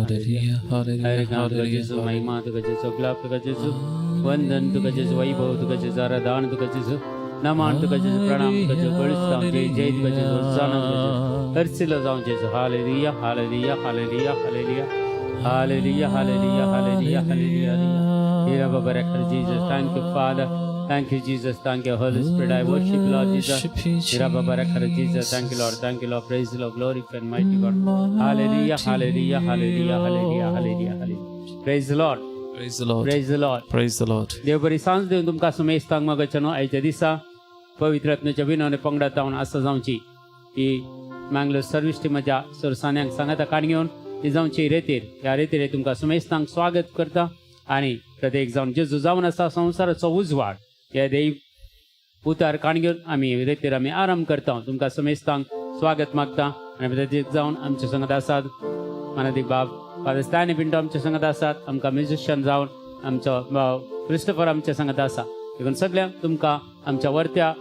Hallelujah, hallelujah, तुका hallelujah. जेजू, महिमा तुका जेजू, गुलाब तुका जेजू, वंदन तुका जेजू, वैभव तुका जेजू, आराधन तुका जेजू, नमन तुका जेजू, प्रणाम तुका जेजू, बळिश्ट जय जय तुका जेजू, होसाना तुका जेजू, हर्षिलो जावं जेजू. Hallelujah, hallelujah, hallelujah, hallelujah, hallelujah, hallelujah, hallelujah, hallelujah. Hira Baba Rekha Jesus. Thank you, Father. Thank you, Jesus. Thank you, Holy Spirit. I worship Lord Jesus. Worship you, Hira Baba Rekha Jesus. Thank you, Lord. Thank you, Lord. Praise the Lord. Glory and mighty God. Hallelujah, hallelujah, hallelujah, hallelujah, hallelujah, hallelujah. Praise the Lord. Praise the Lord. Praise the Lord. Praise the Lord. देव बरी सांज दिवन तुमकां सुमेस्तांक मागच्या न्हू आयच्या दिसा पवित्र आत्म्याच्या विनवणे पंगडात जावन आसा जावची ही मँगलोर सर्वीस टिमाच्या सोरसान्यांक सांगाता काण घेवन ही जावची रेतीर ह्या रेतीर तुमकां सुमेस्तांक स्वागत करता आनी प्रत्येक जावन जेजू जावन आसा संवसाराचो उजवाड ह्या देव उतार काण घेवन आमी रेतीर आमी आराम करता. तुमकां सुमेस्तांक स्वागत मागता आनी प्रत्येक जावन आमच्या संगत आसात मनादीक बाब फादर स्टॅनी पिंटो आमच्या संगत आसात, आमकां म्युजिशियन जावन आमचो भाव क्रिस्टोफर आमच्या संगत आसा. देखून सगळ्यांक तुमकां आमच्या वर्त्या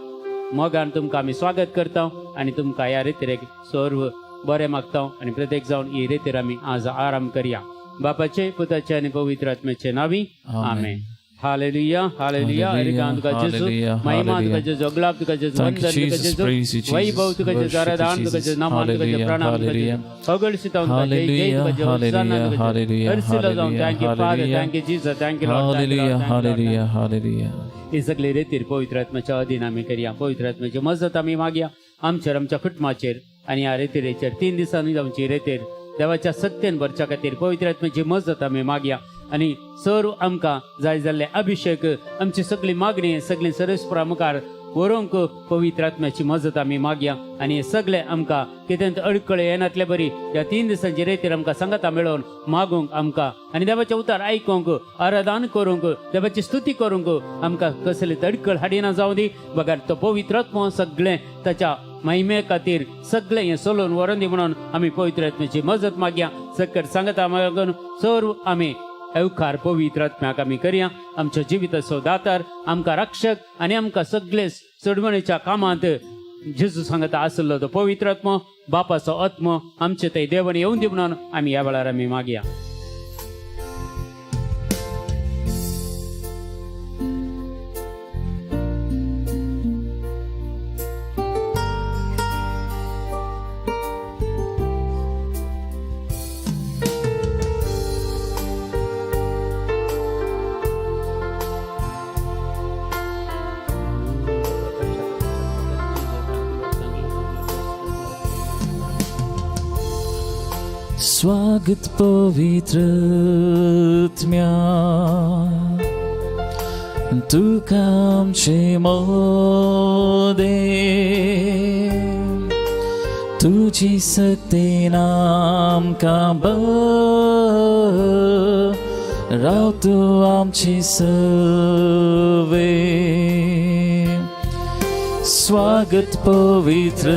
मोगान तुमकां आमी स्वागत करता आनी तुमकां ह्या रेतीर सर्व बरें मागता आनी प्रत्येक जावन ही रेतीर आमी आज आराम करया. बापाचे, पुताचे आनी पवित्र आत्म्याचे नावी आमेन. Hallelujah, hallelujah. हरिकांत तुका जेजू, Hallelujah, महिमा तुका hallelujah. जेजू, गुलाब तुका जेजू, Thank you, वंदन तुका Jesus. जेजू, Praise you, Jesus. वैभव तुका जेजू, Worship you, आराधन तुका Jesus. जेजू, नमन तुका जेजू, Hallelujah, प्रणाम तुका hallelujah. जेजू, होगळसिता तुका जय जय तुका Hallelujah, जेजू, होसाना hallelujah, तुका जेजू, hallelujah, हर्षिलो जावं. hallelujah, Thank you Father, hallelujah. Thank you Jesus, thank you Lord, thank you Hallelujah, Lord, thank you Lord. hallelujah, hallelujah. ही सगळी रेतीर पवित्र आत्म्याच्या अधीन आमी करया. पवित्र आत्म्याची मजत आमी मागया आमचेर, आमच्या कुटुंबाचेर आनी ह्या रेतीरेचेर. 3 दिसांनी आमची रेतीर देवाच्या सत्तेन भरच्या खातीर पवित्र आत्म्याची मजत आमी मागया आनी सर्व आमकां जाय जाल्ले अभिशेक, आमची सगळी मागणी सगळी सर्वेस्परा मुखार व्हरूंक पवित्र आत्म्याची मजत आमी मागया आनी हे सगळे आमकां कितें अडकळे येनातले बरी ह्या 3 दिसांची रेतीर आमकां सांगाता मेळोवन मागूंक आमकां आनी देवाचें उतार आयकूंक, आराधन करूंक, देवाची स्तुती करूंक आमकां कसली अडकळ हाडिना जावं दी. बगर तो पवित्र आत्मो सगळें ताच्या महिमे खातीर सगळें हें सोलोवन व्हरोन दी म्हणून आमी पवित्र आत्म्याची मजत मागया. सकट सांगता मागून सर्व आमी येवकार पवित्र आत्म्याक आमी करया. आमच्या जिविताचो दातार, आमकां रक्षक आनी आमकां सगळे चडवणीच्या कामांत जेजू सांगता आसलो तो पवित्र आत्मो, बापाचो आत्मो आमचे थंय देवान येवन दी म्हणून आमी ह्या वेळार आमी मागया. स्वागत पवित्र आत्म्या, तुका आमचे मोदे, तुजी सक्तेन आमकां राव तूं आमचे सवे. स्वागत पवित्र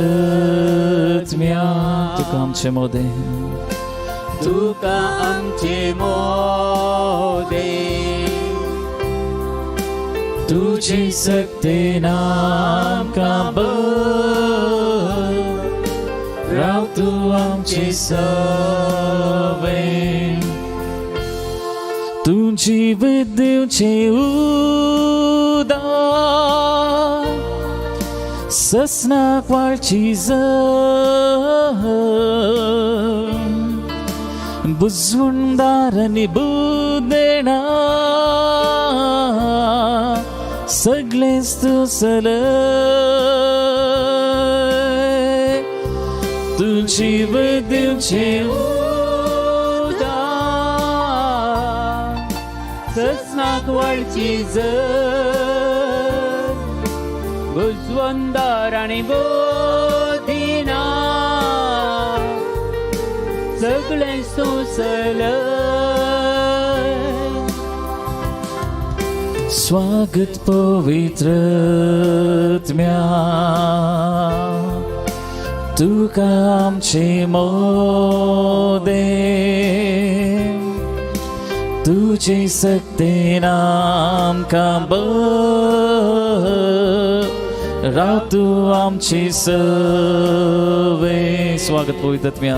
आत्म्या, तुका आमचे मोदे, तुका आमचे मोदे, तुजी सक्तेन आमकां राव तूं आमचे सवे. तूं जीव दिवचें उदक, ससनाक वाळची बुजवणदार आनी बुदेणा सगळेंच तूं चलय. तूं जीव दिवचें उदक, ससनाक वळची जर, बुजवंदार आनी बोधिना सगळें सोंसलय. स्वागत पवित्र आत्म्या, तुका आमचे मोदे, तुजे सक्तेन आमकां राव तूं आमचे सवे. स्वागत पवित्र आत्म्या.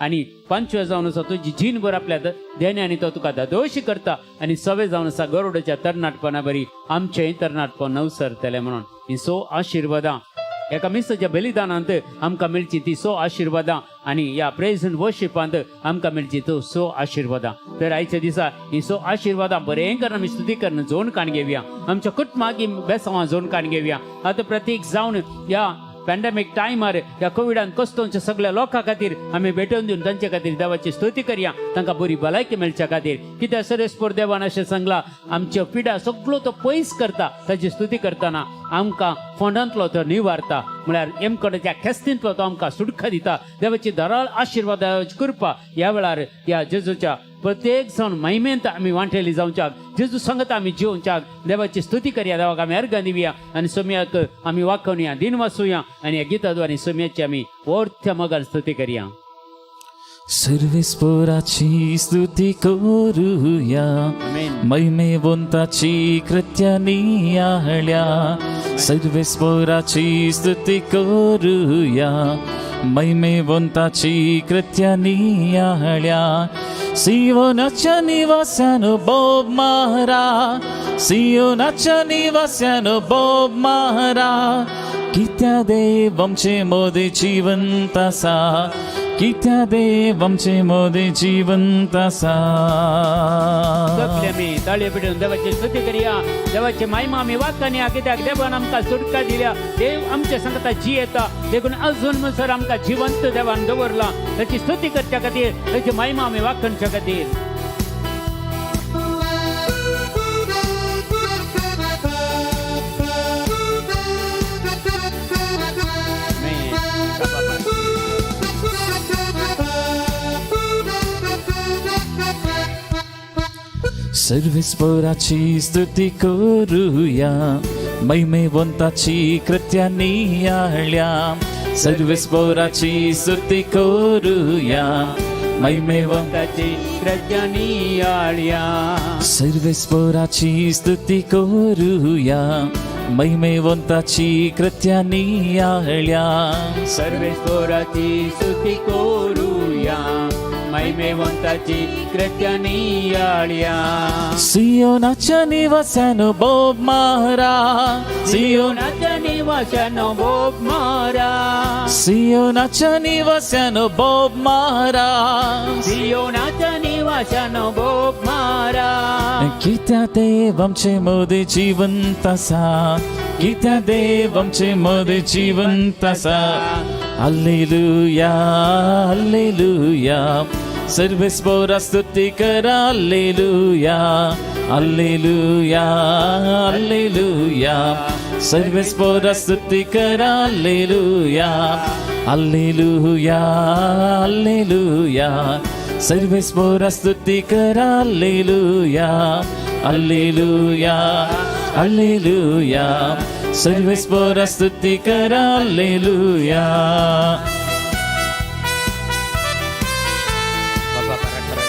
आनी पांचवे जावन आसा तुजी जीणभर आपल्या देण्यानी तो तुका दादोशी करता आनी सवे जावन आसा गरुडाच्या तरणाटपणा बरी आमचेंय तरणाटपण नवसरतलें म्हणून ही सो आशिर्वादां एका मिसाच्या बलिदानांत आमकां मेळची ती सो आशिर्वादां आनी ह्या प्रेज एंड वर्शिपांत आमकां मेळची तो सो आशिर्वादां. तर आयच्या दिसा ही सो आशिर्वादां बरें करून आमी स्तुती करून जोन काण घेवया, आमच्या कुटुंबाक ही बेसांवां जोन काण घेवया. आतां प्रत्येक जावन ह्या पॅन्डेमीक टायमार ह्या कोविडान कस्तोंच्या सगळ्या लोकां खातीर आमी भेटोवन दिवन तांचे खातीर देवाची स्तुती करया, तांकां बरी भलायकी मेळच्या खातीर. कित्याक सरेस्पोर देवान अशें सांगलां, आमच्यो पिडा सगळो तो पयस करता. ताची स्तुती करतना आमकां फोंडांतलो तो निवारता, म्हळ्यार एमकडच्या खेस्तींतलो तो आमकां सुटका दिता. देवाची दराळ आशिर्वाद, देवाची कृपा ह्या वेळार ह्या जेजूच्या प्रत्येक जावन महिमेंत आमी वांटेली जावच्याक, जेजू सांगता आमी जिवच्याक देवाची स्तुती करया. देवाक आमी अर्गां दिवया आनी सोम्याक आमी वाखोवया, दिन वाचुया आनी ह्या गिता द्वारे सोम्याची आमी वर्थ्या मोगान स्तुती करया. सर्वेस्पोराची स्तुती करूया, आमेन. महिमेवंताची कृत्य नियाळ्या. सर्वेस्पोराची स्तुती करूया, महिमेवंताची कृत्य नियाळ्या. सियोनाच्या निवास्यानो बोब मारा, सियोनाच्या निवास्यानो बोब मारा. कित्या देव आमचे मोदे जिवंत आसा, कित्या देव आमचे मोदे जिवंत आसा. सगळे आमी ताळयो पिटून देवाची स्तुती करया, देवाची महिमा आमी वाचतानी. कित्याक देवान आमकां सुटका दिल्या, देव आमच्या सांगता जियेता, देखून अजून म्हणसर आमकां जिवंत देवान दवरला. ताची स्तुती करच्या खातीर, ताची महिमा आमी वाखणच्या खातीर. आमेन. बाबा. सर्वेस्पोराची स्तुती करूया, महिमेवंताची कृत्य नियाळ्या. सर्वेस्पोराची स्तुती करूया, महिमेवंत ताची कृत्य आळ्या. सर्वेस्पोराची स्तुती करूया, महिमेवंताची कृत्य नियाळ्या. सर्वेश्वराची स्तुती करूया, महिमेवंताची कृत्य नियाळ्या. सियोनाच्या निवास्यानो बोब मारा, सियोन सियोनाच्या निवासानो बोब मारा, सियोनाच्या निवास्यानो बोब मारा. सियोनाच्या निवासानो बोब मारा. कित्या देव आमचे मोदे जिवंत आसा, कित्या देव आमचे मोदे जिवंत आसा. हल्लेलुया, हल्लेलुया, सर्वेस्पोरा स्तुती करा. हल्लेलुया, हल्लेलुया, हल्लेलुया, सर्वेस्पोरा स्तुती करा. हल्लेलुया, हल्लेलुया, हल्लेलुया, सर्वेस्पोरा स्तुती करा. हल्लेलुया, हल्लेलुया, हल्लेलुया, सर्वेस्पोरा स्तुती करा. हल्लेलुया. बाबा पराठरा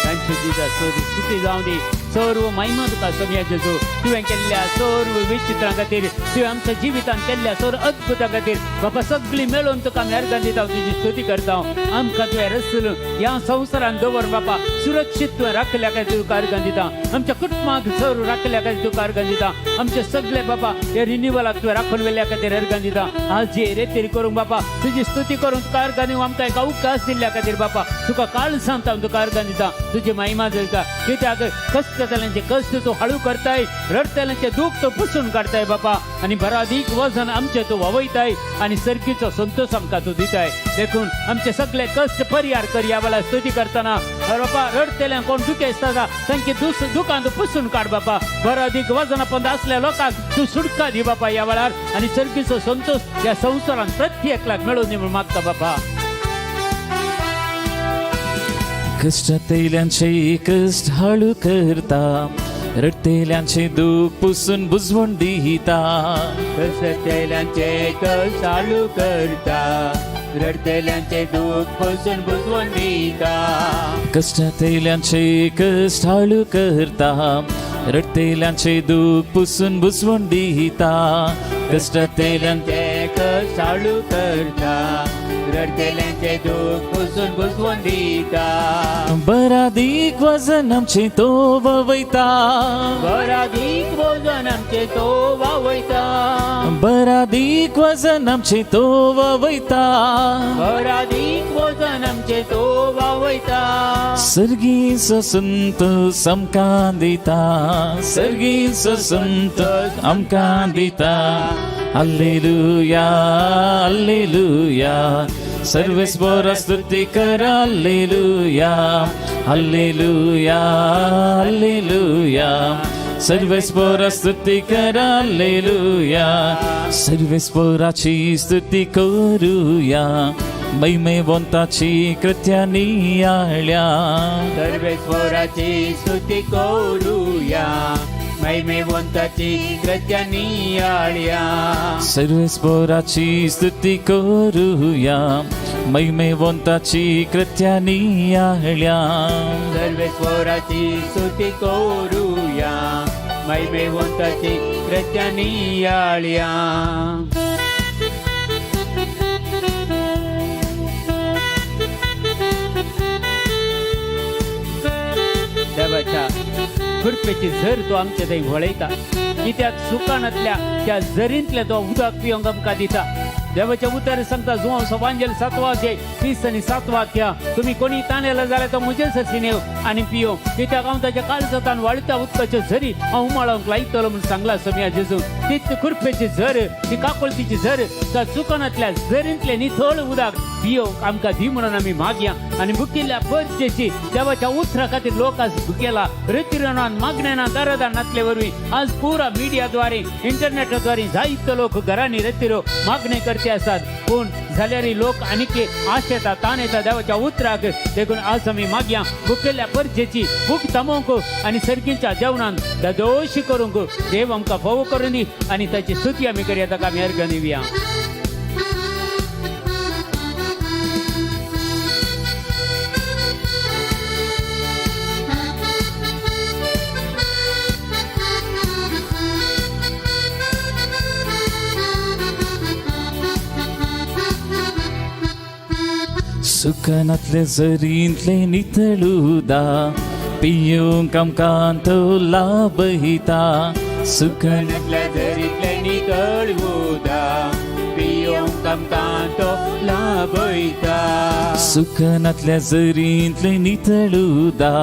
तांची जिजा सर्व स्तुती जावं दी, सर्व महिमा तुका सोमया जेजू. तुवें केल्ल्या सर्व विचित्रां खातीर, तुवें आमच्या जिवितान केल्ल्या सर्व अद्भुतां खातीर बाबा सगळीं मेळून तुका आमी अर्गां दिता, तुजी स्तुती करता. आमकां तुवें रसल ह्या संवसारान दवर बाबा, सुरक्षीत तुवें राखल्या खातीर तुका अर्गां दिता. आमच्या कुटुंबाक सर्व राखल्या खातीर तुका अर्गां दिता. आमचे सगळे बाबा हे रिनिवलाक तुवें राखून व्हेल्ल्या खातीर अर्गां दिता. आज जे रेतीर करूंक बाबा तुजी स्तुती करूंक तुका अर्गां दिवंक आमकां एक अवकाश दिल्ल्या खातीर बाबा तुका काळ सांगता, तुका अर्गां दिता. तुजी महिमा जाता, कित्याक कश्ट जाल्यांचे कश्ट तूं हळू करताय, रडटल्यांचे दूख तूं पुसून काडताय बापा, आनी बरादीक वजन आमचें तूं व्हांवयताय आनी सर्गीचो संतोष आमकां तूं दिताय. देखून आमचे सगळे कश्ट परिहार कर. ह्या वेळार स्तुती करतना बापा रडटल्यांक कोण दुखेस्त आसा तांची दुकां तूं पुसून काड बापा. बरादीक वजना पंद असल्या लोकांक तूं सुटका दी बापा ह्या वेळार, आनी सर्गीचो संतोष ह्या संवसारांत प्रत्येकलाक मेळून दी म्हूण मागता बापा. कष्टातल्यांचे कष्ट हळू करता, रडतेल्यांचे दुःख पुसून बुजवून दिता. कष्टतेल्यांचे कष्ट चालू करता, रडतेल्यांचे दुःख पुसून बुजवून दिता. कष्टातल्यांचे कष्ट हळू करता, रडतेल्यांचे दुःख पुसून बुजवून दिता. कष्टातल्यांचे कष्टतेल्यांचे कष्ट चालू करता, रडतेल्यांचे दूख पुसून बुजवून दिता. बरादीक वजन आमचें तो वयता. बरादीक वजन आमचे तो वावयता. बरादीक वजन आमचें तो वयता. बरादीक वजन आमचे तो वावयता. सर्गीचो संत आमकां दिता, सर्गीचो संत आमकां दिता. अल्लेलुया, अल्लेलुया, सर्वेस्पोरा स्तुती कर. अल्लेलुया, अल्लेलुया, अल्लेलुया, सर्वेस्पोरा स्तुती कर. अल्लेलुया. सर्वेस्पोराची स्तुती करूया, महिमेवंताची कृत्या नियाळ्या. सर्वेश्वराची स्तुती करूया, महिमेवंताची कृत्या नियाळ्या. सर्वेस्पोराची स्तुती करूया, महिमेवंताची कृत्या नियाळ्या. सर्वेश्वराची स्तुती करूया, महिमेवंताची कृत्या नियाळ्या. देवाच्या कृपेची झर तो आमच्या थंय वळयता, कित्याक सुकानांतल्या त्या झरींतल्या तो उदक पिवंक आमकां दिता. देवाच्या उतर सांगता, जुवांव सवांजेल सातवा अध्याय 37 वाक्य, तुम्ही कोणी तानेला जाल्यार तो म्हजे सरशीं येव आनी पियो, कित्याक हांव ताच्या काळजांत वाळटा उदकाच्यो झरी हांव उमाळोंक लायतलो म्हूण सांगला सोम्या जेजू. तीच कृपेची झर, ती काकुळतीची झर, त्या सुकानांतल्या झरींतले निथळ उदक पियोंक आमकां दी म्हणून आमी मागया. आनी भुकिल्ल्या परचेची देवाच्या उतरा खातीर लोक आज भुकेला रितीरणान मागण्याना दरदान नातले वरवीं आज पुरा मिडियाद्वारे, इंटरनेटाद्वारे जायते लोक घरांनी रेतिरो मागणे करते आसात. पूण जाल्यार लोक आनीक आशेता, ताण येता देवाच्या उतराक. देखून आज आमी मागया, भुकेल्ल्या परचेची भूक थांबोवंक आनी सर्गीच्या जेवणान ददोशी करूंक देव आमकां फावो करून दी आनी ताची स्तुती आमी करया, ताका आमी अर्घ दिवया. सुकनातले झरींतले नितळुदा पियूंक आमकां तो लाभयता. सुकन सुकनातल्या झरींतले नितळ उदक पियोंक आमकां तो लाभयता. सुकनातल्या झरींतले नितळुदा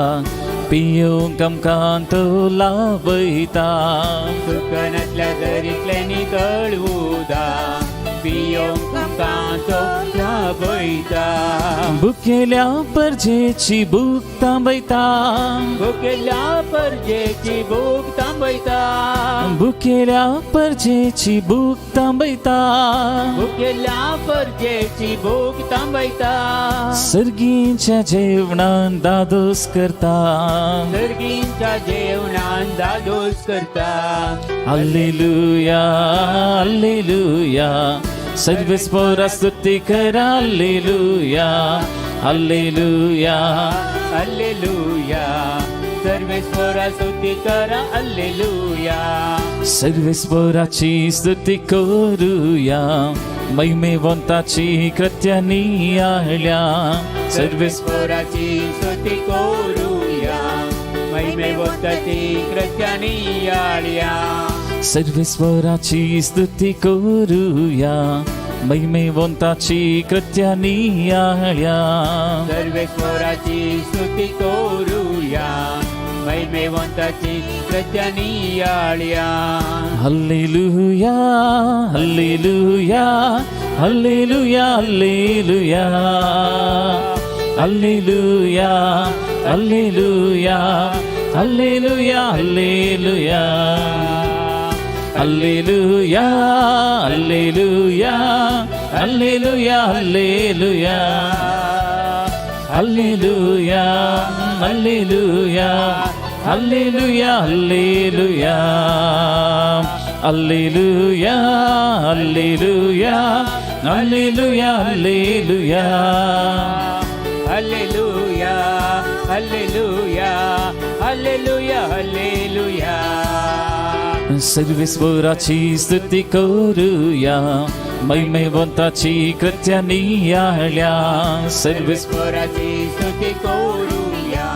पियूंक आमकां तो लाभयता. सुकनातल्या झरींतले नितळ उदक पियोंक आमकां तो लाभयता. भुकेल्या परजेची भूक थांबयता. भुकेल्या परजेची भूक थांबयता. भुकेल्या परजेची भूक थांबयता. भुकेल्या परजेची भूक थांबयता. सर्गींच्या जेवणान दादोस करता. सर्गींच्या जेवणान दादोस करता. अल्लेलुया, अल्लेलुया, सर्वेस्पोरा स्तुती कर. अल्लेलुया, अल्लेलुया, अल्लेलुया, सर्वेश्वरा स्तुती करा. अल्लेलुया. सर्वेस्पोराची स्तुती करूया, महिमेवंताची कृत्या नियाळ्या. सर्वेश्वराची स्तुती करूया, महिमेवंताची कृत्या नियाळ्या. सर्वेस्वराची स्तुती करूया, महिमेवंताची कृत्या नियाळ्या. सर्वेश्वराची स्तुती करूया, महिमेवंताची कृत्या नियाळ्या. Hallelujah, hallelujah, hallelujah, hallelujah, hallelujah, hallelujah, hallelujah, hallelujah, hallelujah, hallelujah, hallelujah, hallelujah, hallelujah, hallelujah, hallelujah, hallelujah, hallelujah, hallelujah, hallelujah, hallelujah. Hallelujah, hallelujah, hallelujah, hallelujah. सर्वेस्वराची स्तुती करूया, महिमेवंताची कृत्य नियाळ्या. सर्वेश्वराची स्तुती करूया,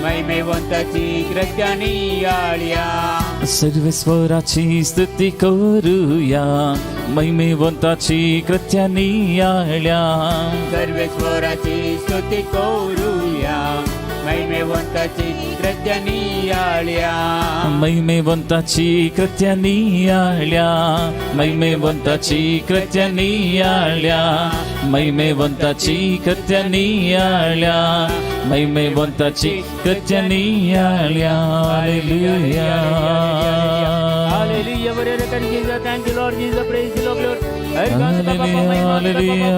महिमेवंताची कृत्य नियाळ्या. सर्वेश्वराची स्तुती करूया, महिमेवंताची कृत्य नियाळ्या. सर्वेश्वराची स्तुती करूया, महिमेवंताची कृत्य नियाळ्या. महिमेवंताची कृत्य नियाळ्या, महिमेवंताची कृत्य नियाळ्या, महिमेवंताची कृत्य नियाळ्या, महिमेवंताची कृत्य नियाळ्या. Hallelujah. Hallelujah. बरे कर Jesus. Thank you, Lord Jesus. Praise the Lord, Lord. Hallelujah.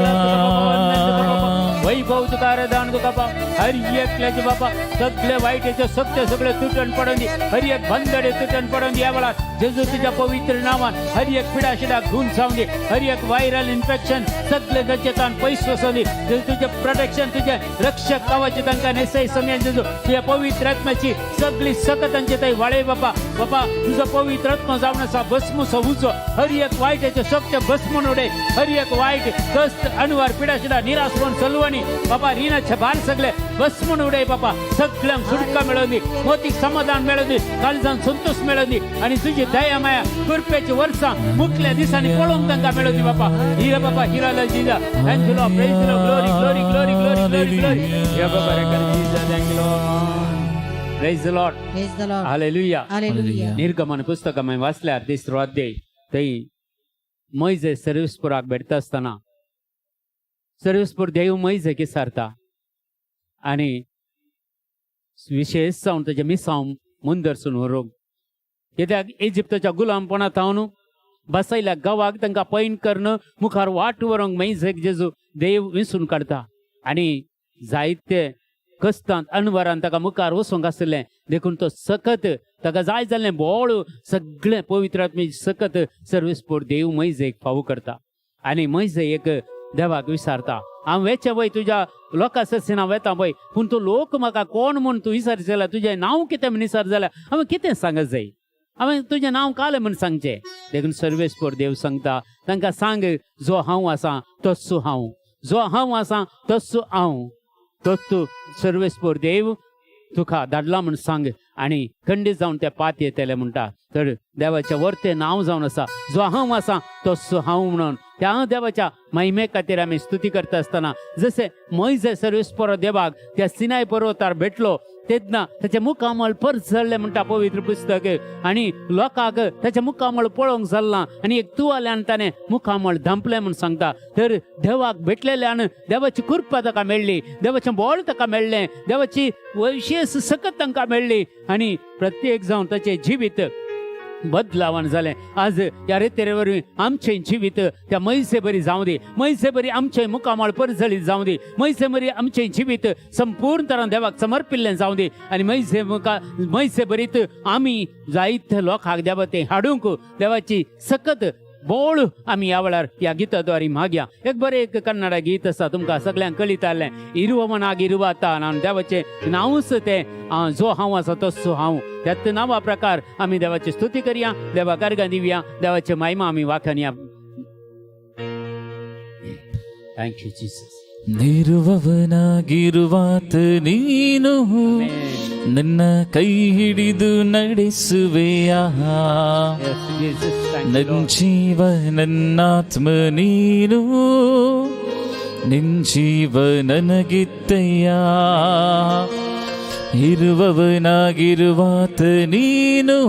वैभव तुका दान तुका बापा, हर एकल्याचे बापा सगळे वाईटाचे सत्य सगळे तुटण पडून दी, हर एक बंधडे तुटण पडून दी. या वेळात जेजू तुझ्या पवित्र नावान हर एक पिडा शिडा घेऊन जाऊन दे, हर एक व्हायरल इन्फेक्शन सगळे ताचे ताण पयस वचून दी. जेजू, तुझे प्रोटेक्शन, तुझे रक्षक कवाचे तांकां नेसय समयान. जेजू, तुझ्या पवित्र आत्म्याची सगळी सकत तांचे थंय वाळय बापा. बापा, तुझो पवित्र आत्मा जावन आसा भस्म उजो हर एक वायटाचे शक्त भस्म उडय, हर एक वायट कस्त अणवार पिडा शिडा निराशपण सलवणी बापा, रिणाचे भार सगळे भस्म उडय बापा. सगळ्यांक सुटका मेळोवन दी, मोतीक समाधान मेळोवन दी, काळजान संतोष मेळोवन दी आणि तुझी दया माया कृपेची वर्सां मुखल्या दिसांनी पळोवंक तांकां मेळोवन दी बापा. हिरा बापा हिराला जिजा. Thank you, Lord. Praise, glory, glory, glory, glory, glory, glory. या बाबा रे कर जिजा. Thank you, Lord. Praise the Lord. Praise the Lord. Hallelujah. Hallelujah. निर्गमन पुस्तक आमी वाचल्यार तिसरो अध्याय, थंय मैजे सर्वेस्पुराक भेटता आसतना सर्वेस्पूर देव मैजे विचारता आनी विशेश जावन ताजें मिसांव मुंदरसून व्हरूंक, कित्याक इजिप्ताच्या गुलामपणा थावन बसयल्या गांवाक तांकां पैन करून मुखार वाट व्हरूंक मैजेक जेजू देव विसून काडता. आनी जायते कस्तांत अनवरान ताका मुखार वचूंक आसलें, देखून तो सकत ताका जाय जाल्लें बोळ सगळें पवित्र आत्म्याची सकत सर्वेस्पोर देव मैजेक फावो करता. आनी मैजे एक देवाक विचारता, हांव वेचें वय तुज्या लोकां सरसीन हांव वेता पळय, पूण तो लोक म्हाका कोण म्हूण तूं विचार जाल्यार, तुजें नांव कितें म्हूण विचार जाल्यार हांवें कितें सांगत जाय? हांवें तुजें नांव कालें म्हूण सांगचें? देखून सर्वेस्पोर देव सांगता तांकां, सांग, जो हांव आसा तस्सो हांव, जो हांव आसा तस्सो हांव, तत्तू सर्वेस्पोर देव तुका धाडला म्हूण सांग आनी खंडीत जावन ते पात येतले म्हणटा. तर देवाचें वर्तें नांव जावन आसा जो हांव आसा तस्सो हांव म्हणून. त्या देवाच्या महिमे खातीर आमी स्तुती करता आसतना, जशें मैजे सर्वेस्पोर देवाक त्या सिनाय पर्वतार भेटलो तेन्ना ताचें मुखामळ परजळ्ळें म्हणटा पवित्र पुस्तक, आनी लोकांक ताचें मुखामळ पळोवंक जाल्लां आनी एक तुवाल्यान ताणें मुखामळ धांपलें म्हूण सांगता. तर देवाक भेटलेल्यान देवाची कृपा ताका मेळ्ळी, देवाचें बळ ताका मेळ्ळें, देवाची विशेश सकत तांकां मेळ्ळी आनी प्रत्येक जावन ताचें जिवीत बदलावण जालें. आज ह्या रेतेरे वरवीं आमचें जिवीत त्या मैसे बरी जावं दी, मैसे बरी आमचें मुखामळ परजळीत जावं दी, मैसे बरी आमचें जिवीत संपूर्ण तरान देवाक समर्पिल्लें जावं दी आनी मैसे मुखा मैसे बरीत आमी जायते लोकांक देवा तें हाडूंक देवाची सकत बोळ आमी ह्या वेळार ह्या गिता द्वारे मागया. एक बरें एक कन्नडा गीत आसा, तुमकां सगळ्यांक कळीत आसलें, इरुवनाग इरुवाता. आनी देवाचें नांवूच तें जो हांव आसा तस्सो हांव. त्याच नांवा प्रकार आमी देवाची स्तुती करया, देवा कार्गां दिवया, देवाचे महिमा आमी वाखाणया. Thank you Jesus. ಇರುವವನಾಗಿರುವಾತ ನೀನು, ನನ್ನ ಕೈ ಹಿಡಿದು ನಡೆಸುವೆಯ. ನನ್ನ ಜೀವ ನನ್ನಾತ್ಮ ನೀನು, ನಿನ್ ಜೀವ ನನಗಿತ್ತಯ್ಯ. ಇರುವವನಾಗಿರುವಾತ ನೀನು,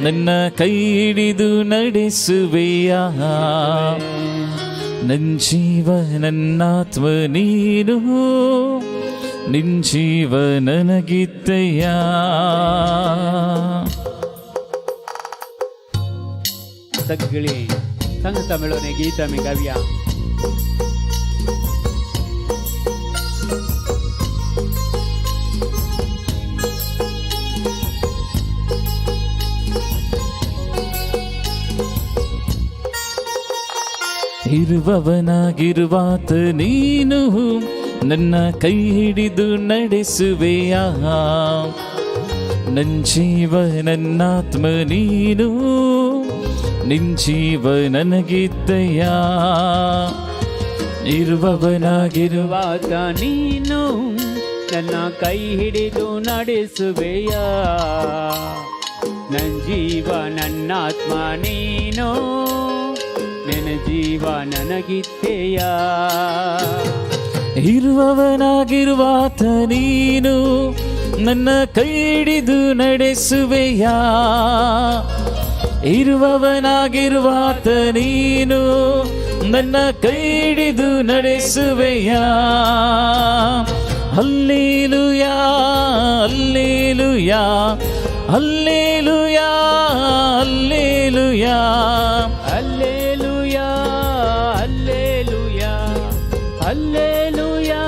ನನ್ನ ಕೈ ಹಿಡಿದು ನಡೆಸುವೆಯ. ನನ್ನ ಜೀವ ನನ್ನಾತ್ಮ ನೀನು, ನಿನ್ ಜೀವ ನನಗಿತ್ತಯ್ಯ. सगळी सांगता मेळोवन हें गीत आमी गावया. ಇರುವವನಾಗಿರುವಾತ ನೀನು, ನನ್ನ ಕೈ ಹಿಡಿದು ನಡೆಸುವೆಯ. ನನ್ನ ಜೀವ ನನ್ನಾತ್ಮ ನೀನು, ನಿನ್ ಜೀವ ನನಗಿದ್ದಯ್ಯ. ಇರುವವನಾಗಿರುವ ಇರುವಾತ ನೀನು ನನ್ನ ಕೈ ಹಿಡಿದು ನಡೆಸುವೆಯ. ನನ್ನ ಜೀವ ನನ್ನಾತ್ಮ ನೀನು, ನನ್ನ ಜೀವ ನನಗಿತ್ತೆಯ. ಇರುವವನಾಗಿರುವಾತ ನೀನು ನನ್ನ ಕೈ ಹಿಡಿದು ನಡೆಸುವೆಯ. ಇರುವವನಾಗಿರುವಾತ ನೀನು ನನ್ನ ಕೈ ಹಿಡಿದು ನಡೆಸುವೆಯ. Hallelujah, hallelujah, hallelujah, hallelujah. Alleluia, alleluia, alleluia,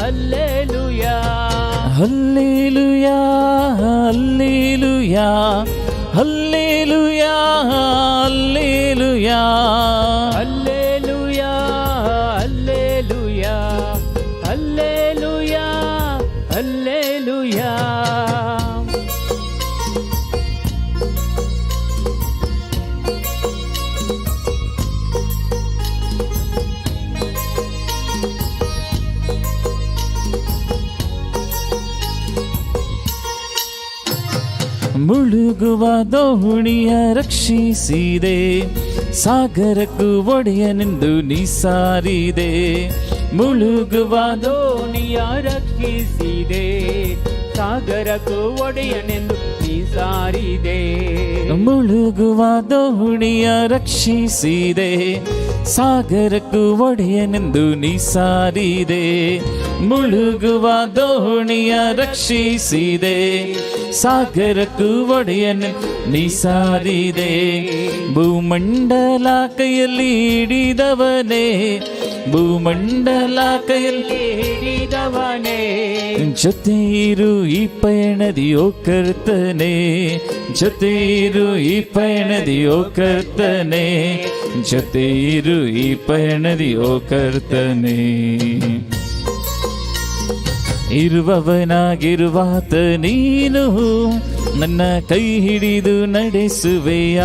alleluia. Hallelujah, hallelujah, hallelujah, hallelujah. Alleluia, alleluia, alleluia, alleluia. ಮುಳುಗುವ ದೋಣಿಯ ರಕ್ಷಿಸಿದೆ, ಸಾಗರಕ್ಕೂ ಒಡೆಯನೆಂದು ನೀ ಸಾರಿದೆ. ಮುಳುಗುವ ದೋಣಿಯ ರಕ್ಷಿಸಿದೆ, ಸಾಗರಕ್ಕೂ ಒಡೆಯನೆಂದು ನೀ ಸಾರಿದೆ. ಮುಳುಗುವ ದೋಣಿಯ ರಕ್ಷಿಸಿದೆ, ಸಾಗರಕ್ಕೂ ಒಡೆಯನೆಂದು ನೀ ಸಾರಿದೆ. ಮುಳುಗುವ ದೋಣಿಯ ರಕ್ಷಿಸಿದೆ, ಸಾಗರಕ್ಕೂ ಒಡೆಯನ ನೀ ಸಾರಿದೆ. ಭೂಮಂಡಲ ಕೈಯಲ್ಲಿ ಹಿಡಿದವನೇ, ಭೂಮಂಡಲ ಕೈಯಲ್ಲಿ ಹಿಡಿದವನೇ, ಜೊತೆ ಇರು ಈ ಪಯಣದಿ ಓ ಕರ್ತನೆ, ಜೊತೆ ಇರು ಈ ಪಯಣದಿ ಓ ಕರ್ತನೆ, ಜೊತೆ ಇರು ಈ ಪಯಣದಿ ಓ ಕರ್ತನೆ. ಇರುವವನಾಗಿರುವಾತ ನೀನು ನನ್ನ ಕೈ ಹಿಡಿದು ನಡೆಸುವೆಯ.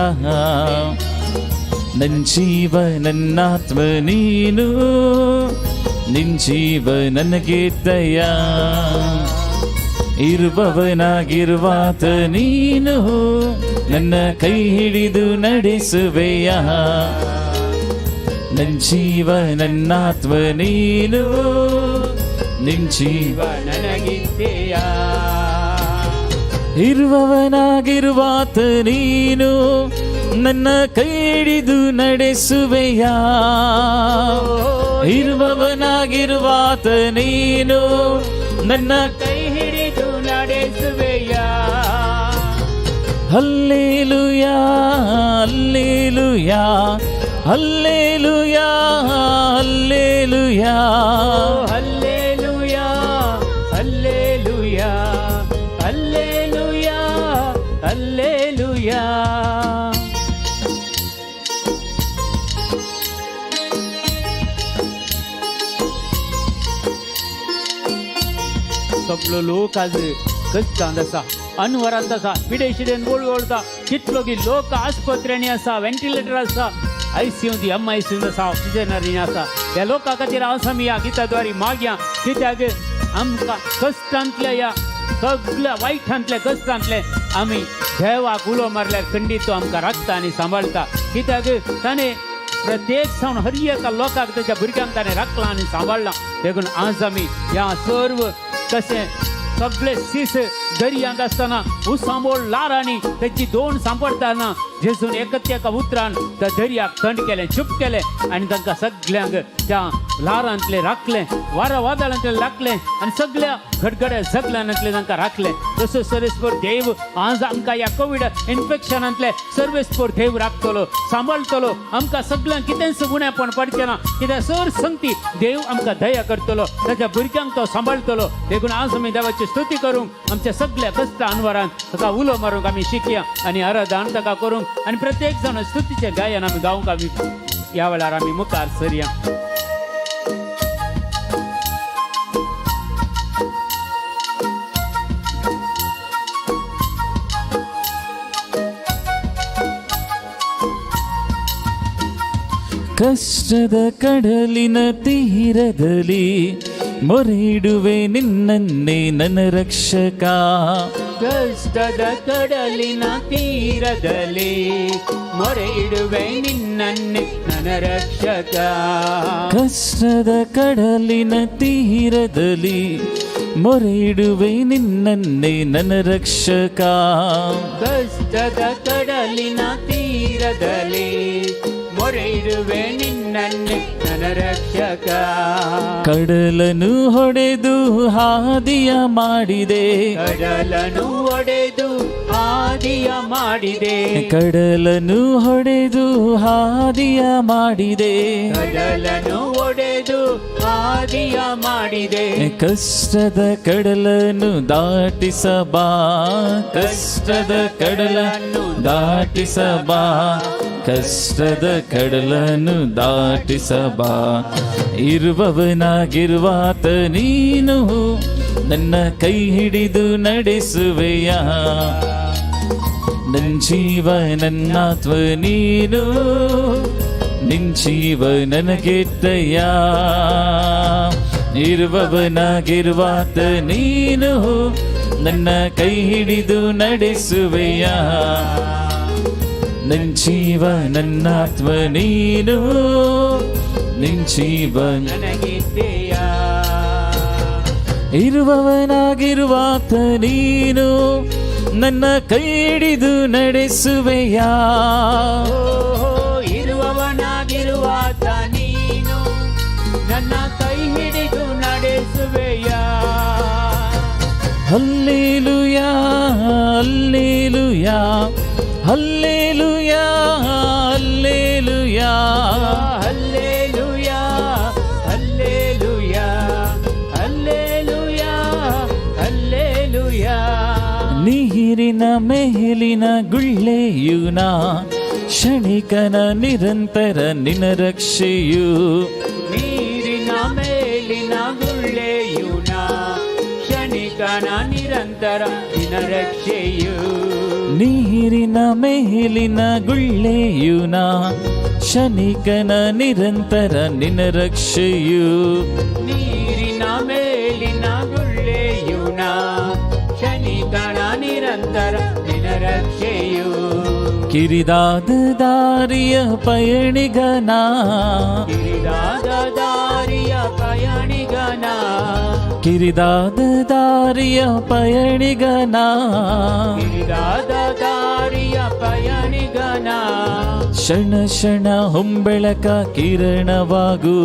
ನನ್ನ ಜೀವ ನನ್ನಾತ್ಮ ನೀನು, ನಿನ್ ಜೀವ ನನಗೆ ದಯ. ಇರುವವನಾಗಿರುವಾತ ನೀನು ನನ್ನ ಕೈ ಹಿಡಿದು ನಡೆಸುವೆಯ. ನನ್ನ ಜೀವ ನನ್ನಾತ್ಮ ನೀನು, ನಿನ್ ಜೀವ ನನಗಿದ್ದೆಯ. ಇರುವವನಾಗಿರುವಾತ ನೀನು ನನ್ನ ಕೈ ಹಿಡಿದು ನಡೆಸುವೆಯ. ಇರುವವನಾಗಿರುವಾತ ನೀನು ನನ್ನ ಕೈ ಹಿಡಿದು ನಡೆಸುವೆಯ. Hallelujah, hallelujah, hallelujah, hallelujah. Hallelujah, hallelujah, hallelujah, hallelujah. सगलो लोक आज कश्टांत आसा, अनवरांत आसा, पिडेशिडेन वळवळटा. कितलो की लोक आस्पत्र्यांनी आसा, व्हेंटिलेटर आसा, आयसीयूंत, एम आयसीयूंत आसा, ऑक्सिजनांनी आसा. ह्या लोकां खातीर आज आमी ह्या गिताद्वारी मागया, कित्याक आमकां कश्टांतल्या, ह्या सगल्या वायटांतले कश्टांतले आमी देवाक उलो मारल्यार खंडीत तो आमकां राखता आनी सांबाळटा. कित्याक ताणें प्रत्येक सावन हर एका लोकांक, ताच्या भुरग्यांक ताणें राखलां आनी सांबाळ्ळां. देखून आज आमी ह्या सर्व कशें सगळे सीस दर्यांत आसतना उसांबोळ ल्हारांनी तेची दोन सांपडटाना जेजून एकच एका उतरान त्या दर्याक थंड केलें, चूप केलें आनी तांकां सगल्यांक त्या ल्हारांतले राखलें, वारा वादळांतले राखलें आनी सगळ्या गडगड्या जगल्यानांतले तांकां राखलें. तसो सर्वेस्पर देव आज आमकां ह्या कोवीड इन्फेक्शनांतले सर्वेस्पर देव राखतलो, सांबाळटलो. आमकां सगळ्यांक कितेंच उणेपण पडचें ना, कित्याक सर संगती देव आमकां दया करतलो, ताच्या भुरग्यांक तो सांबाळटलो. देखून आज आमी देवाची स्तुती करूंक, आमच्या सगळ्या कश्ट अनवरान ताका उलो मारूंक आमी शिकया आनी आराधन ताका करूंक आनी प्रत्येक जाण स्तुतीचें गायन आमी गावंक आमी ह्या वेळार आमी मुखार सरया. ಕಷ್ಟದ ಕಡಲಿನ ತೀರದಲ್ಲಿ ಮೊರೆಯಿಡುವೆ ನಿನ್ನನ್ನೇ ನನ್ನ ರಕ್ಷಕ. ಕಷ್ಟದ ಕಡಲಿನ ತೀರದಲ್ಲಿ ಮೊರೆ ಇಡುವೆ ನಿನ್ನನ್ನೇ ನನ್ನ ರಕ್ಷಕ. ಕಷ್ಟದ ಕಡಲಿನ ತೀರದಲ್ಲಿ ಮೊರೆಯಿಡುವೆ ನಿನ್ನನ್ನೇ ನನ್ನ ರಕ್ಷಕ. ಕಷ್ಟದ ಕಡಲಿನ ತೀರದಲ್ಲಿ ಮೊರೆ ಇಡುವೆ ನಿನ್ನನ್ನೇ ನನ್ನ ರಕ್ಷಕ. ಕಡಲನು ಹೊಡೆದು ಹಾದಿಯ ಮಾಡಿದೆ. ಕಡಲನು ಒಡೆದು ಹಾದಿಯ ಮಾಡಿದೆ. ಕಡಲನು ಹೊಡೆದು ಹಾದಿಯ ಮಾಡಿದೆ. ಕಡಲನು ಒಡೆದು ಹಾದಿಯ ಮಾಡಿದೆ. ಕಷ್ಟದ ಕಡಲನ್ನು ದಾಟಿಸಬಾ, ಕಷ್ಟದ ಕಡಲನ್ನು ದಾಟಿಸಬಾ, ಕಷ್ಟದ ಕಡಲನ್ನು ದಾಟಿಸಬಾ. ಇರುವವನಾಗಿರುವಾತ ನೀನು, ನನ್ನ ಕೈ ಹಿಡಿದು ನಡೆಸುವೆಯ. ನನ್ ಜೀವ ನನ್ನಾತ್ಮ ನೀನು, ನಿನ್ ಜೀವ ನನಗಿತ್ತಯ್ಯ. ಇರುವವನಾಗಿರುವಾತ ನೀನು, ನನ್ನ ಕೈ ಹಿಡಿದು ನಡೆಸುವೆಯ. ನನ್ ಜೀವ ನನ್ನಾತ್ಮ ನೀನು, ನಿನ್ ಜೀವ ನನಗಿದ್ದೆಯ. ಇರುವವನಾಗಿರುವಾತ ನೀನು, ನನ್ನ ಕೈ ಹಿಡಿದು ನಡೆಸುವೆಯ. ಓಹೋ, ಇರುವವನಾಗಿರುವಾತ ನೀನು, ನನ್ನ ಕೈ ಹಿಡಿದು ನಡೆಸುವೆಯ. Hallelujah, hallelujah, hallelujah, hallelujah. Hallelujah, hallelujah, hallelujah, hallelujah. ನೀರಿನ ಮೇಲಿನ ಗುಳ್ಳೆಯು ನಾ, ಕ್ಷಣಿಕನ ನಿರಂತರ ನಿನ ರಕ್ಷೆಯು. ನೀರಿನ ಮೇಲಿನ ಗುಳ್ಳೆಯು ನಾ, ಕ್ಷಣಿಕನ ನಿರಂತರ ನಿನ ರಕ್ಷೆಯು. ನೀರಿನ ಮೇಲಿನ ಗುಳ್ಳೆಯು ನಾ, ಕ್ಷಣಿಕನ ನಿರಂತರ ನಿನ ರಕ್ಷೆಯು. ನೀರಿನ ಮೇಲಿನ ಗುಳ್ಳೆಯು ನಾ, ಕ್ಷಣಿಕನ ನಿರಂತರ ನಿನ ರಕ್ಷೆಯು. ಕಿರಿದಾದ ದಾರಿಯ ಪಯಣಿಗನ, ಕಿರಿದಾದ ದಾರಿಯ ಪಯಣಿಗನ, ಕಿರಿದಾದ ದಾರಿಯ ಪಯಣಿಗನ, ಕಿರಿದಾದ ದಾರಿಯ ಪಯಣಿಗನ, ಕ್ಷಣ ಕ್ಷಣ ಹೊಂಬೆಳಕ ಕಿರಣವಾಗು.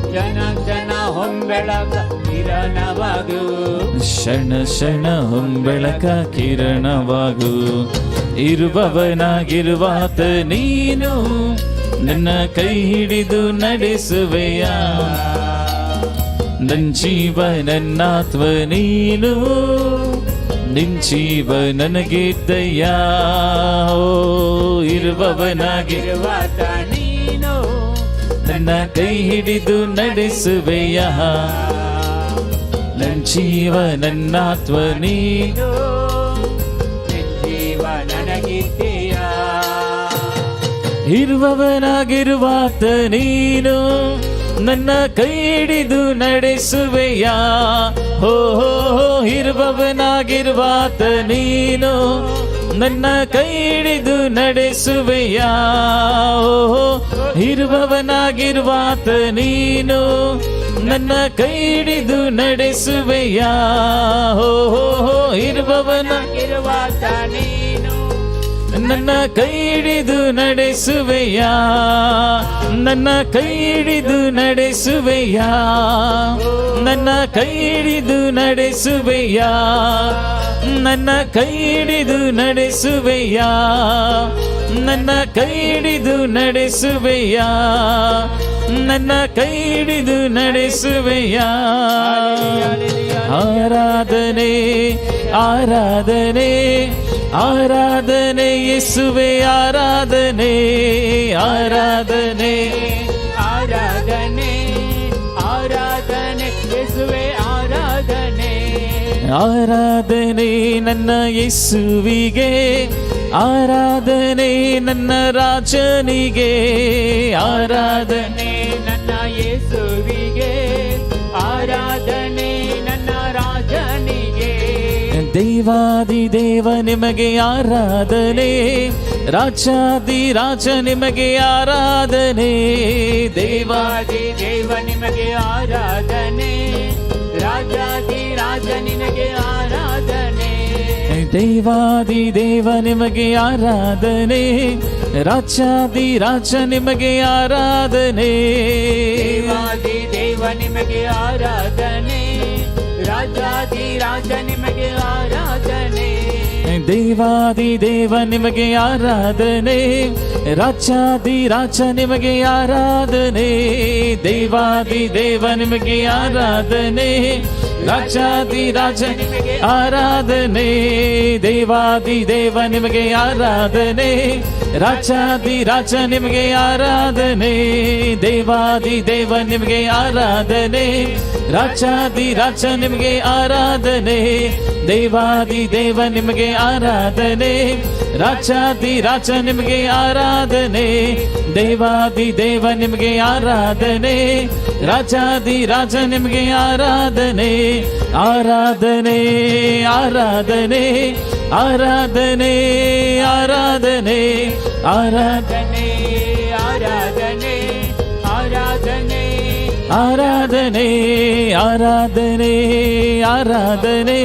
ಕ್ಷಣ ಕ್ಷಣ ಹೊಂಬೆಳಕ ಕಿರಣವಾಗು. ಕ್ಷಣ ಕ್ಷಣ ಹೊಂಬೆಳಕ ಕಿರಣವಾಗು. ಇರುವವನಾಗಿರುವಾತ ನೀನು, ನನ್ನ ಕೈ ಹಿಡಿದು ನಡೆಸುವೆಯ. ನನ್ ಜೀವ ನನ್ನಾತ್ಮ ನೀನು, ನಿನ್ ಜೀವ ನನಗಿದ್ದಯ್ಯ. ಓ, ಇರುವವನಾಗಿ ಇರುವಾತ ನೀನು, ನನ್ನ ಕೈ ಹಿಡಿದು ನಡೆಸುವೆಯ. ನನ್ ಜೀವ ನನ್ನಾತ್ಮ ನೀನು, ನಿನ್ ಜೀವ ನನಗಿದ್ದೀಯ. ಇರುವವನಾಗಿರುವಾತ ನೀನು, ನನ್ನ ಕೈ ಹಿಡಿದು ನಡೆಸುವೆಯ. ಹೋ ಹೋ ಹೋ, ಇರುವವನಾಗಿರುವಾತ ನೀನು, ನನ್ನ ಕೈ ಹಿಡಿದು ನಡೆಸುವೆಯ. ಓ, ಇರುವವನಾಗಿರುವಾತ ನೀನು, ನನ್ನ ಕೈ ಹಿಡಿದು ನಡೆಸುವೆಯ. ಹೋ ಹೋ ಹೋ, ಇರುವವನ ಇರುವಾತ ನೀನು, ನನ್ನ ಕೈ ಹಿಡಿದು ನಡೆಸುವೆಯ. ನನ್ನ ಕೈ ಹಿಡಿದು ನಡೆಸುವೆಯ. ನನ್ನ ಕೈ ಹಿಡಿದು ನಡೆಸುವೆಯ. ನನ್ನ ಕೈ ಹಿಡಿದು ನಡೆಸುವೆಯ. ನನ್ನ ಕೈ ಹಿಡಿದು ನಡೆಸುವೆಯ. ನನ್ನ ಕೈ ಹಿಡಿದು ನಡೆಸುವೆಯ. ಆರಾಧನೆ, ಆರಾಧನೆ, ಆರಾಧನೆ ಯೇಸುವೆ, ಆರಾಧನೆ, ಆರಾಧನೆ. ಆರಾಧನೆ, ಆರಾಧನೆ ಯೇಸುವೆ, ಆರಾಧನೆ. ಆರಾಧನೆ ನನ್ನ ಯೇಸುವಿಗೆ, ಆರಾಧನೆ ನನ್ನ ರಾಜನಿಗೆ, ಆರಾಧನೆ ನನ್ನ ಯೇಸುವಿಗೆ, ಆರಾಧನೆ ನನ್ನ ರಾಜನಿಗೆ. ದೇವಾದಿ ದೇವ ನಿಮಗೆ ಆರಾಧನೆ, ರಾಜಾದಿ ರಾಜ ನಿಮಗೆ ಆರಾಧನೆ. ದೇವಾದಿ ದೇವಾದಿ ದೇವ ನಿಮಗೆ ಆರಾಧನೆ, ರಾಜಾದಿ ರಾಜ ನಿನಗೆ ಆರಾಧನೆ. ದೇವಾದಿ ದೇವ ನಿಮಗೆ ಆರಾಧನೆ, ರಾಜಾದಿ ರಾಜ ನಿಮಗೆ ಆರಾಧನೆ. ದೇವಾದಿ ದೇವ ನಿಮಗೆ ಆರಾಧನೆ, ರಾಜಾದಿ ರಾಜ ನಿಮಗೆ ಆರಾಧನೆ. ದೇವಾದಿ ದೇವ ನಿಮಗೆ ಆರಾಧನೆ, ರಾಜಾದಿ ರಾಜ ನಿಮಗೆ ಆರಾಧನೆ. ದೇವಾದಿ ದೇವ ನಿಮಗೆ ಆರಾಧನೆ, ರಾಜಾದಿ ರಾಜ ನಿಮಗೆ ಆರಾಧನೆ. ದೇವಾದಿ ದೇವ ನಿಮಗೆ ಆರಾಧನೆ, ರಾಜಾದಿ ರಾಜ ನಿಮಗೆ ಆರಾಧನೆ. ದೇವಾದಿ ದೇವ ನಿಮಗೆ ಆರಾಧನೆ, ರಾಜಾದಿ ರಾಜ ನಿಮಗೆ ಆರಾಧನೆ. ದೇವಾದಿ ದೇವ ನಿಮಗೆ ಆರಾಧನೆ, ರಾಜಾದಿ ರಾಜ ನಿಮಗೆ ಆರಾಧನೆ. ದೇವಾದಿ ದೇವ ನಿಮಗೆ ಆರಾಧನೆ, ರಾಜಾದಿ ರಾಜ ನಿಮಗೆ ಆರಾಧನೆ. ಆರಾಧನೆ, ಆರಾಧನೆ, ಆರಾಧನೆ, ಆರಾಧನೆ, ಆರಾಧನೆ, ಆರಾಧನೆ, ಆರಾಧನೆ, ಆರಾಧನೆ, ಆರಾಧನೆ, ಆರಾಧನೆ,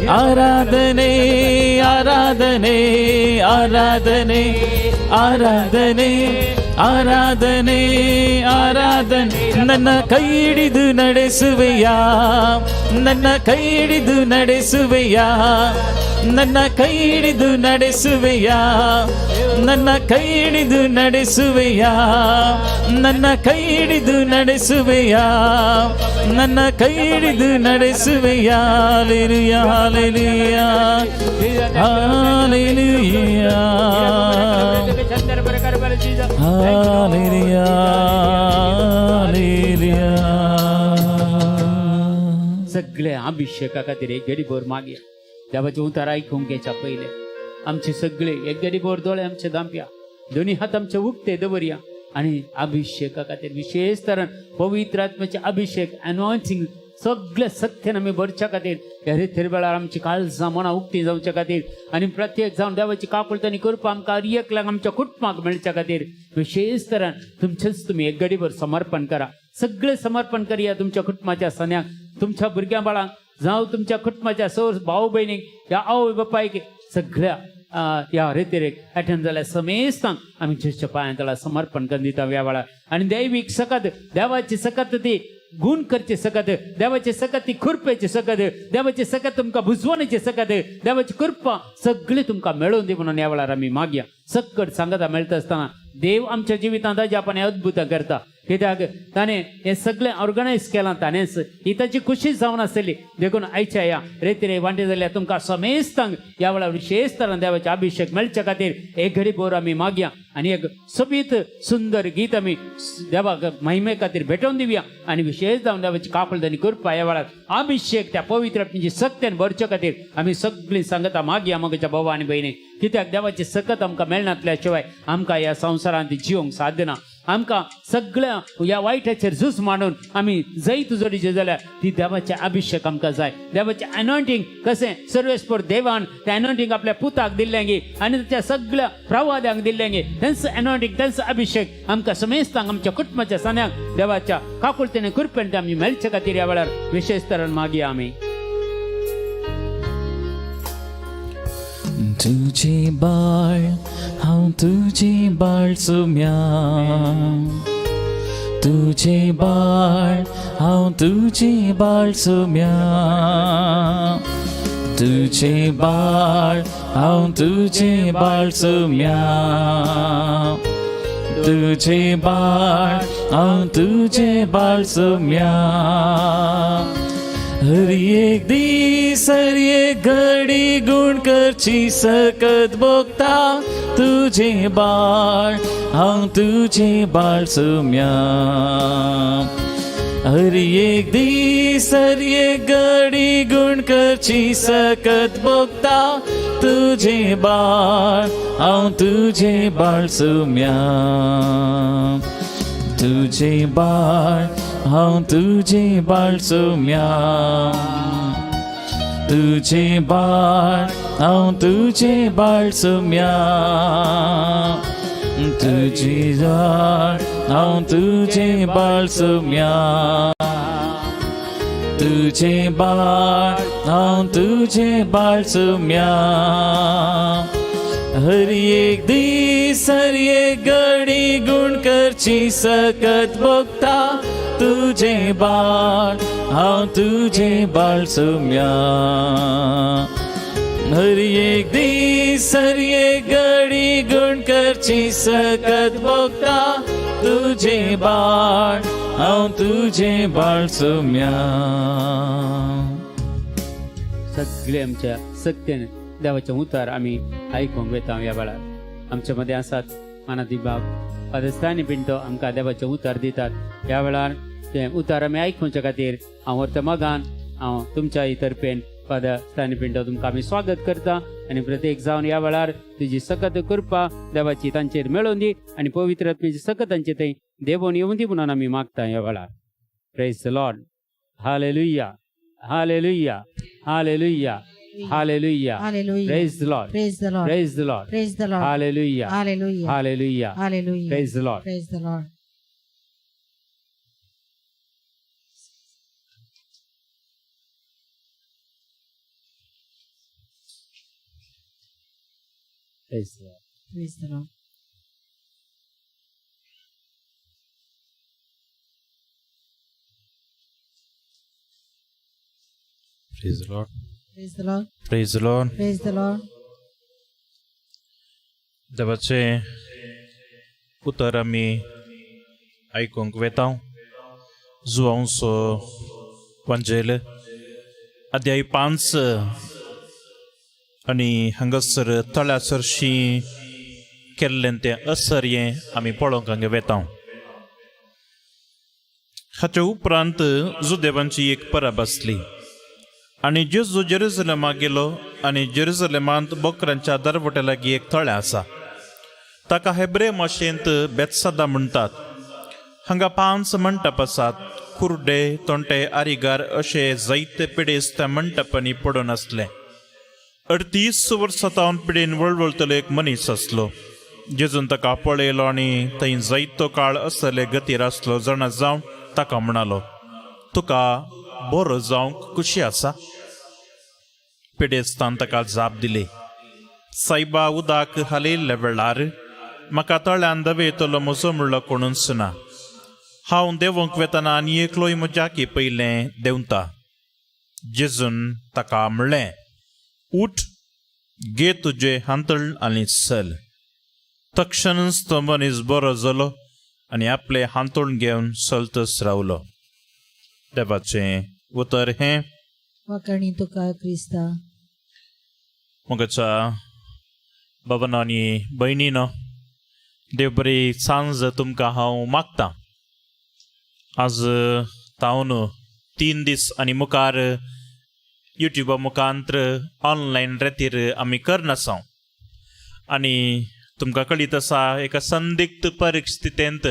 ಆರಾಧನೆ, ಆರಾಧನೆ, ಆರಾಧನೆ, ಆರಾಧನೆ, ಆರಾಧನೆ, ಆರಾಧನೆ. ನನ್ನ ಕೈ ಹಿಡಿದು ನಡೆಸುವೆಯಾ, ನನ್ನ ಕೈ ಹಿಡಿದು ನಡೆಸುವೆಯಾ, ನನ್ನ ಕೈ ಹಿಡಿದು ನಡೆಸುವೆಯಾ, ನನ್ನ ಕೈ ಹಿಡಿದು ನಡೆಸುವೆಯಾ, ನನ್ನ ಕೈ ಹಿಡಿದು ನಡೆಸುವೆಯಾ, ನನ್ನ ಕೈ ಹಿಡಿದು ನಡೆಸುವೆಯಾ. Hallelujah, hallelujah, hallelujah, hallelujah, hallelujah. सगळे अभिषेका खातीर एक गडी भर मागया. देवाचें उतार आयकूंक घेवच्या पयले आमचे सगळे एक गडी भर दोळे आमचे धांपया, दोनी हात आमचे उक्ते दवरया आनी अभिषेका खातीर विशेष तरान पवित्र आत्म्याचे अभिषेक अनॉयंटींग सगळे सत्यान आमी भरच्या खातीर ह्या रेतीर वेळार आमची काळजां मनां उक्ती जावच्या खातीर आनी प्रत्येक जावन देवाची काकुळट आनी कृपा आमकां एकल्याक आमच्या कुटुंबाक मेळच्या खातीर विशेष तरान तुमचेच तुमी एक गडीभर समर्पण करा. सगळे समर्पण करया तुमच्या कुटुंबाच्या सन्याक, तुमच्या भुरग्यां बाळांक, जावं तुमच्या कुटुंबाच्या सोर भाव भयणीक ह्या आवय बापायक, सगळ्या ह्या रेतिरेक अटेंड जाल्यार समेस्तांक आमी जेजूच्या पांयां तळा समर्पण करून दिता ह्या वेळार. आनी दैवीक सकत, देवाची सकत ती गुण करचे सकत, देवाची सकत ती कृपेची सकत, देवाची सकत तुमकां बुजवणेची सकत, देवाची कृपा सगळी तुमकां मेळोवन दी म्हणून ह्या वेळार आमी मागया. सक्कड सांगता मेळटा आसतना देव आमच्या जिवितांत अजाप आनी अद्भुतां करता, कित्याक ताणें हें सगळें ऑर्गनायज केलां ताणेंच, ही ताची खुशी जावन आसतली. देखून आयच्या ह्या रेतिरे वांटे जाल्यार तुमकां समेस्तांक ह्या वेळार विशेष तरान देवाचे अभिषेक मेळच्या खातीर एक घडी भर आमी मागया आनी एक सोबीत सुंदर गीत आमी देवाक महिमे खातीर भेटोवन दिवया आनी विशेष जावन देवाची काकुळट आनी कृपा ह्या वेळार अभिषेक त्या पवित्र आत्म्याची सक्तेन भरच्या खातीर आमी सगळीं सांगता मागया मगच्या भाव आनी भयणी. कित्याक देवाची सकत आमकां मेळनातल्या शिवाय आमकां ह्या संवसारांत जिवंक साध्य ना. आमकां सगळ्या ह्या वायटाचेर झूज मांडून आमी जैत जोडीचे जाल्यार ती देवाचे अभिषेक आमकां जाय. देवाचें अनॉयंटींग कशें सर्वेस्पर देवान तें अनॉयंटींग आपल्या पुताक दिल्लें गी आनी त्या सगळ्या प्रवाद्यांक दिल्लें गी, तेंचो अनॉयंटींग, तेंचो अभिषेक आमकां समेस्तांक आमच्या कुटुंबाच्या सन्याक देवाच्या काकुळतेने कृपेन ते आमी मेळचे खातीर ह्या वेळार विशेष तरान मागया आमी. तुझे बाळ हांव, तुझे बाळ सुम्या, तुझे बाळ हांव, तुझे बाळ सुम्या, तुझे बाळ हांव, तुझे बाळ सुम्या, तुझे बाळ हांव, तुझे बाळ सुम्या. हर एक दीस, हर एक घडी गुण करची सकत भोगता. तुझे बाळ हांव, तुझे बाळ सुम्या. हर एक दीस हर एक घडी गुण करची सकत भोगता तुझे बाळ हांव तुझे बाळ सुम्या तुझे बाळ हांव तुझे बाळ सुम्या तुझे बाळ हांव तुझे बाळ सुम्या तुझे बाळ हांव तुझे बाळ सुम्या तुझे बाळ हांव तुझे बाळ सुम्या हर एक दीस हर एक घडी गुण करची सकत भोगता तुझे बाळ हांव तुझे बाळ सुम्या हर एक दीस हर एक घडी गुण करची सकत भोगता तुझे बाळ हांव तुझे बाळ सुम्या. सगळे आमच्या सत्तेन देवाचें उतर आमी आयकूंक वेता ह्या वेळार. आमचे मदें आसात मानादी बाब फादर स्टॅनली पिंटो, आमकां देवाचें उतर दितात. ह्या वेळार तें उतर आमी आयकुच्या खातीर हांव व्हरता मोगान हांव तुमच्या तर्फेन फादर स्टॅनली पिंटो तुमकां आमी स्वागत करता आनी प्रत्येक जावन ह्या वेळार तुजी सकत कृपा देवाची तांचेर मेळोवन दी आनी पवित्र आत्म्याची सकत तांचे थंय देवोन येवन दी म्हणून आमी मागता ह्या वेळार. Praise the Lord. Hallelujah, hallelujah, hallelujah, hallelujah. Hallelujah. Praise the Lord. Praise the Lord. Praise the Lord. Praise the Lord. Hallelujah. Hallelujah. Hallelujah. Hallelujah. Praise the Lord. Praise the Lord. Praise the Lord. Praise the Lord. Praise the Lord. Praise the Lord. Praise the Lord. Praise the Lord. देवाचें उतर आमी आयकूंक वेता. जुवांसो वांजेल अध्याय 5 आनी हांगासर तळ्या सरशी केल्लें तें असर हें आमी पळोवंक हांगा वेता. हाचे उपरांत जुदेवांची एक परब आसली आनी जेजू जेरुजलेमाक गेलो आनी जेरुजलेमांत बोकरांच्या दरवट्या लागीं एक तळें आसा. ताका हेब्रे माशेंत बेत्सदा म्हणटात. हांगा 5 मंटप आसात. कुर्डे, तोंटे, आरिगार अशे जायते पिडेस्त त्या मंटपांनी पडून आसले. 38 वर्सां तावन पिडेन वळवळतलो एक मनीस आसलो. जेजून ताका पळयलो आनी थंय जायतो काळ असले गतीर आसलो जाणा जावन ताका म्हणालो, तुका बरो जावंक खुशी आसा? पिडेस्तान ताका जाप दिली, सायबा, उदक हालयल्ल्या वेळार म्हाका तळ्यान दवेतलो म्हजो म्हणलो कोणूच ना. हांव देंवोंक वेतना आनी एकलोय म्हज्याकी पयलें देंवता. जेजून ताका म्हणलें, उठ, घे तुजें हांतळ आनी चल. तक्षणच तो मनीस बरो जालो आनी आपलें हांतूण घेवन चलतच रावलो. देवाचें उतर हें. वाकणी तुका क्रिस्ता. मोगाच्या बाबानो आनी भयणीनो, देव बरी सांज तुमकां हांव मागतां. आज तावन 3 दीस आनी मुखार युट्युबा मुखांत्र ऑनलायन रेतीर आमी करनासांव आनी तुमकां कळीत आसा एका संदिग्ध परिस्थितींत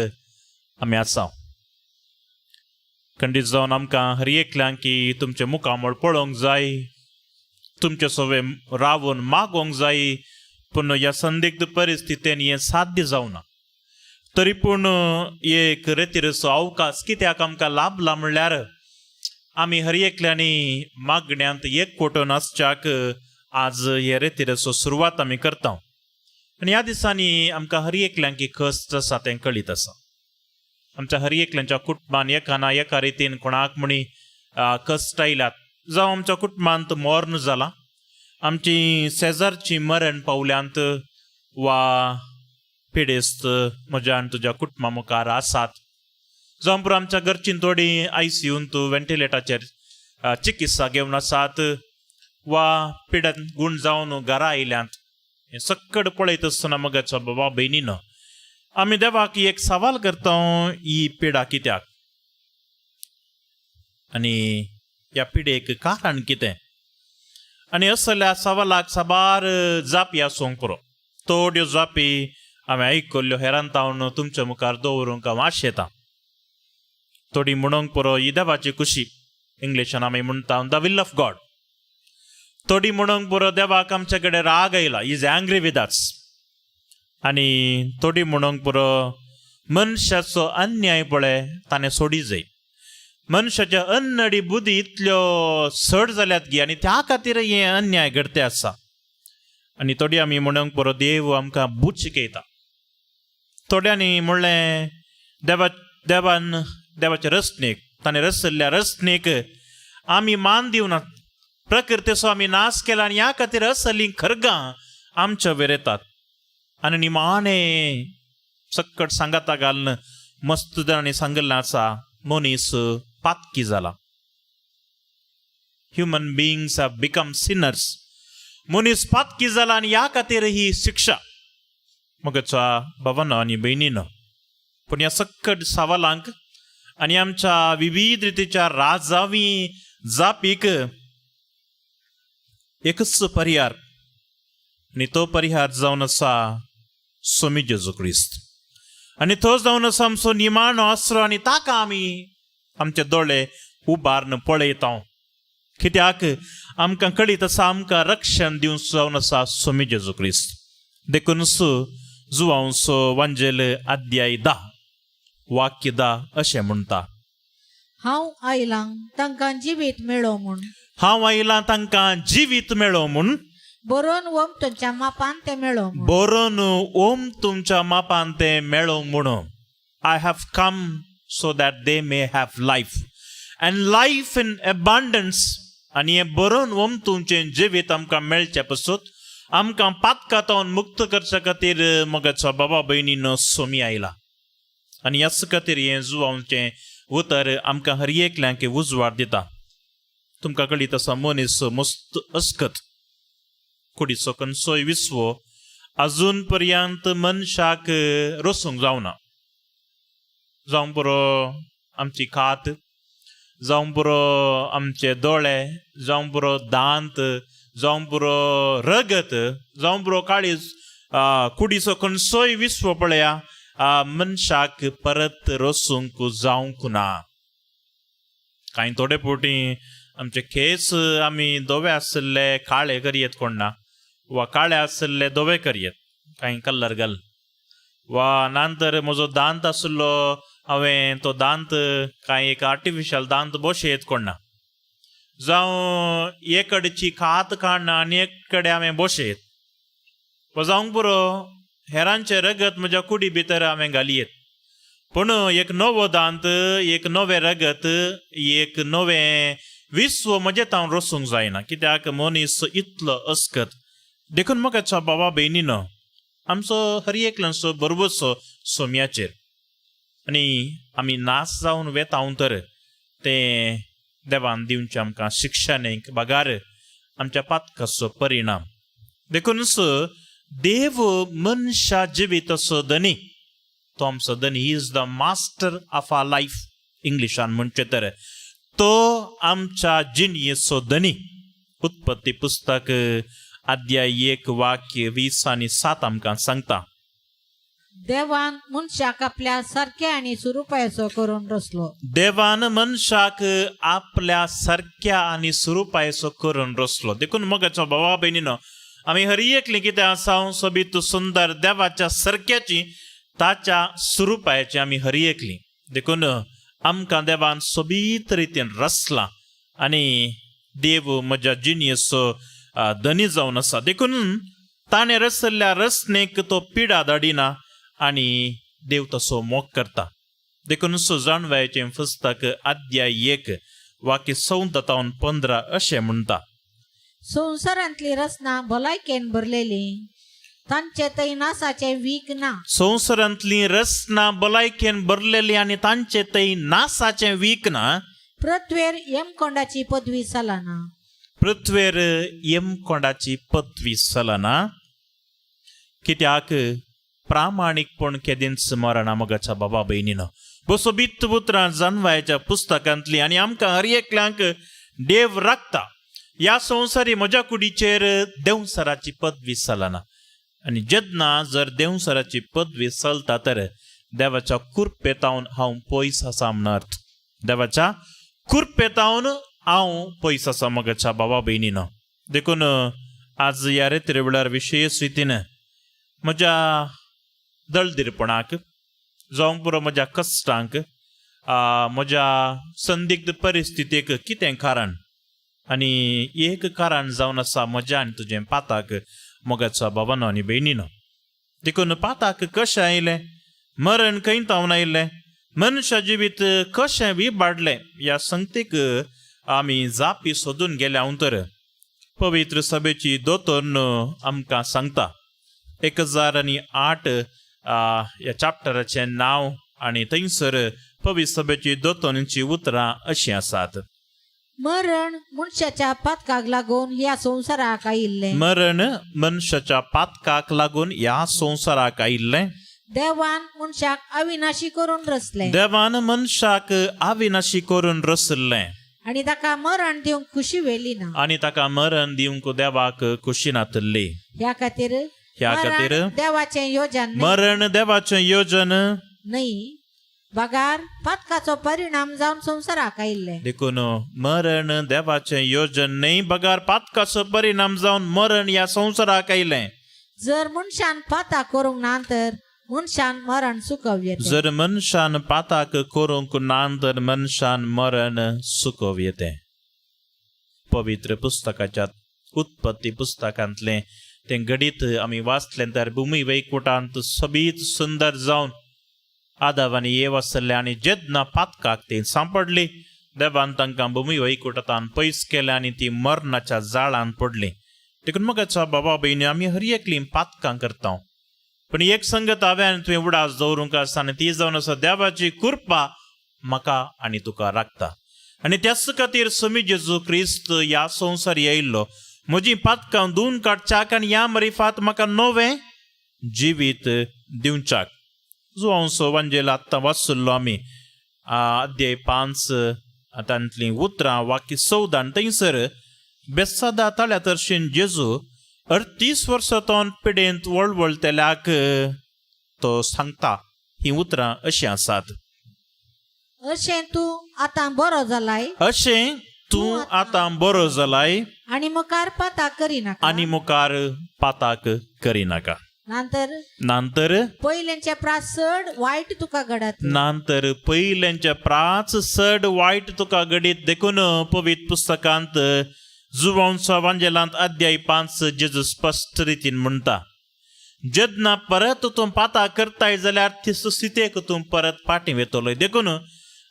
आमी आसा. खंडीत जावन आमकां हर एकल्यांक की तुमचें मुखामळ पळोवंक जाय, तुमचे सवे रावून मागोवंक जाय, पूण ह्या संदिग्ध परिस्थितीन हें साध्य जावना. तरी पूण एक रेतीरचो अवकाश कित्याक आमकां लाभला म्हणल्यार आमी हर एकल्यांनी मागण्यांत एक कोटून आसच्याक आज हे रेतीरचो सुरवात आमी करता. आनी ह्या दिसांनी आमकां हर एकल्यांक कश्ट आसा तें कळीत आसा. आमच्या हर एकल्यांच्या कुटुंबान एका ना एका रितीन कोणाक म्हणी कश्ट आयल्यात, जावं आमच्या कुटुंबांत मर्ण जालां, आमची शेजारची मरण पावल्यांत वा पिडेस्त म्हज्या आनी तुज्या कुटुंबा मुखार आसात, जावं पुरो आमच्या घरचीं थोडीं आयसीयूंत व्हेंटिलेटाचेर चिकित्सा घेवन आसात वा पिडन गूण जावन घरा आयल्यांत. हें सक्कड पळयत आसतना मगाचो बाबा भयणीनो आमी देवाक एक सवाल करता, ही पिडा कित्याक? आनी ह्या पिडेक कारण कितें? आनी असल्या सवालाक साबार जापी आसूंक पुरो. थोड्यो जापी हांवें आयकल्ल्यो हेरांत तावन तुमच्या मुखार दवरूंक हांव आशेतां. थोडी म्हणूंक पुरो ही देवाची खुशी, इंग्लिशान आमी म्हणटा the will of God. थोडी म्हणूंक पुरो देवाक आमचे कडेन राग आयला, is angry with us. आनी थोडी म्हणूंक पुरो मनशाचो अन्याय पळय ताणें सोडी जाय, मनशाच्या अन्नडी बुद्धी इतल्यो चड जाल्यात गी आनी त्या खातीर हे अन्याय घडते आसा. आनी थोडी आमी म्हणूंक पुरो देव आमकां बूद शिकयता. थोड्यांनी म्हणलें देवा देवान देवाचे रचणेक, ताणें रचल्ल्या रचणेक आमी मान दिवना, प्रकृतीचो आमी नाश केला आनी ह्या खातीर असलीं खरगां आमच्या वयर येतात. आनी निमाणें सक्कट सांगाता घालून मस्त जाणांनी सांगिल्लें आसा, मनीस पातकी जाला, human beings have become sinners. मनीस पातकी जाला आनी ह्या खातीर ही शिक्षा. मगच्या भावानो आनी भयणीनो, पूण ह्या सक्कट सवालांक आनी आमच्या विविध रितीच्या राजावी जापीक एकच परिहार आनी तो परिहार जावन आसा सोमी जेजू क्रिस्त. आनी तो जावन आसा आमचो निमाणो आसरो आनी ताका आमी आमचे दोळे उबारून पळयता, कित्याक आमकां कळीत आसा आमकां रक्षण दिवंक जावन आसा सोमी जेजू क्रिस्त. देखूनच जुवांचो वांजेल अध्याय 10 वाक्य 10 अशें म्हणटा, हांव आयलां तांकां जिवीत मेळो म्हूण, हांव आयलां तांकां जिवीत मेळो म्हूण, बरोवन ओम तुमच्या मापान तें मेळो म्हूण. बरोवन ओम तुमच्या मापान तें मेळो म्हणून. I have come so that they may have life and life in abundance. आनी हें बरोवन ओम तुमचें जिवीत आमकां मेळचें पसून आमकां पातकातावन मुक्त करच्या खातीर मगाचो बाबा भयणीन सोमी आयला. आनी ह्याच खातीर हें जुवांचें उतर आमकां हर एकल्यांक उजवाड दिता. तुमकां कळीत आसा, मनीस मस्त अस्कत, कुडीचो खंयचोय विसवो अजून पर्यंत मनशाक रसूंक जावना. जावं पुरो आमची कात, जावं पुरो आमचे दोळे, जावं पुरो दांत, जावं पुरो रगत, जावं पुरो काळीज, कुडीचो खंयचोय विसवो पळया, मनशाक परत रसूंक जावंक ना. कांय थोडे फावटी आमचे केस आमी धवे आशिल्ले काळे करयेत कोण ना, वा काळे आशिल्ले धवे करयेत, कांय कलर घाल, वा नातर म्हजो दांत आशिल्लो हांवें तो दांत कांय एक आर्टिफिशियल दांत बसयत कोण ना, जावं एक कडची कात काडना आनी एक कडेन हांवें बसयत, वा जावंक पुरो हेरांचें रगत म्हज्या कुडी भितर हांवें घालयेत, पूण एक नवो दांत, एक नवें रगत, एक नवें विश्व म्हजें तावन रसूंक जायना, कित्याक मनीस इतलो अस्कत. देखून म्हाका बाबा भयणीनो, आमचो हर एकल्याचो बरोबरचो सोम्याचेर आनी आमी नाश जावन वेता तर तें देवान दिवचें आमकां शिक्षणीक बगार आमच्या पातकाचो परिणाम. देखूनच देव मनशा जिवीत असो धनी, तो आमचो धनी, is the master of our life. इंग्लिशान म्हणचें तर तो आमच्या जिणयेचो धनी. उत्पत्ती पुस्तक अध्याय 1 वाक्य 20 आनी 7 आमकां सांगता, देवान मनशाक आपल्या सारक्या आनी सुरुपायाचो करून रचलो. देवान मनशाक आपल्या सारक्या आनी सुरुपायचो करून रचलो. देखून मगाचो बाबा भयणीनो, आमी हर एकली कितें आसा सोबीत सुंदर देवाच्या सारक्याची, ताच्या सुरुपायाची आमी हर एकली. देखून आमकां देवान सोबीत रितीन रचला आनी देव म्हज्या जिणयेचो धनी जावन आसा. देखून ताणें रचल्ल्या रचणेक तो पिडा धाडिना आनी देव तसो मोग करता. देखून जाणवायचें पुस्तक अध्याय 1 वाक्य 14 तावन 15 अशें म्हणटा, संवसारांतली रचना भलायकेन भरलेली, तांचे थंय नासाचें वीक ना. संवसारांतली रचना भलायकेन भरलेली आनी तांचे थंय नासाचें वीक ना. पृथ्वेर यमकोंडाची पदवी चलना. पृथ्वेर यमकोंडाची पदवी चलना, कित्याक प्रामाणीकपण केदींच मरना. मगाच्या बाबा भयणीनो, सोबीत उतरां जानवायच्या पुस्तकांतली आनी आमकां हर एकल्यांक देव राखता. ह्या संवसारी म्हज्या कुडीचेर देंवसराची पदवी चलना आनी जेन्ना जर देंवसराची पदवी चलता तर देवाच्या कुरपेतावन हांव पयस आसा म्हण अर्थ. देवाच्या कुरपेतावन हांव पयस आसा मगाच्या बाबा भयणीनो. देखून आज ह्या रेत्रे वेळार विशेश रितीन म्हज्या दळदिरपणाक जावं पुरो म्हज्या कश्टांक, म्हज्या संदिग्ध परिस्थितीक कितें कारण आनी एक कारण जावन आसा म्हज्या आनी तुजें पाताक मोगाच्या बाबानो आनी भयणीनो. देखून पाताक कशें आयलें, मरण खंय तावन आयलें, मनशा जिवीत कशें विबाडलें ह्या संगतीक आमी जापी सोदून गेल्या अंतर पवित्र सभेची दोतोर्न आमकां सांगता. 1008 ह्या चॅप्टराचें नांव आनी थंयसर पवित्र सभेची दोतोनीची उतरां अशीं आसात. मरण मनशाच्या पातकाक लागून ह्या संवसाराक आयिल्लें. मरण मनशाच्या पातकाक लागून ह्या संवसाराक आयिल्लें. देवान मनशाक अविनाशी करून रचलें. देवान मनशाक अविनाशी करून रचल्लें आनी ताका मरण दिवंक खुशी वेली ना. आनी ताका मरण दिवंक देवाक खुशी नातल्ली. ह्या खातीर ह्या खातीर मरण देवाचें योजन न्हय. मरण देवाचें योजन न्हय बगार पातकाचो परिणाम जावन संवसाराक आयिल्लें. देखून मरण देवाचें योजन न्हय बगार पातकाचो परिणाम जावन मरण ह्या संवसाराक आयलें. जर मनशान पाताक करूंक ना तर मनशान मरण चुकव येता. जर मनशान पाताक करूंक ना तर मनशान मरण चुकोव येतें. पवित्र पुस्तकाच्या उत्पत्ती पुस्तकांतलें तें घडीत आमी वाचलें तर भुमी वैकुटांत सोबीत सुंदर जावन आदाव आनी येव आसले आनी जेन्ना पातकाक ती सांपडली देवान तांकां भुमी वैकुटांत पयस केलें आनी ती मरणाच्या जाळान पडली. देखून म्हज्या बाबा भयणी आमी हर एकलीं पातकां करता पूण एक संगत हांवें आनी तुवें उडास दवरूंक आसा आनी ती जावन आसा देवाची कृपा म्हाका आनी तुका राखता. आनी त्याच खातीर समी जेजू क्रिस्त ह्या संवसार येयल्लो म्हजी पातकां धुवन काडच्याक आनी ह्या मरिफात म्हाका नवें जिवीत दिवच्याक. जुवांसो वांजेल आत्तां वाचल्लो आमी अध्याय 5 तांतलीं उतरां वाक्य 14 आनी थंयसर बेसादा तळ्या तरशेन जेजू 38 वर्सां तो पिडेंत वळवळटल्याक तो सांगता. ही उतरां अशीं आसात. अशें तूं आतां बरो जालाय. अशें तूं आतां बरो जालाय आनी मुखार पाताक करिनाका. आनी मुखार पाताक करिनाका. नंतर नंतर पयल्यांच्या प्रास चड वायट तुका घडत. नंतर पयल्यांच्या प्राच चड वायट तुका घडीत. देखून पवित्र पुस्तकांत जुवांच्या वांजेलांत अध्याय 5 जेजू स्पश्ट रितीन म्हणटा जेन्ना परत तूं पाताक करताय जाल्यार ती सुस्थितेक तूं परत फाटीं वेतलोय. देखून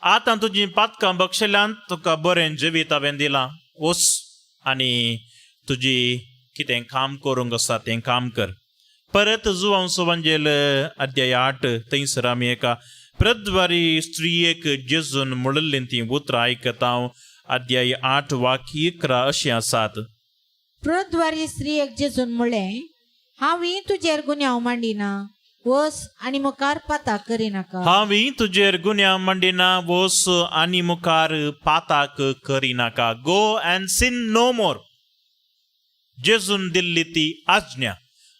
आतां तुजी पातकां बक्षल्यान तुका बरें जिवीत हांवें दिलां, वच आनी तुजी कितें काम करूंक आसा तें काम कर. परत जुवांसो वांजेल अध्याय 8 थंयसर आमी एका प्रद्वारी स्त्रियेक जेजून म्हणिल्लीं तीं उतरां आयकता. अध्याय 8 वाक्य 11 अशीं आसात. प्रद्वारी स्त्रियेक जेजून म्हणलें हांव तुजेर गुन्यांव मांडिना, वस आनी मुखार पाताक करिनाका. हांव तुजेर गुन्यांव मांडिना, वस आनी मुखार पाताक करिनाका. Go and sin no more. जेजून दिल्ली ती आज्ञा.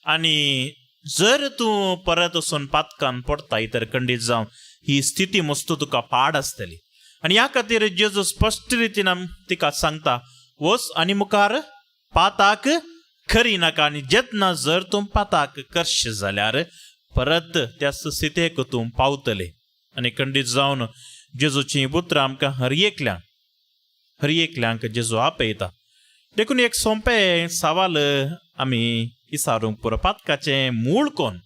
आनी जर तूं परत वचून पातकान पडताय तर खंडीत जावन ही स्थिती मस्तू तुका पाड आसतली. आनी ह्या खातीर जेजू स्पश्ट रितीन तिका सांगता वस आनी मुखार पाताक करिनाका. आनी जेन्ना जर तूं पाताक करशे जाल्यार परत त्या स्थितेक तूं पावतले. आनी खंडीत जावन जेजूची उतरां आमकां हर एकल्यांक जेजू आपयता. देखून एक सोंपें सवाल आमी इसारूंक पुरो, पातकाचें मूळ कोण?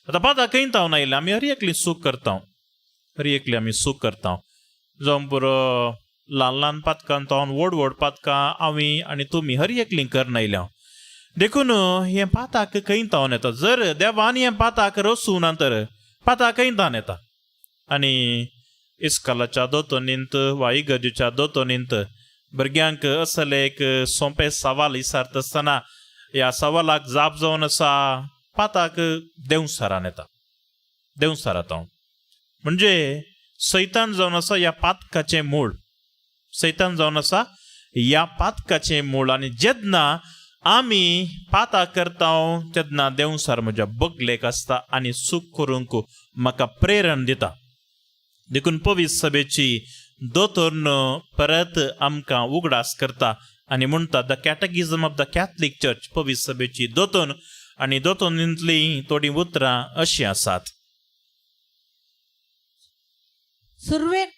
आतां पाताक खंय तावन आयलें? आमी हर एकली चूक करता, हर एकली आमी चूक करता. जावं पुरो ल्हान ल्हान पातकां तावन व्हड व्हड पातकां आमी आनी तुमी हर एकली करन आयल्या. देखून हें पाताक खंय तावन येता? जर देवान हें पाताक रसूं ना तर पाताक खंय तावन येता? आनी इस्कालाच्या दोतोनींत वा इगर्जेच्या दोतोनींत भुरग्यांक असले एक सोंपें सवाल विचारता आसतना ह्या सवालाक जाप जावन आसा पाताक देंवसारान येता, देंवसारात हांव म्हणजे सैतान जावन आसा ह्या पातकाचें मूळ. सैतान जावन आसा ह्या पातकाचें मूळ. आनी जेन्ना आमी पातां करता तेन्ना देंवचार म्हज्या बगलेक आसता आनी चूक करूंक म्हाका प्रेरण दिता. देखून पवित्र सभेची दोतोर्न परत आमकां उगडास करता आनी म्हणटा, the Catechism of the Catholic Church, पवित्र सभेची दोतोन आनी दोतोनींतलीं थोडीं उतरां अशीं आसात. सुरवेर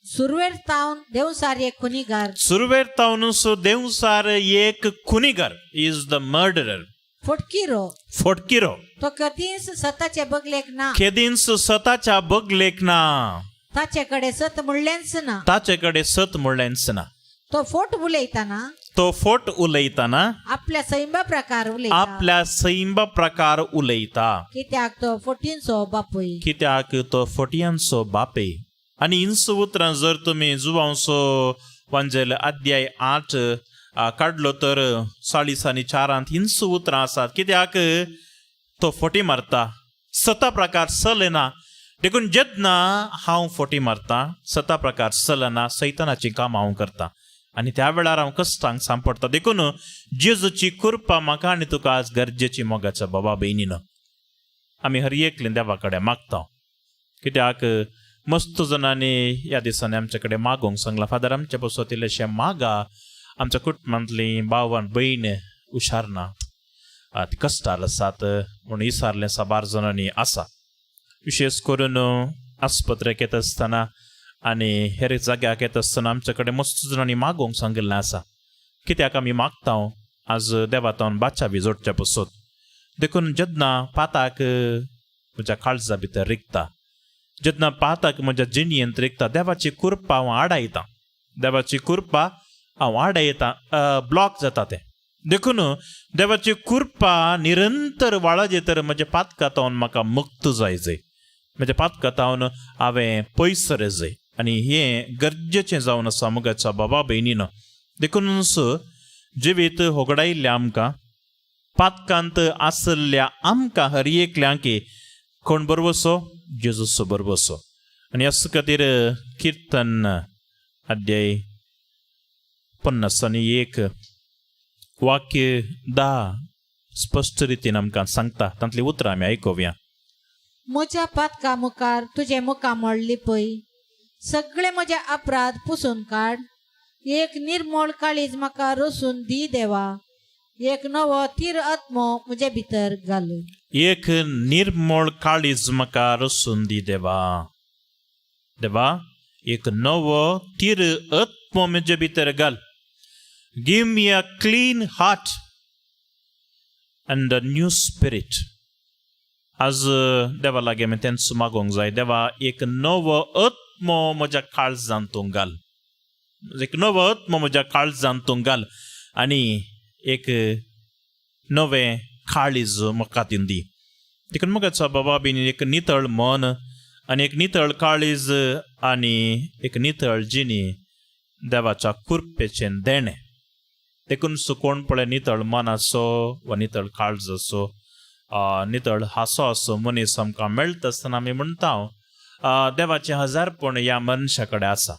सुरवेर तावन देवसार एक खुनीगार. सुरवेर तावनूच देंवचार एक खुनीगार, is the murderer. फटकिरो. फटकिरो. तो कधीच सताचे बगलेक ना. केदींच सताच्या बगलेक ना. ताचे कडेन सत म्हणलेंच ना. ताचे कडेन सत म्हणलेंच ना. तो फोट उलयताना, तो फोट उलयताना, आपल्या सैंबा प्रकार उलयता. आपल्या सैंबा प्रकार उलयता. कित्याक तो फोटींचो बापूय. कित्याक तो फटयांचो बापे. आनी हिंस उतरां जर तुमी जुवांचो वांजेल अध्याय 8 काडलो तर 40 आनी 4 हिंस उतरां आसात. कित्याक तो फटी मारता, सता प्रकार चलना. देखून जेन्ना हांव फटी मारता, सता प्रकार चलना, सैतानाचीं कामां हांव करता आनी त्या वेळार हांव कश्टांक सांपडटा. देखून जेजूची कृपा म्हाका आनी तुका आज गरजेची. मोगाच्या बाबा भयणीन, आमी हर एकले देवा कडेन मागता. कित्याक मस्त जाणांनी ह्या दिसांनी आमचे कडेन मागोंक सांगलां, फादर आमचे पासत इल्लेशें मागा, आमच्या कुटुंबांतलीं भाव आनी भयण हुशार ना, ती कश्टार आसात म्हूण विचारलें साबार जाणांनी आसा. विशेश करून आस्पत्रेक येता आसतना आनी हेर जाग्याक येता आसतना आमचे कडेन मस्त जाणांनी मागोंक सांगिल्लें आसा. कित्याक आमी मागता आज देवा तावन बाचा बी जोडच्या पासत. देखून जेन्ना पाताक म्हज्या काळजा भितर रिगता, जेन्ना पाताक म्हज्या जिणयेंत रिगता, देवाची कृपा हांव आडायतां. देवाची कृपा हांव आडायतां, ब्लॉक जाता तें. देखून देवाची कृपा निरंतर वाळजे तर म्हज्या पातकातावन म्हाका मुक्त जाय जाय, म्हज्या पातकातावन हांवें पयस जाय. आनी हें गरजेचें जावन आसा मोगाच्या बाबा भयणीन. देखूनच जिवीत होगडायिल्ल्या आमकां, पातकांत आसल्ल्या आमकां हर एकल्यांक कोण बरवसो? जेजूचो बरवसो. आनी ह्याच खातीर किर्तन अध्याय 51 वाक्य 10 स्पश्ट रितीन आमकां सांगता. तांतलीं उतरां आमी आयकुया. म्हज्या पातका मुखार तुजें मुखामळ लिपय, सगळे म्हजे अपराध पुसून काड. एक निर्मळ काळीज म्हाका रसून दी देवा, एक नवो तीर आत्मो म्हजे भितर घाल. एक निर्मळ काळीज म्हाका रसून दी देवा. देवा, एक नवो तीर आत्मो म्हजे भितर घाल. Give me a clean heart and a new spirit. आज देवा लागीं आमी तेंच मागोंक जाय. देवा, एक नवो आत्मो म्हज्या काळजांत तूं घाल, एक नवो आत्मो म्हज्या काळजांत तूं घाल आनी एक नवें काळीज म्हाका दी. देखून म्हज्या बाबा बीन, एक नितळ मन आनी एक नितळ काळीज आनी एक नितळ जिणी देवाच्या कृपेचें देणें. देखून कोण पळय नितळ मनाचो वा नितळ काळजाचो, नितळ हांसो असो मनीस आमकां मेळटा आसतना आमी म्हणटा, देवाचें हजारपण ह्या मनशा कडेन आसा.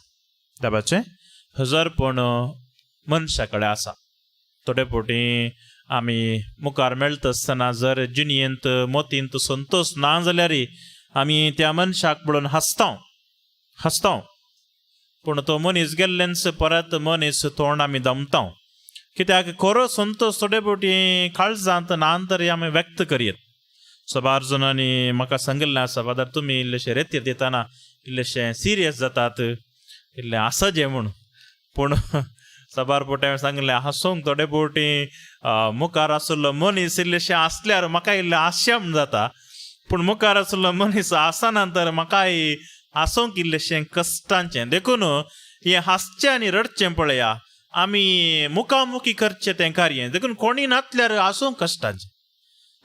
देवाचें हजारपण मनशा कडेन आसा. थोडे फावटी आमी मुखार मेळटा आसतना जर जिणयेंत मोतींत संतोश ना जाल्यार आमी त्या मनशाक पळोवन हांसता हांसता, पूण तो मनीस गेल्ल्यानच परत मनीस तोंड आमी दमता. कित्याक खरो संतोश थोडे फावटी काळजांत ना तरी आमी व्यक्त करयत. साबार जाणांनी म्हाका सांगिल्लें आसा, फादर तुमी इल्लेशे रेतीर दितना इल्लेशे सिरियस जातात, इल्लें हांसचें म्हूण. पूण साबार फावटी हांवें सांगलें, हांसूंक थोडे फावटी मुखार आशिल्लो मनीस इल्लेशें हांसल्यार म्हाका इल्लें हास्यम जाता, पूण मुखार आशिल्लो मनीस हांसना तर म्हाकाय हांसूंक इल्लेशें कश्टांचें. देखून हें हांसचें आनी रडचें पळया आमी मुखामुखी करचें तें कार्य. देखून कोणी नातल्यार हांसूंक कश्टांचें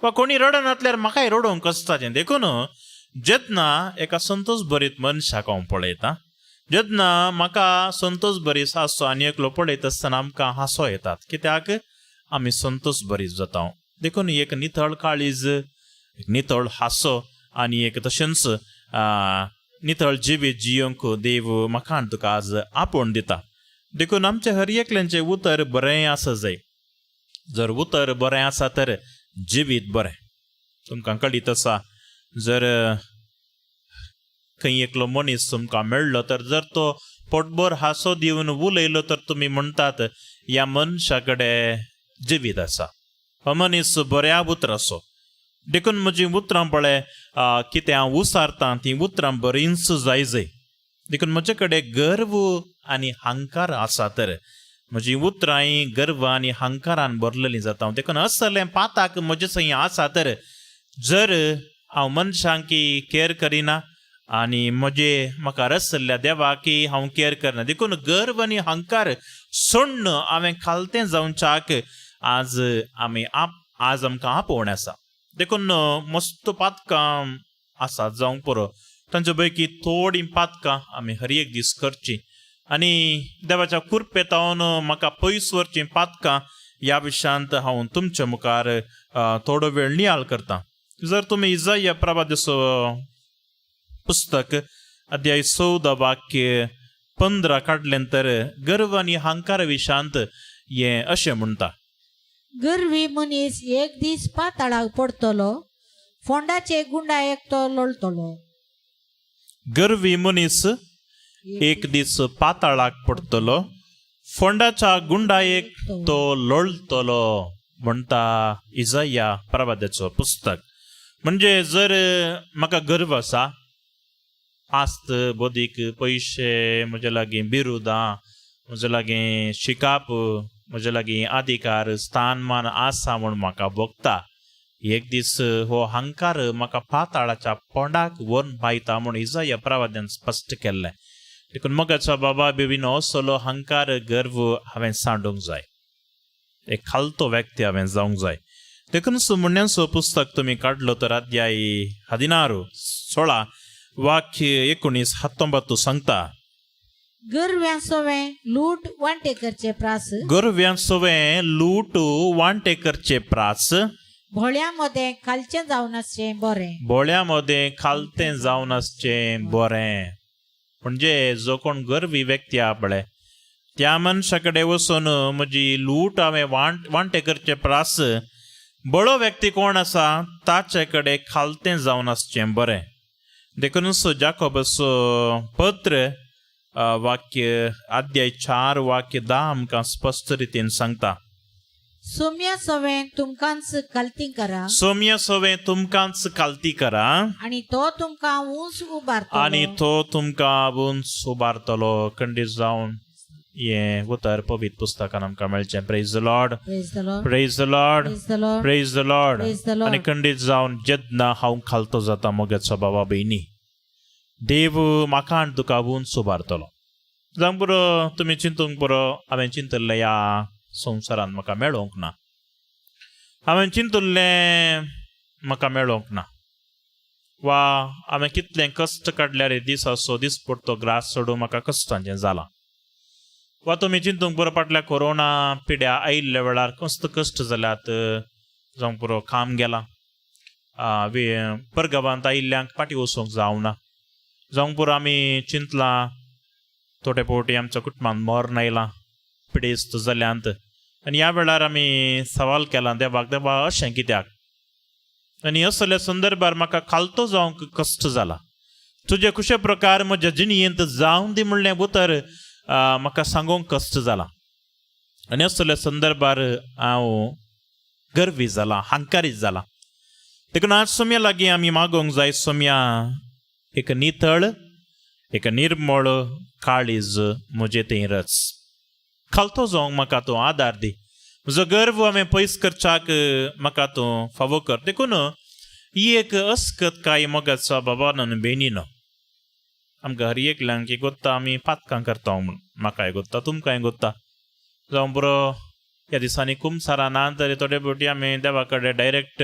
वा कोणी रडनातल्यार म्हाकाय रडोवंक कश्टाचें. देखून जेन्ना एका संतोश भरीत मनशाक हांव पळयतां, जेन्ना म्हाका संतोश भरीत हांसो आनी एकलो पळयता आसतना आमकां हांसो येतात, कित्याक आमी संतोश भरीत जाता. देखून एक नितळ काळीज, एक नितळ हांसो आनी एक तशेंच नितळ जिवीत जियोंक देव म्हाका आनी तुका आज आपोवन दिता. देखून आमचें हर एकल्याचें उतर बरें आसा जाय. जर उतर बरें आसा तर जिवीत बरें. तुमकां कळीत आसा, जर खंय एकलो मनीस तुमकां मेळ्ळो तर जर तो पोटभर हांसो दिवन उलयलो तर तुमी म्हणटात ह्या मनशा कडेन जिवीत आसा, हो मनीस बऱ्या उतराचो. देखून म्हजीं उतरां पळय कितें हांव उसारतां तीं उतरां बरींच जाय जाय. देखून म्हजे कडेन गर्व आनी हंकार आसा तर म्हजीं उतरांय गर्व आनी हंकारान भरलेलीं जाता. देखून असलें पाताक म्हजे थंय आसा तर जर हांव मनशांकी केर करिना आनी म्हजे म्हाका रसल्ल्या देवाकी हांव केर करना. देखून गर्व आनी हंकार सोण्ण हांवें खालतें जावच्याक आज आमी आज आमकां आपोवणें आसा. देखून मस्त पातकां आसा जावंक पुरो, तांचे पैकी थोडीं पातकां आमी हर एक दीस करचीं आनी देवाच्या कृपेतावन म्हाका पयस व्हरचीं पातकां ह्या विशयांत हांव तुमच्या मुखार थोडो वेळ नियाळ करतां. जर तुमी इजाया प्रभादेसो पुस्तक अध्याय 14 वाक्य 15 काडलें तर गर्व आनी हंकार विशयांत हें अशें म्हणटा, गर्वी मनीस एक दीस पाताळाक पडटलो, फोंडाचे गुंडायेक तो लोळटलो. गर्वी मनीस एक दीस पाताळाक पडटलो, फोंडाच्या गुंडायेक तो लोळटलो म्हणटा इजाया प्रवाद्याचो पुस्तक. म्हणजे जर म्हाका गर्व आसा, आस्त बदीक पयशे, म्हजे लागीं बिरुदां, म्हजे लागीं शिकाप, म्हजे लागीं अधिकार स्थानमान आसा म्हूण म्हाका भोगता, एक दीस हो हंकार म्हाका पाताळाच्या पोंडाक व्हरून पायता म्हूण इजाया प्रवाद्यान स्पश्ट केल्लें. देखून मोगाचो बाबा बेबीनो असलो हंकार गर्व हांवें सांडूंक जाय, एक खालतो व्यक्ती हांवें जावंक जाय. देखून सुमण्यांचो पुस्तक तुमी काडलो तर अध्याय 16 16 वाक्य 19 19 सांगता, गर्व्यां सोवें लूट वांटे करचे प्रास, गर्व्यां सोवें लूट वांटे करचे प्रास, भोळ्या मदें खालचें जावन आसचें बरें. भोळ्या मदें खालतें जावन आसचें बरें. म्हणजे जो कोण गर्वी व्यक्ती आहा पळय त्या मनशा कडेन वचून म्हजी लूट हांवें वांटे करचे प्रास बळो व्यक्ती कोण आसा ताचे कडेन खालतें जावन आसचें बरें. देखूनच जाकोबस पत्र वाक्य अध्याय 4 वाक्य 10 आमकां स्पश्ट रितीन सांगता, सोम्या सोवें तुमकांच खालती करा, सोम्या सोवें तुमकांच खालती करा, आनी तो तुमकां उंच उबारतलो, आनी तो तुमकां उंच उबारतलो. खंडीत जावन हें उतर पवित्र पुस्तकान आमकां मेळचें. Praise the Lord, praise the Lord, praise the Lord, praise the Lord, praise the Lord. Praise the Lord. आनी खंडीत जावन जेन्ना हांव खालतो जाता मोगाचो बाबा भयणी, देव म्हाका आनी तुका उंच उबारतलो. जावंक पुरो तुमी चिंतूंक पुरो, हांवें चिंतल्लें ह्या संवसारांत म्हाका मेळोंक ना, हांवें चिंतल्लें म्हाका मेळोंक ना, वा हांवें कितलें कश्ट काडल्यार दिसाचो दिसपडतो ग्रास सोडून म्हाका कश्टांचें जालां. वा तुमी चिंतूंक पुरो फाटल्या कोरोना पिड्या आयिल्ल्या वेळार कश्ट कश्ट जाल्यात, जावंक पुरो काम गेलां, परगांवांत आयिल्ल्यांक फाटीं वचूंक जावना. जावंक पुरो आमी चिंतलां थोडे फावटी आमच्या कुटुंबांत मरण आयलां, पिडेस्त जाल्यांत, आनी ह्या वेळार आमी सवाल केला देवाक, देवा अशें कित्याक? आनी असल्या संदर्भार म्हाका खालतो जावंक कश्ट जाला, तुजे खुशे प्रकार म्हज्या जिणयेंत जावं दी म्हणलें उतर म्हाका सांगूंक कश्ट जाला. आनी असल्या संदर्भार हांव गर्वी जाला, हंकारीत जाला. देखून आज सोम्या लागीं आमी मागोवंक जाय, सोम्या एक नितळ एक निर्मळ काळीज म्हजें तें रच, खालतो जावंक म्हाका तूं आदार दी, म्हजो गर्व हांवें पयस करच्याक म्हाका तूं फावो कर. देखून ही एक अस्कत काय मोगाचो बाबान आनी भयणीनो, आमकां हर एकल्यांक एक गोत्ता आमी पातकां करता म्हूण, म्हाकाय गोत्ता तुमकांय गोत्ता. जावं बरो ह्या दिसांनी कुमसारां ना तरी थोडे फावटी आमी देवा कडेन डायरेक्ट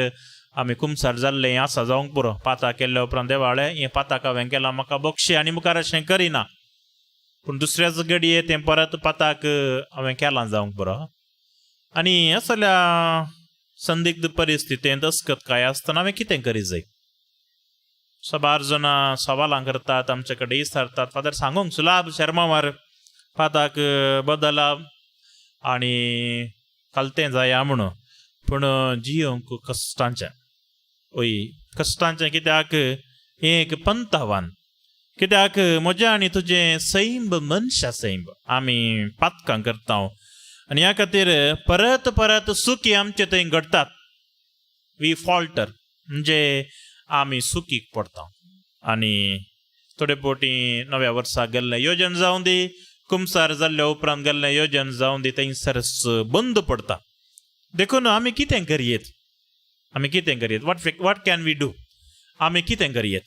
आमी कुमसार जाल्लें आसा जावंक पुरो. पातां केल्ल्या उपरांत देवाळे हें पाताक हांवें केलां म्हाका बक्षी आनी मुखार अशें करिना, पूण दुसऱ्याच घडये तें परत पाताक हांवें केलां जावंक पुरो. आनी असल्या संदिग्ध परिस्थितींत अस्कत काय आसतना हांवें कितें करी जाय? साबार जाणां सवालां करतात, आमचे कडेन विचारतात, फादर सांगूंक सुलाब शर्मावार पाताक बदला आनी कलतें जाया म्हणून. पूण जियोंक कश्टांचें, ओय कश्टांचें, कित्याक हें एक पंथावान, कित्याक म्हजें आनी तुजें सैंब मनशा सैंब आमी पातकां करता आनी ह्या खातीर परत परत सुकी आमचे थंय घडटात. वी फॉल्टर, म्हणजे आमी सुकीक पडटा. आनी थोडे फावटी नव्या वर्साक गेल्लें योजन जावं दी, कुमसार जाल्ल्या उपरांत गेल्लें योजन जावं दी, थंयसरच बंद पडटा. देखून आमी कितें करयेत? आमी कितें करयेत? What can we do? आमी कितें करयेत?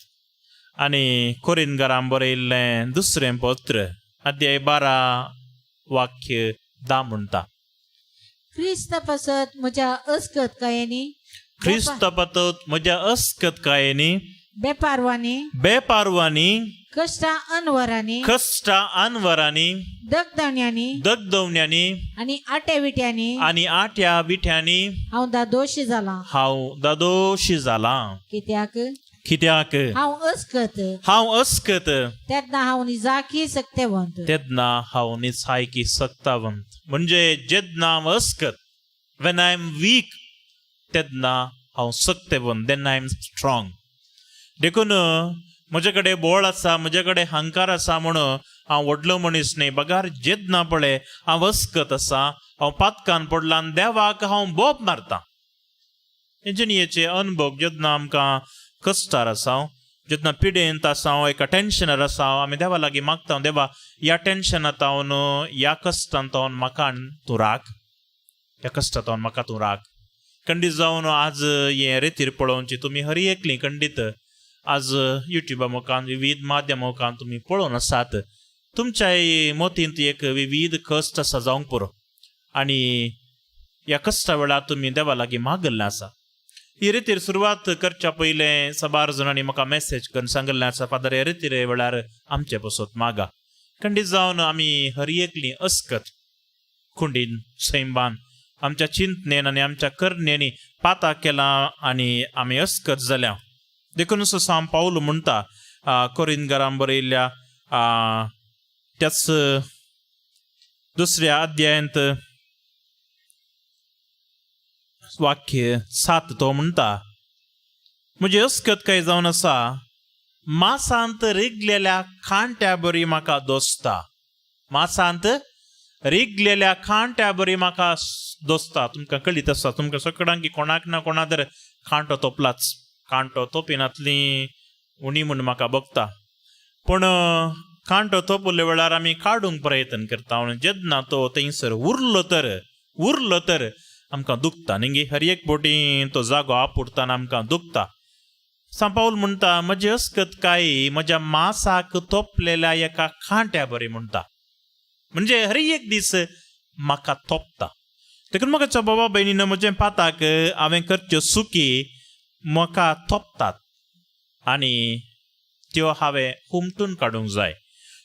आनी कोरिनगरान बरयल्लें दुसरें पत्र, अध्याय 12, वाक्य 10 म्हणटा, क्रिस्त पासत म्हज्या अस्कतकायेनी, क्रिस्त पातत म्हज्या अस्कतकायेनी, बेपारवांनी, बेपारवांनी, कश्टां अनवरांनी, कश्टा आनवरांनी, दगदण्यांनी, दगदवण्यांनी, आनी आट्या विट्यांनी, आनी आट्या विठ्यांनी, हांव दादोशी जालां. हांव दादोशी जालां. कित्याक कित्याक हांव अस्कत, हांव अस्कत, तेन्ना हांव निजाकी सक्तेवंत. तेन्ना हांव निसायकी सक्तावंत. म्हणजे जेन्ना हांव अस्कत, when I am weak, तेन्ना हांव सक्तेवंत, then I am strong. देखून म्हजे कडेन बोळ आसा, म्हजे कडेन हंकार आसा म्हणून हांव व्हडलो मनीस न्हय, बगार जेन्ना पळय हांव अस्कत आसा, हांव पातकान पडला आनी देवाक हांव बोब मारता. इंजिनियरचे अनुभव, जेन्ना आमकां कश्टार आसा, जेन्ना पिडेंत आसा, एका टेन्शनार आसा, आमी देवा लागीं मागता, देवा ह्या टेन्शनांत हांव, ह्या कश्टांत हांव म्हाका तूं राख, ह्या कश्टांत हांव म्हाका तूं राख. खंडीत जावन आज हें रेतीर पळोवची तुमी हर एकली खंडीत आज युट्युबा मुखान, विविध माध्यमां मुखान तुमी पळोवन आसात. तुमच्या मतींत एक विविध कश्ट आसा जावंक पुरो आनी ह्या कश्टा वेळार तुमी देवा लागीं मागल्लें आसा. ही रेतीर सुरवात करच्या पयलें साबार जाणांनी म्हाका मॅसेज करून सांगिल्लें आसा, फादर ह्या रेतीरे वेळार आमचे पसत मागा. खंडीत जावन आमी हर एकली अस्कत कुंडीन सैंबान आमच्या चिंतनेन आनी आमच्या करणेनी पाता केला आनी आमी अस्कत जाल्या. देखून सांव पावल म्हणटा कोरिनगरान बरयल्ल्या त्याच दुसऱ्या अध्यायांत वाक्य 7, तो म्हणटा, म्हजी अस्कत काय जावन आसा मासांत रिगलेल्या कांट्या बरी म्हाका दोसता. मासांत रिगलेल्या कांट्या बरी म्हाका दोसता. तुमकां कळीत आसा, तुमकां सगळ्यांक कोणाक ना कोणा तर कांटो तोपलाच. कांटो तोपिनातली उणी म्हूण म्हाका भोगता, पूण कांटो तोपले वेळार आमी काडूंक प्रयत्न करता आनी जेन्ना तो थंयसर उरलो तर आमकां दुखता न्ही. हर एक बोटी तो जागो आपुडताना आमकां दुखता. सांपावल म्हणटा, म्हजी अस्कत काय म्हज्या मासाक तोपलेल्या एका कांट्या बरी म्हणटा. म्हणजे हर एक दीस म्हाका तोपता. देखून म्हाका बाबा भयणीन, म्हजें पाताक हांवें करच्यो सुकी म्हाका तोपतात आनी त्यो हांवें हुमटून काडूंक जाय.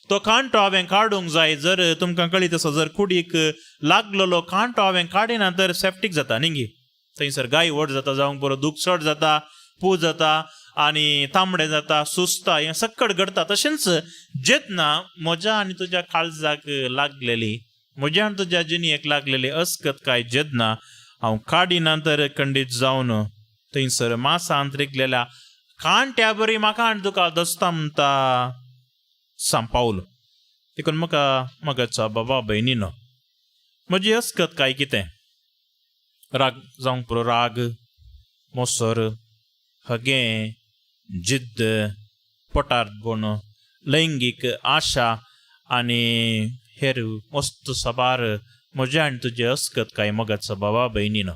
तो कांटो हांवें काडूंक जाय. जर तुमकां कळीत आसा, जर कुडीक लागलेलो कांटो हांवें काडिना तर सेफ्टीक जाता न्ही. थंयसर गाय व्हड जाता जावंक बरो, दूख चड जाता, पूज जाता आनी तांबडें जाता, सुजता, हें सक्कड घडटा. तशेंच जेन्ना म्हज्या आनी तुज्या काळजाक लागलेली, म्हज्या आनी तुज्या जिणेक लागलेली अस्कत काय जेन्ना हांव काडिना तर खंडीत जावन थंयसर मासांत रिगलेल्या कांट्या बरी म्हाका आनी तुका दसता म्हणटा सांपावल. देखून म्हाका म्हगेचो बाबा भयणीनो, म्हजी अस्कत काय कितें राग जावंक पुरो, राग, मोसर, हगें, जिद्द, पोटार गुण, लैंगीक आशा आनी हेर मस्त साबार म्हज्या आनी तुजी अस्कत काय मगाचो बाबा भयणीनो.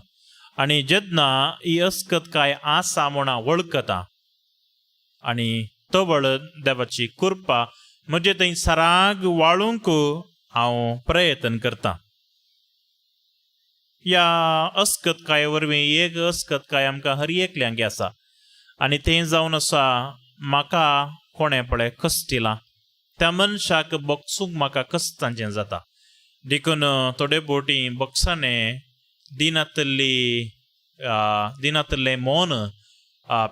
आनी जेन्ना ही अस्कत काय आसा म्हूण हांव वळखता आनी तवळ देवाची कृपा म्हजे थंय सराग वाळूंक हांव प्रयत्न करता. ह्या अस्कतकाये वरवीं एक अस्कतकाय आमकां हर एकल्यांक आसा आनी तें जावन आसा, म्हाका कोणें पळय कश्टिलां त्या मनशाक बक्षूंक म्हाका कश्टांचें जाता. देखून थोडे बोटी बक्षांनी दिनातल्ली दिनातल्लें मौन,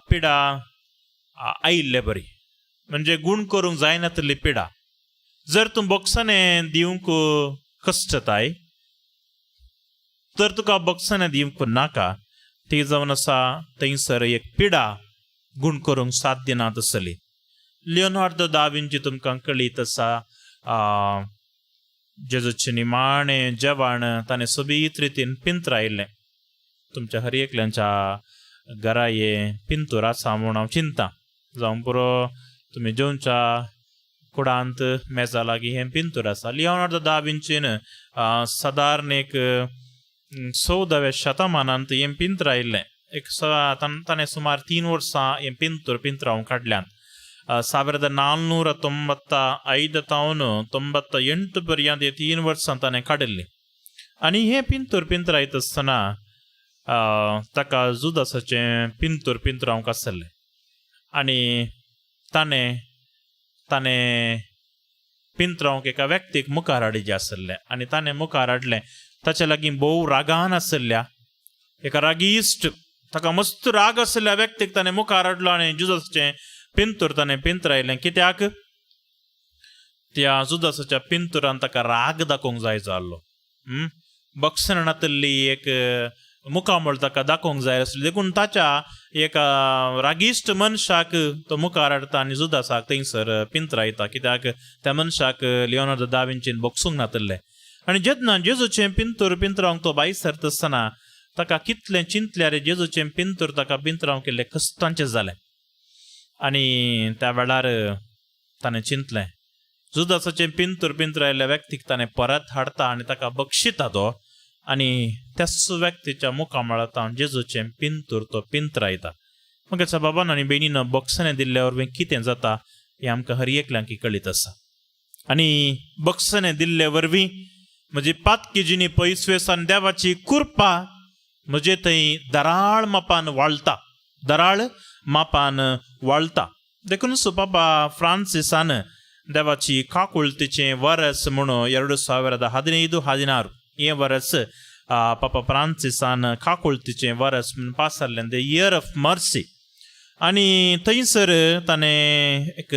पिडा आयिल्ले बरी, म्हणजे गूण करूंक जायनातली पिडा. जर तूं बोक्साणें दिवंक कश्टताय तर तुका बोक्साणें दिवंक नाका. ती जावन आसा थंयसर एक पिडा गूण करूंक साध्य ना तसली. लियोनार्दो दा विंची तुमकां कळीत आसा, जेजूचें निमाणें जेवण ताणें सोबीत रितीन पिंत्रायल्लें. तुमच्या हर एकल्यांच्या घरा हें पिंतूर आसा म्हूण हांव चिंता. जावं पुरो, तुमी जेवच्या कुडांत मेजा लागीं हें पिंतूर आसा. लियोनार्दो दा विंचीन सादारण एक 14व्या शतमानांत हें पिंत्रायल्लें. एक ताणें सुमार 3 वर्सां हें पिंतूर पिंत्रावंक काडल्यांत. 1495 तावन 98 पर्यंत हे 3 वर्सां ताणें काडिल्लीं. आनी हें पिंतूर पिंत्रायत आसतना ताका जुदासाचें पिंतूर पिंत्रावंक आसलें आनी ताणें ताणें पिंत्रावंक एका व्यक्तीक मुखार हाडिल्लें आसलें आनी ताणें मुखार हाडलें. ताच्या लागीं भोव रागान आसल्या एका रागिश्ट, ताका मस्त राग आसल्या व्यक्तीक ताणें मुखार हाडलो आनी जुदासाचें पिंतूर ताणें पिंत्रायलें. कित्याक त्या जुदासाच्या पिंतुरान ताका राग दाखोवंक जाय जाल्लो. बक्षण नातिल्ली एक मुखामळ ताका दाखोवंक जाय आसली, देखून ताच्या एका रागिश्ट मनशाक तो मुखार हाडटा आनी जुदासाक थंयसर पिंत्रायता. कित्याक त्या मनशाक लियोनार्दो दा विंचीन बक्षूंक नातिल्लें. आनी जेन्ना जेजूचें पिंतूर पिंत्रावंक तो भायर सरता आसतना ताका कितलें चिंतल्यार जेजूचें पिंतूर ताका पिंत्रावंक केल्लें कश्टांचें जालें. आनी त्या वेळार ताणें चिंतलें, जुदासाचें पिंतूर पिंत्रायल्ल्या व्यक्तीक ताणें परत हाडटा आनी ताका बक्षिता तो, आनी त्याच व्यक्तीच्या मुखामळांत जेजूचें पिंतूर तो पिंत्रायता. मगेच्या बाबान आनी भयणीन बक्षणें दिल्ल्या वरवीं कितें जाता हें आमकां हर एकल्यांक कळीत आसा. आनी बक्षणें दिल्ले वरवीं म्हजी पातकी जिणी पयसवेस आनी देवाची कृपा म्हजे थंय दराळ मापान वाळटा, दराळ मापान वाळटा. देखून बाबा फ्रांसिसान देवाची काकुळतीचें वरस म्हणून 2015-16 हें वरस पापा फ्रांसिसान काकुळतीचें वरस म्हणून पासारलें, the year of mercy. आनी थंयसर ताणें एक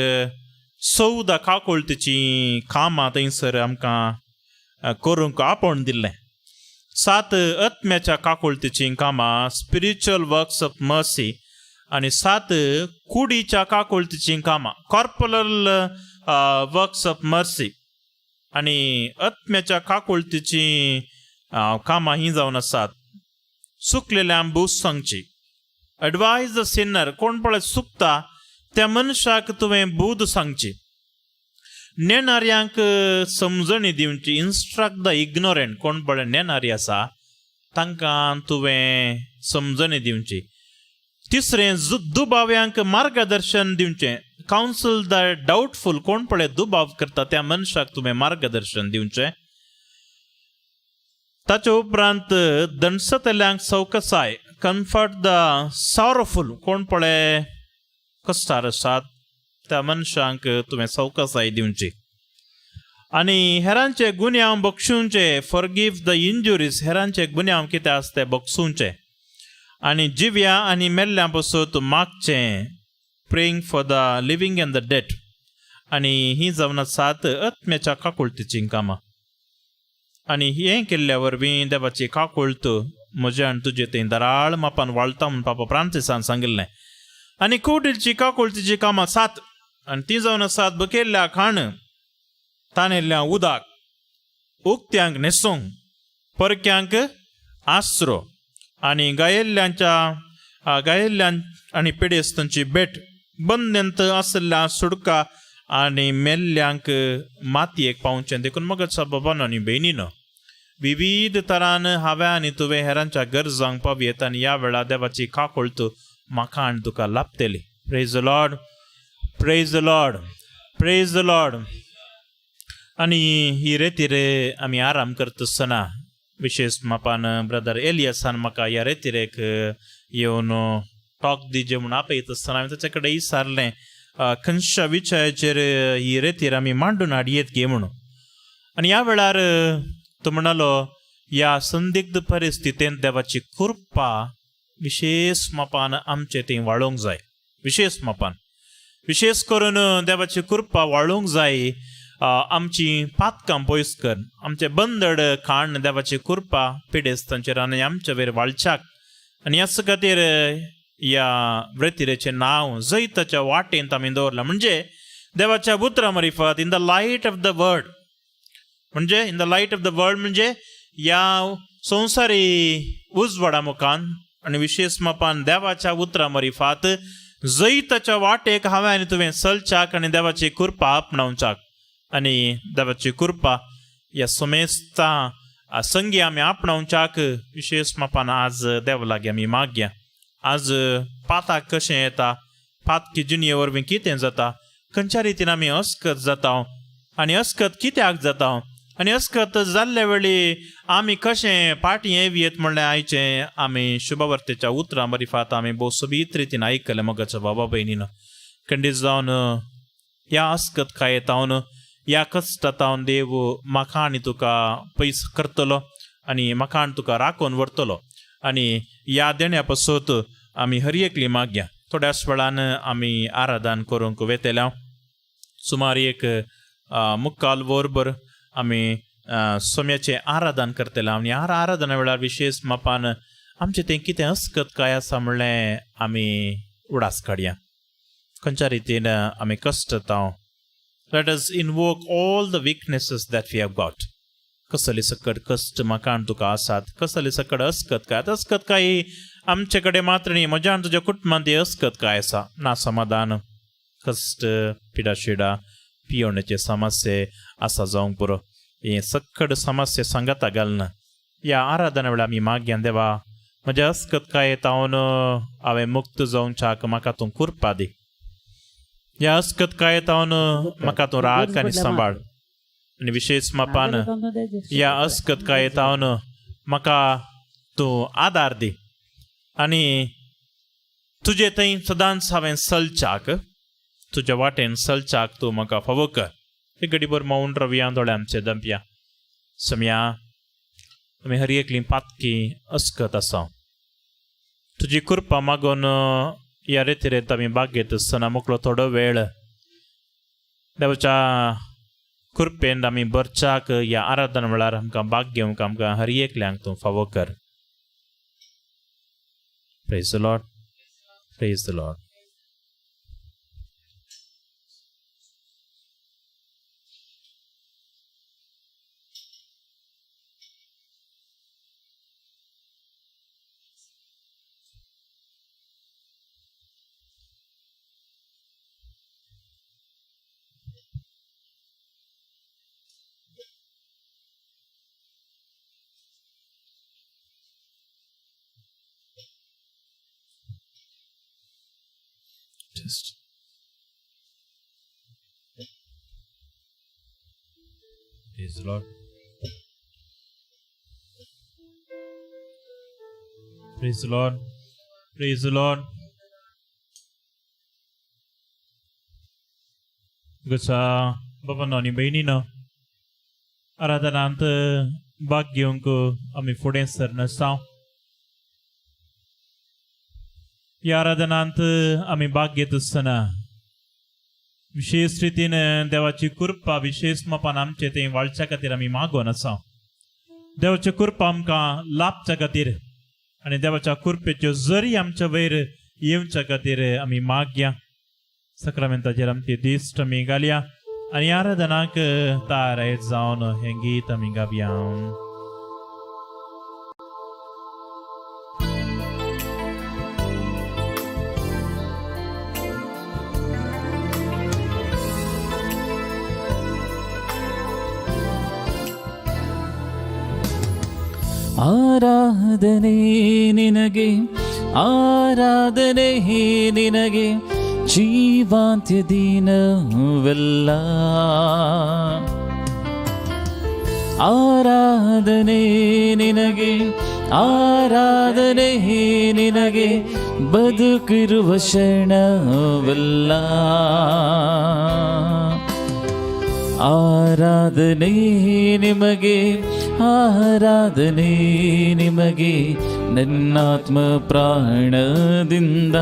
14 काकुळतीचीं कामां थंयसर आमकां करूंक आपोवन दिल्लें. 7 आत्म्याच्या काकुळतीचीं कामां, स्पिरिच्युअल वर्क्स ऑफ मर्सी, आनी 7 कुडीच्या काकुळतीचीं कामां, कॉर्पोरल वर्क्स ऑफ मर्सी. आनी आत्म्याच्या काकुळतीचीं कामां हीं जावन आसात सुकलेल्या बूस सांगची, एडवायज the Sinner, कोण पळय सुकता त्या मनशाक तुवें बूद सांगची, नेणाऱ्यांक समजणी दिवची, इन्स्ट्रक्ट the ignorant, कोण पळय नेणारी आसा तांकां तुवें समजणी दिवची. तिसरें, दुबाव्यांक मार्गदर्शन दिवचें, कावन्सिल the doubtful, कोण पळय दुबाव करता त्या मनशाक तुवें मार्गदर्शन दिवचें. ताचे उपरांत दणसतल्यांक सवकसाय, कम्फर्ट the सॉरोफूल, कोण पळय कश्टार आसात त्या मनशांक तुवें सवकसाय दिवची. आनी हेरांचे गुन्यांव बक्षुंचे, फॉरगीव the injuries, हेरांचे गुन्यांव कितें आसा ते बक्षुंचे. आनी जिव्या आनी मेल्ल्यां पसून मागचें, praying for the living and the dead. आनी ही जावन आसात आत्म्याच्या काकुळतीचीं कामां. आनी हें केल्ल्या वरवीं देवाची काकुळत म्हज्या आनी तुजे थंय दराळ मापान वाळटा म्हूण पापा फ्रांसिसान सांगिल्लें. आनी कुडीची काकुळतीचीं कामां 7, आनी ती जावन आसात बकेल्ल्या खाण, ताणेल्ल्या उदक, उक्त्यांक न्हेसूंक, परक्यांक आसरो, आनी गायेल्ल्यांच्या गायेल्ल्यां आनी पिडेस्तांची भेट, बंदेंत आशिल्ल्या सुडका आनी मेल्ल्यांक मातयेक पावचें. देखून मगत बाबान आनी भयणीन विविध तरान हांवें आनी तुवें हेरांच्या गरजांक पावयेत आनी ह्या वेळार देवाची काकुळत म्हाका आनी तुका लाभतली. Praise the Lord, praise the Lord, praise the Lord. आनी ही रेतीरे आमी आराम करता आसतना विशेश मापान ब्रदर एलियसान म्हाका ह्या रेतिरेक येवन टॉक दिजे म्हूण आपयता आसतना हांवें ताचे कडेन विचारलें, खंयच्या विशयाचेर ही रेतीर आमी मांडून हाडयेत गे म्हणून. आनी ह्या वेळार तो म्हणालो, ह्या संदिग्ध परिस्थितींत देवाची कृपा विशेश मापान आमचे थंय वाळोवंक जाय, विशेश मापान. विशेश करून देवाची कृपा वाळूंक जाय. आमची पातकां पयस कर, आमचे बंदड खाण देवाची कृपा पिडेस्तांचेर आनी आमच्या वयर वाळच्याक. आनी ह्याच खातीर ह्या व्रतिरेचें नांव जैताच्या वाटेंत आमी दवरलां. म्हणजे देवाच्या उतरा मारिफत, in the light of the word, म्हणजे in the light of the world म्हणजे ह्या संवसारी उजवाडा मुखान आनी विशेश मापान देवाच्या उतरा मारिफात जैताच्या वाटेक हांवें आनी तुवें चलच्याक आनी देवाची कृपा आपणावच्याक. आनी देवाची कृपा ह्या समेस्ता संगी आमी आपणावच्याक विशेश मापान आज देवा लागीं आमी मागया. आज पाताक कशें येता, पातकी जिणये वरवीं कितें जाता, खंयच्या रितीन आमी अस्कत जाता आनी अस्कत कित्याक जाता आनी अस्कत जाल्ल्या वेळी आमी कशें फाटीं येवयेत म्हणल्यार आयचें आमी शुभवर्तेच्या उतरां मारिफात आमी भोव सोबीत रितीन आयकलें. मोगाच्या बाबा भयणीन खंडीत जावन ह्या अस्कत कायेतावन ह्या कश्टातावन देव म्हाका आनी तुका पयस करतलो आनी म्हाका आनी तुका राखून व्हरतलो. आनी ह्या देण्या पासत आमी हर एकली मागया. थोड्याच वेळान आमी आराधन करूंक वेतल्या. सुमार एक मुक्काल वरभर आमी सोम्याचें आराधन करतले. आनी आराधना वेळार विशेश मापान आमचें तें कितें अस्कत काय आसा म्हणलें आमी उडास काडया. खंयच्या रितीन आमी कश्टता. Let us invoke all the weaknesses that we have got. कसले सकट कश्ट म्हाका आनी तुका आसात, कसले सकट अस्कत काय, अस्कत काय आमचे कडेन मात्र न्ही, म्हज्या आनी तुज्या कुटुंबांत ती अस्कत काय आसा ना, समाधान, कश्ट, पिडाशिडा, पियोवण्याचे समस्ये आसा जावंक पुरो. हे सक्कड समस्ये सांगाता घालना. ह्या आराधना वेळार आमी मागया, देवा म्हज्या अस्कत काय तावन हांवें मुक्त जावच्याक म्हाका तूं कृपा दी. ह्या अस्कत काय तावन म्हाका तूं राख आनी सांबाळ. आनी विशेश मापान ह्या अस्कत काय तावन म्हाका तूं आदार दी आनी तुजे थंय सदांच हांवें चलच्याक, तुज्या वाटेन चलच्याक तूं म्हाका फावो कर. एक घडीभर मौन रवया, दोळे आमचे दंपया. समया आमी हर एकली पातकी अस्कत आसा. तुजी कृपा मागून ह्या रेतिरेंत आमी भाग घेत आसतना मोकळो थोडो वेळ देवाच्या कृपेन आमी बरच्याक ह्या आराधना वेळार आमकां भाग घेवंक आमकां हर एकल्यांक तूं फावो कर. Praise the Lord. Praise the Lord. Just praise the Lord. Praise the Lord. Praise the Lord. गुसा बाबांनो आनी भयणीनो, आराधनांत भाग घेवंक आमी फुडें सरनासता. ह्या आराधनांत आमी भाग घेत आसतना विशेश रितीन देवाची कृपा विशेश मापान आमचे थंय वाळच्या खातीर आमी मागोन आसा. देवाची कृपा आमकां लाभच्या खातीर आनी देवाच्या कृपेच्यो जरी आमच्या वयर येवच्या खातीर आमी मागया. सक्रामेंताचेर आमची दिश्ट आमी घालया आनी आराधनाक तयार जावन हें गीत आमी गावया. ಆರಾಧನೆ ನಿನಗೆ, ಆರಾಧನೆ ನಿನಗೆ, ಜೀವಾಂತ್ಯ ದಿನವೆಲ್ಲ. ಆರಾಧನೆ ನಿನಗೆ, ಆರಾಧನೆ ನಿನಗೆ, ಬದುಕಿರುವ ಕ್ಷಣವೆಲ್ಲ. ಆರಾಧನೆ ನಿಮಗೆ, ಆರಾಧನೆ ನಿಮಗೆ, ನನ್ನಾತ್ಮ ಪ್ರಾಣದಿಂದ.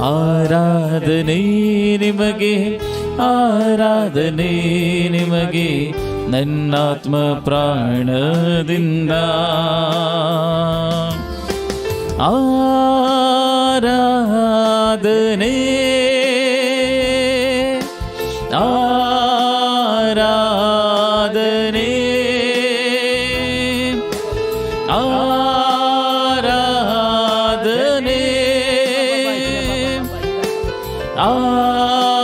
ಆರಾಧನೆ ನಿಮಗೆ, ಆರಾಧನೆ ನಿಮಗೆ, ನನ್ನಾತ್ಮ ಪ್ರಾಣದಿಂದ. ಆರಾಧನೆ, ಆರಾಧನೆ, ಆರಾಧನೆ, ಆರಾಧನೆ,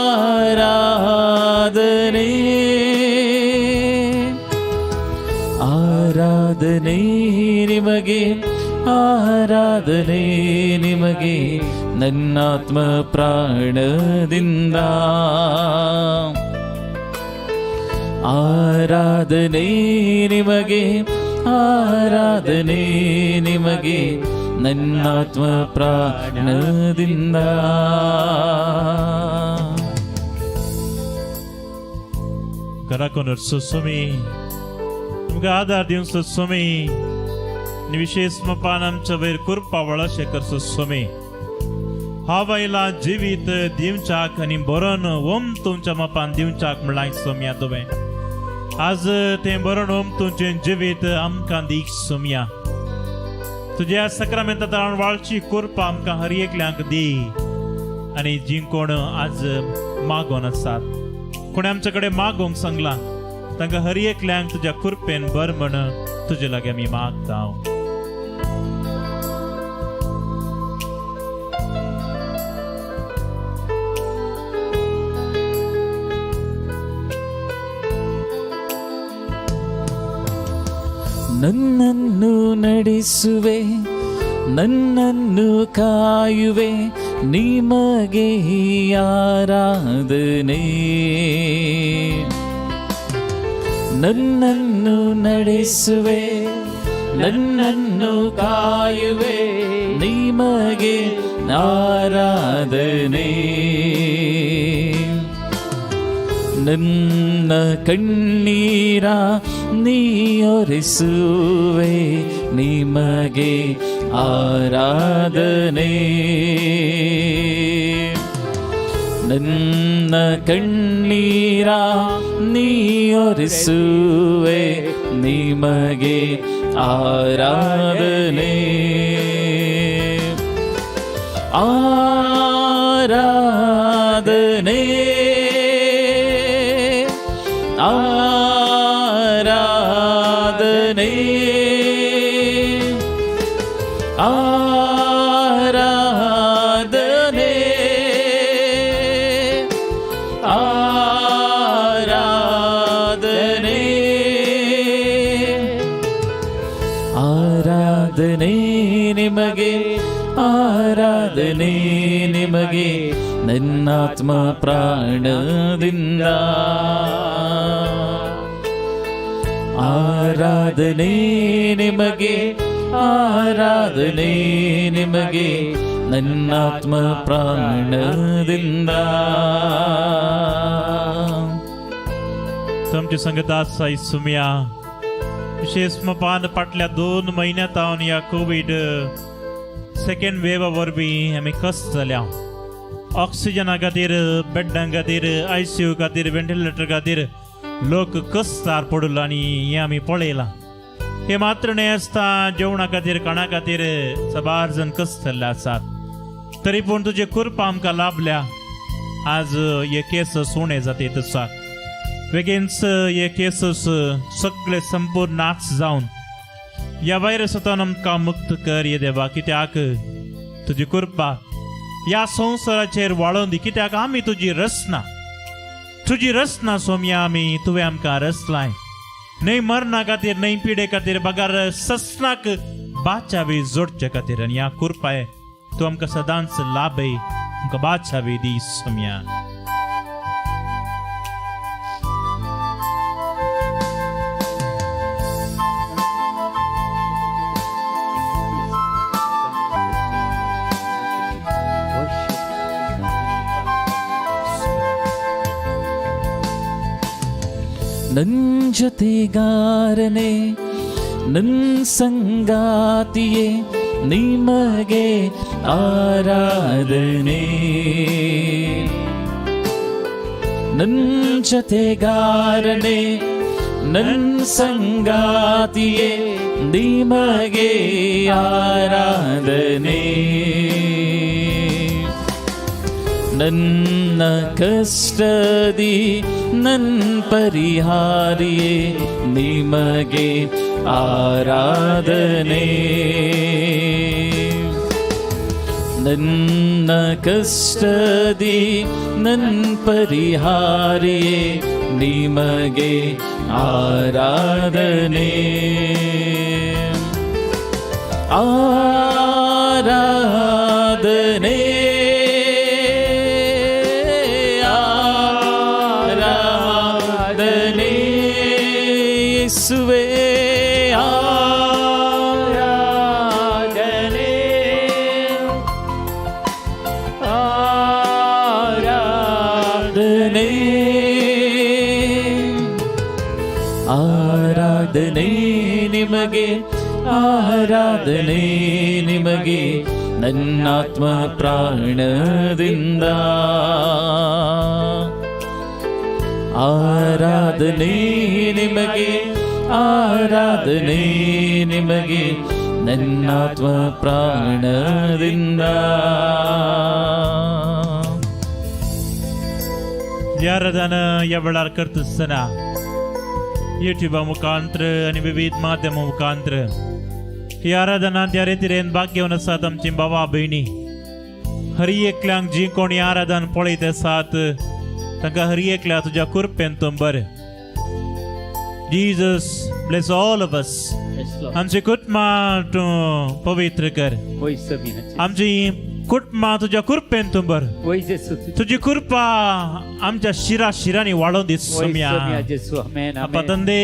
ಆರಾಧನೆ ನಿಮಗೆ, ಆರಾಧನೆ ನಿಮಗೆ, ನನ್ನಾತ್ಮ ಪ್ರಾಣದಿಂದ. ಆರಾಧನೆ ನಿಮಗೆ, ಆರಾಧನೆ ನಿಮಗೆ, ನನ್ನಾತ್ಮ ಪ್ರಾಣದಿಂದ. घराकून स्वामी, तुमकां आदार दिवचो स्वामी आनी विशेष मपान आमच्या वयर कृपा अशें करचो स्वामी. हांव आयला जिवीत दिवच्याक आनी बरोन ओम तुमच्या मपान दिवच्याक म्हणलां सोमया तुवें. आज तें बरोन ओम तुमचें जिवीत आमकां दी सोमया. तुज्या सक्रामेंतांत वाळची कृपा आमकां हर एकल्यांक दी आनी जी कोण आज मागोन आसात, कोणी आमच्या कडेन मागोवंक सांगलां, तांकां हर एकल्यांक तुज्या कृपेन बर म्हण तुजे लागीं आमी मागता. ನನ್ನನ್ನು ನಡೆಸುವೆ, ನನ್ನನ್ನು ಕಾಯುವೆ, ನಿಮಗೆ ಆರಾಧನೆ. ನನ್ನನ್ನು ನಡೆಸುವೆ, ನನ್ನನ್ನು ಕಾಯುವೆ, ನಿಮಗೆ ಆರಾಧನೆ. ನನ್ನ ಕಣ್ಣೀರ ನೀಯೊರೆಸುವೆ, ನಿಮಗೆ ಆರಾಧನೆ. ನನ್ನ ಕಣ್ಣೀರ ನೀಯೊರೆಸುವೆ, ನಿಮಗೆ ಆರಾಧನೆ. ಆರಾಧನೆ, ಆರಾಧನೆ, ಆರಾಧನೆ, ಆರಾಧನೆ, ಆರಾಧನೆ ನಿಮಗೆ, ಆರಾಧನೆ ನಿಮಗೆ, ನನ್ನಾತ್ಮ ಪ್ರಾಣದಿಂದ. ಆರಾಧನೆ ನಿಮಗೆ, ಆರಾಧನೆ ನಿಮಗೆ, ನನ್ನಾತ್ಮ ಪ್ರಾಣದಿಂದ. तुमची संगत आसाय सुमया. विशेष मपान फाटल्या 2 म्हयन्यांत हांव ह्या कोवीड सेकंड वेवा वरवीं आमी कस जाल्या. ऑक्सिजना खातीर, बेड्डां खातीर, आयसीयू खातीर, व्हेंटिलेटर खातीर लोक कसतार पडलो आनी हें आमी पळयलां. हें मात्र न्हय आसता, जेवणा खातीर, खाणा खातीर साबार जण कसतले आसात. तरी पूण तुजे कृपा आमकां लाभल्या. आज हे केसस उणे जाते आसात. बेगीनच हे केसस सगळे संपूर्ण नाच जावन ह्या व्हायरसांतल्यान आमकां मुक्त कर ये देवा. कित्याक तुजी कृपा ह्या संवसाराचेर वाळोवन दी. कित्याक आमी तुजी रचना, तुजी रचना सोमया आमी. तुवें आमकां रचलाय न्हय मरणा खातीर, न्हय पिडे खातीर, बगर ससनाक बाचावी जोडचे खातीर. आनी ह्या कृपाय तूं आमकां सदांच लाभय, आमकां बाचावी दी सोमया. ನನ್ ಜೊತೆಗಾರನೆ, ನನ್ ಸಂಗಾತಿಯೇ, ನಿಮಗೆ ಆರಾಧನೆ. ನನ್ ಜೊತೆಗಾರನೇ, ನನ್ ಸಂಗಾತಿಯೇ, ನಿಮಗೆ ಆರಾಧನೆ. ನನ್ನ ಕಷ್ಟದಿ ನನ್ ಪರಿಹಾರಿಯೇ, ನಿಮಗೆ ಆರಾಧನೆ. ನನ್ನ ಕಷ್ಟದಿ ನನ್ ಪರಿಹಾರಿಯೇ, ನಿಮಗೆ ಆರಾಧನೆ. ಆರಾಧನೆ, ಆರಾಧನೆ, ಯೇಸುವೇ ಆರಾಧನೆ, ಆರಾಧನೆ, ಆರಾಧನೆ ನಿಮಗೆ, ಆರಾಧನೆ ನಿಮಗೆ, ನನ್ನಾತ್ಮ ಪ್ರಾಣದಿಂದ. ಆರಾಧನೆ ನಿಮಗೆ, ಆರಾಧನೆ ನಿಮಗೆ, ನನ್ನಾತ್ಮ ಪ್ರಾಣದಿಂದ. ही आराधना ह्या वेळार करता आसतना युट्युबा मुखांत्र आनी विविध माध्यमां मुखांत्र ही आराधना त्या रितीन भाग घेवन आसात आमची बाबा भयणी, हरी एकल्यांक जी कोणी आराधन पळयत आसात तांकां हरी एकल्या तुज्या कृपेन तूं बरें. Jesus, bless all of us. Yes, Lord. आमची कुटुंबां तूं पवित्र कर. होय समी. आमची कुटुंबां तुज्या कृपेन तूं बर. होय जेसू. तुजी कृपा आमच्या शिरा शिरांनी वाडोवन दी. होय. सोम्या. ಸಮಿಯ ಜೇಸು. ಆಮೇನ್. ಅಪ್ಪ ಆಮೇನ್. ತಂದೆ,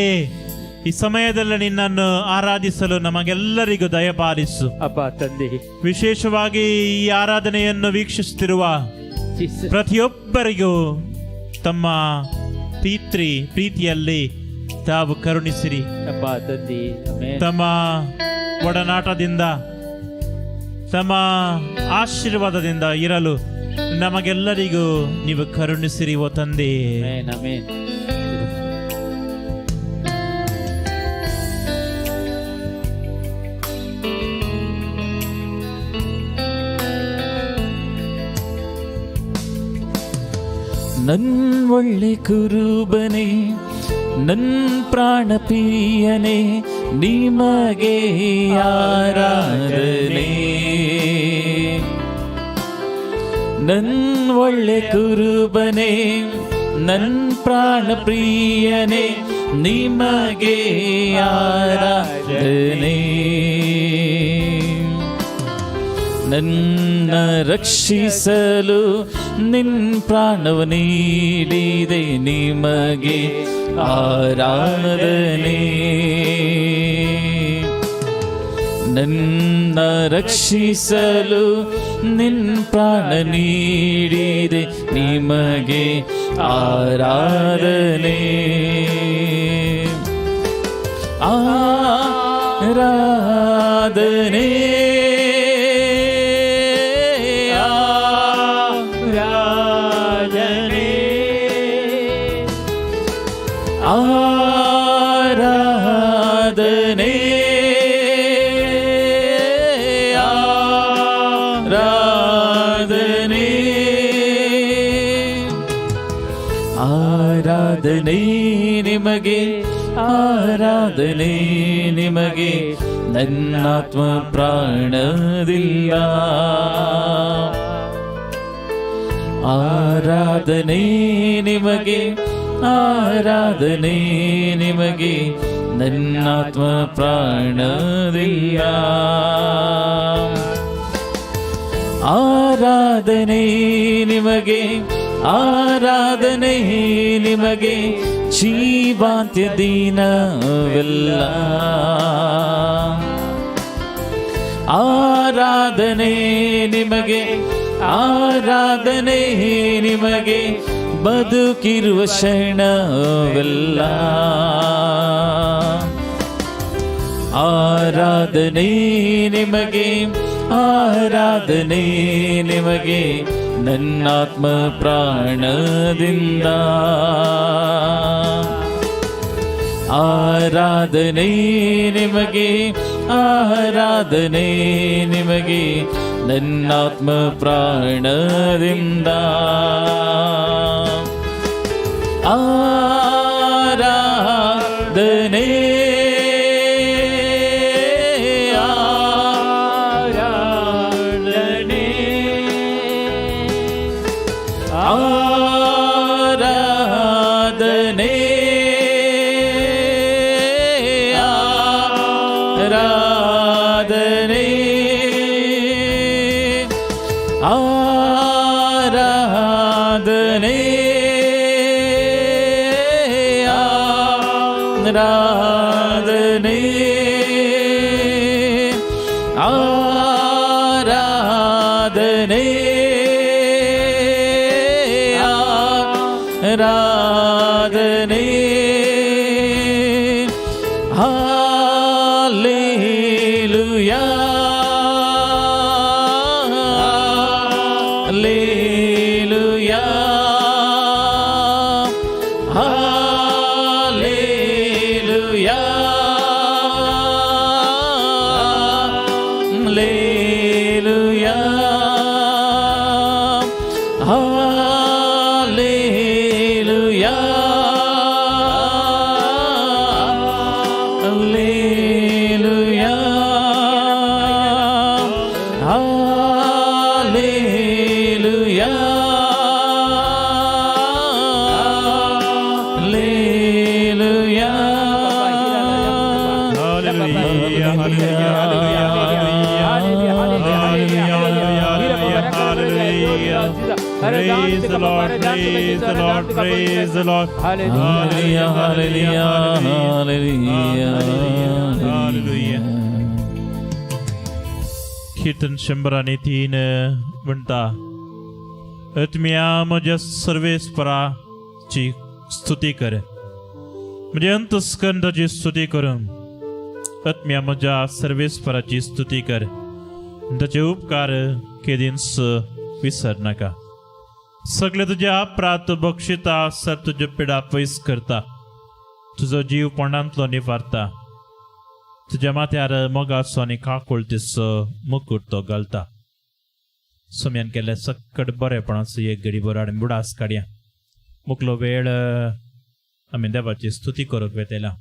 ಈ ಸಮಯದಲ್ಲಿ ನಿನ್ನನ್ನು ಆರಾಧಿಸಲು ನಮಗೆಲ್ಲರಿಗೂ ದಯಪಾಲಿಸು. ಅಪ್ಪ ತಂದೆ. ವಿಶೇಷವಾಗಿ ಈ ಆರಾಧನೆಯನ್ನು ವೀಕ್ಷಿಸುತ್ತಿರುವ ಜೀಸಸ್. ಪ್ರತಿಯೊಬ್ಬರಿಗೂ ತಮ್ಮ ಪಿತೃ ಪ್ರೀತಿಯಲ್ಲಿ ತಾವು ಕರುಣಿಸಿರಿ. ಅಪ್ಪ ತಂದೆ, ಆಮೇನ್. ತಮ್ಮ ಒಡನಾಟದಿಂದ, ತಮ್ಮ ಆಶೀರ್ವಾದದಿಂದ ಇರಲು ನಮಗೆಲ್ಲರಿಗೂ ನೀವು ಕರುಣಿಸಿರಿ ಓ ತಂದೆ. ಆಮೇನ್, ಆಮೇನ್. ನನ್ ಒಳ್ಳೆ ಕುರುಬನೇ, ನನ್ ಪ್ರಾಣ ಪ್ರಿಯನೇ, ನಿಮಗೆ ಆರಾಧನೆ. ನನ್ ಒಳ್ಳೆ ಕುರುಬನೇ, ನನ್ ಪ್ರಾಣ ಪ್ರಿಯನೇ, ನಿಮಗೆ ಆರಾಧನೆ. ನನ್ನ ರಕ್ಷಿಸಲು ನಿನ್ ಪ್ರಾಣವ ನೀಡಿದೆ, ನಿಮಗೆ ಆರಾಧನೆ. ನನ್ನ ರಕ್ಷಿಸಲು ನಿನ್ ಪ್ರಾಣ ನೀಡಿದೆ, ನಿಮಗೆ ಆರಾಧನೆ. ಆರಾಧನೆ, ಆರಾಧನೆ, ಆರಾಧನೆ, ಆರಾಧನೆ, ಆರಾಧನೆ ನಿಮಗೆ, ಆರಾಧನೆ ನಿಮಗೆ, ನನ್ನಾತ್ಮ ಪ್ರಾಣದಿಂದ. ಆರಾಧನೆ ನಿಮಗೆ, ಆರಾಧನೆ ನಿಮಗೆ, ನನ್ನಾತ್ಮ ಪ್ರಾಣದಿಂದ. ಆರಾಧನೆ ನಿಮಗೆ, ಆರಾಧನೆ ನಿಮಗೆ, ಜೀವಾಂತ್ಯ ದಿನವೆಲ್ಲ. ಆರಾಧನೆ ನಿಮಗೆ, ಆರಾಧನೆ ನಿಮಗೆ, ಬದುಕಿರುವ ಕ್ಷಣವೆಲ್ಲ. ಆರಾಧನೆ ನಿಮಗೆ, ಆರಾಧನೆ ನಿಮಗೆ ನನ್ನಾತ್ಮ ಪ್ರಾಣದಿಂದ. ಆರಾಧನೆ ನಿಮಗೆ, ಆರಾಧನೆ ನಿಮಗೆ ನನ್ನಾತ್ಮ ಪ್ರಾಣದಿಂದ. ಆರಾಧನೆ, ಆರಾಧನೆ, ಆರಾಧನೆ, ಆರಾಧನೆ, ಆರಾಧನೆ, ಆರಾಧನೆ, ಆರಾಧನೆ, ಆರಾಧನೆ. Hallelujah, hallelujah, hallelujah, hallelujah, hallelujah, hallelujah, hallelujah, hallelujah. Hallelujah, hallelujah, hallelujah, hallelujah, hallelujah. Praise the Lord, praise the Lord, praise the Lord. Hallelujah, hallelujah, hallelujah. Hallelujah. कीर्तन 103 म्हणटा, आत्म्या म्हज्या सर्वेस्पराची स्तुती कर, म्हजे अंतस्करण ताची स्तुती करून. आत्म्या म्हज्या सर्वेस्पराची स्तुती कर, ताचे उपकार केदींच विसर नाका. सगळे तुजे अपराध बक्षिता, सर तुज्यो पिडा पयस करता. तुजो जीव पोंडांतलो निवारता, तुज्या माथ्यार मोगाचो आनी काकुळतीचो मुकूट तो घालता. सोम्यान केल्ले सक्कड बरेपणाचो एक घडी बरो आनी बुडास काडया. मुकलो वेळ आमी देवाची स्तुती करूंक वेतेला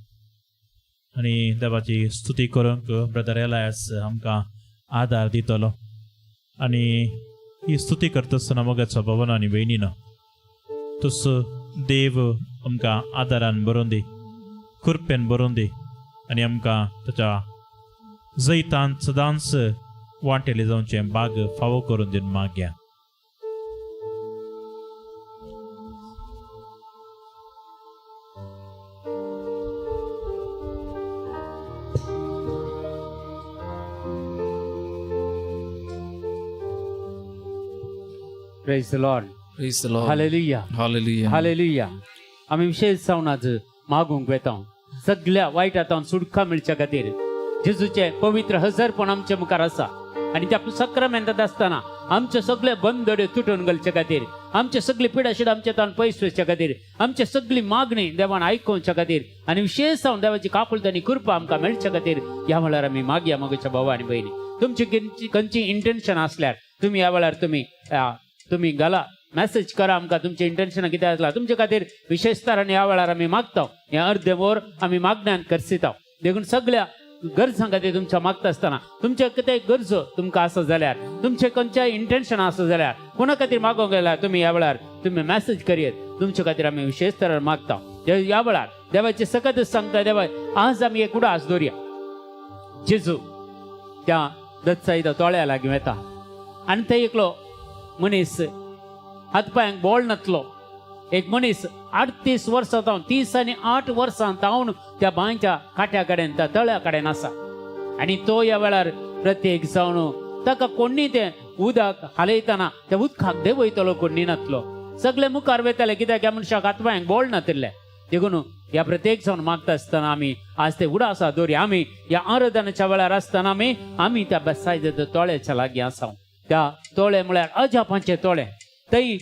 आनी देवाची स्तुती करूंक ब्रदर एलायस आमकां आदार दितलो. आनी ही स्तुती करता आसतना मोगाचो भवन आनी भयणीनो, तसो देव आमकां आदारान बरोवन दी, कृपेन बरोवन दी आनी आमकां ताच्या जैतान सदांच वांटेले जावचें बाग फावो करून दिवन मागया. Praise the Lord. Praise the Lord. Hallelujah. Hallelujah. Hallelujah. आमी विशेश जावन आज मागूंक वेता सगळ्या वायट आतां सुटका मेळच्या खातीर. जेजूचें पवित्र हजरपण आमच्या मुखार आसा आनी त्या सक्रामेंतात आसतना आमचे सगळे बंदडे तुटून घालचे खातीर, आमचे सगळे पिडाशीड आमच्या तान पयस वचच्या खातीर, आमचे सगळी मागणी देवान आयकुवच्या खातीर आनी विशेश जावन देवाची काकुळट आनी कृपा आमकां मेळच्या खातीर ह्या वेळार आमी मागया. मोगाच्या भाव आनी भयणी, तुमची खंयची इंटेन्शन आसल्यार तुमी ह्या वेळार तुमी घाला, मॅसेज करा आमकां. तुमचें इंटेन्शन कितें आसला तुमचे खातीर विशेश तरांनी ह्या वेळार आमी मागता. हें अर्दें वर आमी मागण्यान करसिता. देखून सगळ्या गरजां खातीर तुमच्या मागता आसतना तुमचे कितें गरजो तुमकां आसा जाल्यार, तुमचें खंयच्याय इंटेन्शन आसा जाल्यार, कोणा खातीर मागोवंक गेल्यार तुमी ह्या वेळार तुमी मॅसेज करयेत. तुमचे खातीर आमी विशेश तरान मागता. ह्या वेळार देवाचे सकतच सांगता, देवा आज आमी एक उडास दवरया. जेजू त्या दत्साईदा तोळ्या लागीं वेता आनी थंय एकलो मनीस हात पांयांक बोळ नातलो एक मनीस 38 वर्सां जावन, 38 वर्सां जावन त्या बांयच्या काट्या कडेन, त्या तळ्या कडेन आसा. आनी तो ह्या वेळार प्रत्येक जावन ताका कोणी तें उदक हालयतना त्या उदकाक देंवयतलो कोणी नातलो. सगळे मुखार वेताले कित्याक ह्या मनशाक हात पांयांक बोळ नातिल्ले. देखून ह्या प्रत्येक जावन मागता आसतना आमी आज ते उडासा दोरी आमी ह्या आराधनाच्या वेळार आसतना आमी आमी त्या बेसायद तोळ्याच्या लागीं आसा. त्या तोळे म्हळ्यार अजापांचे तोळे. थंय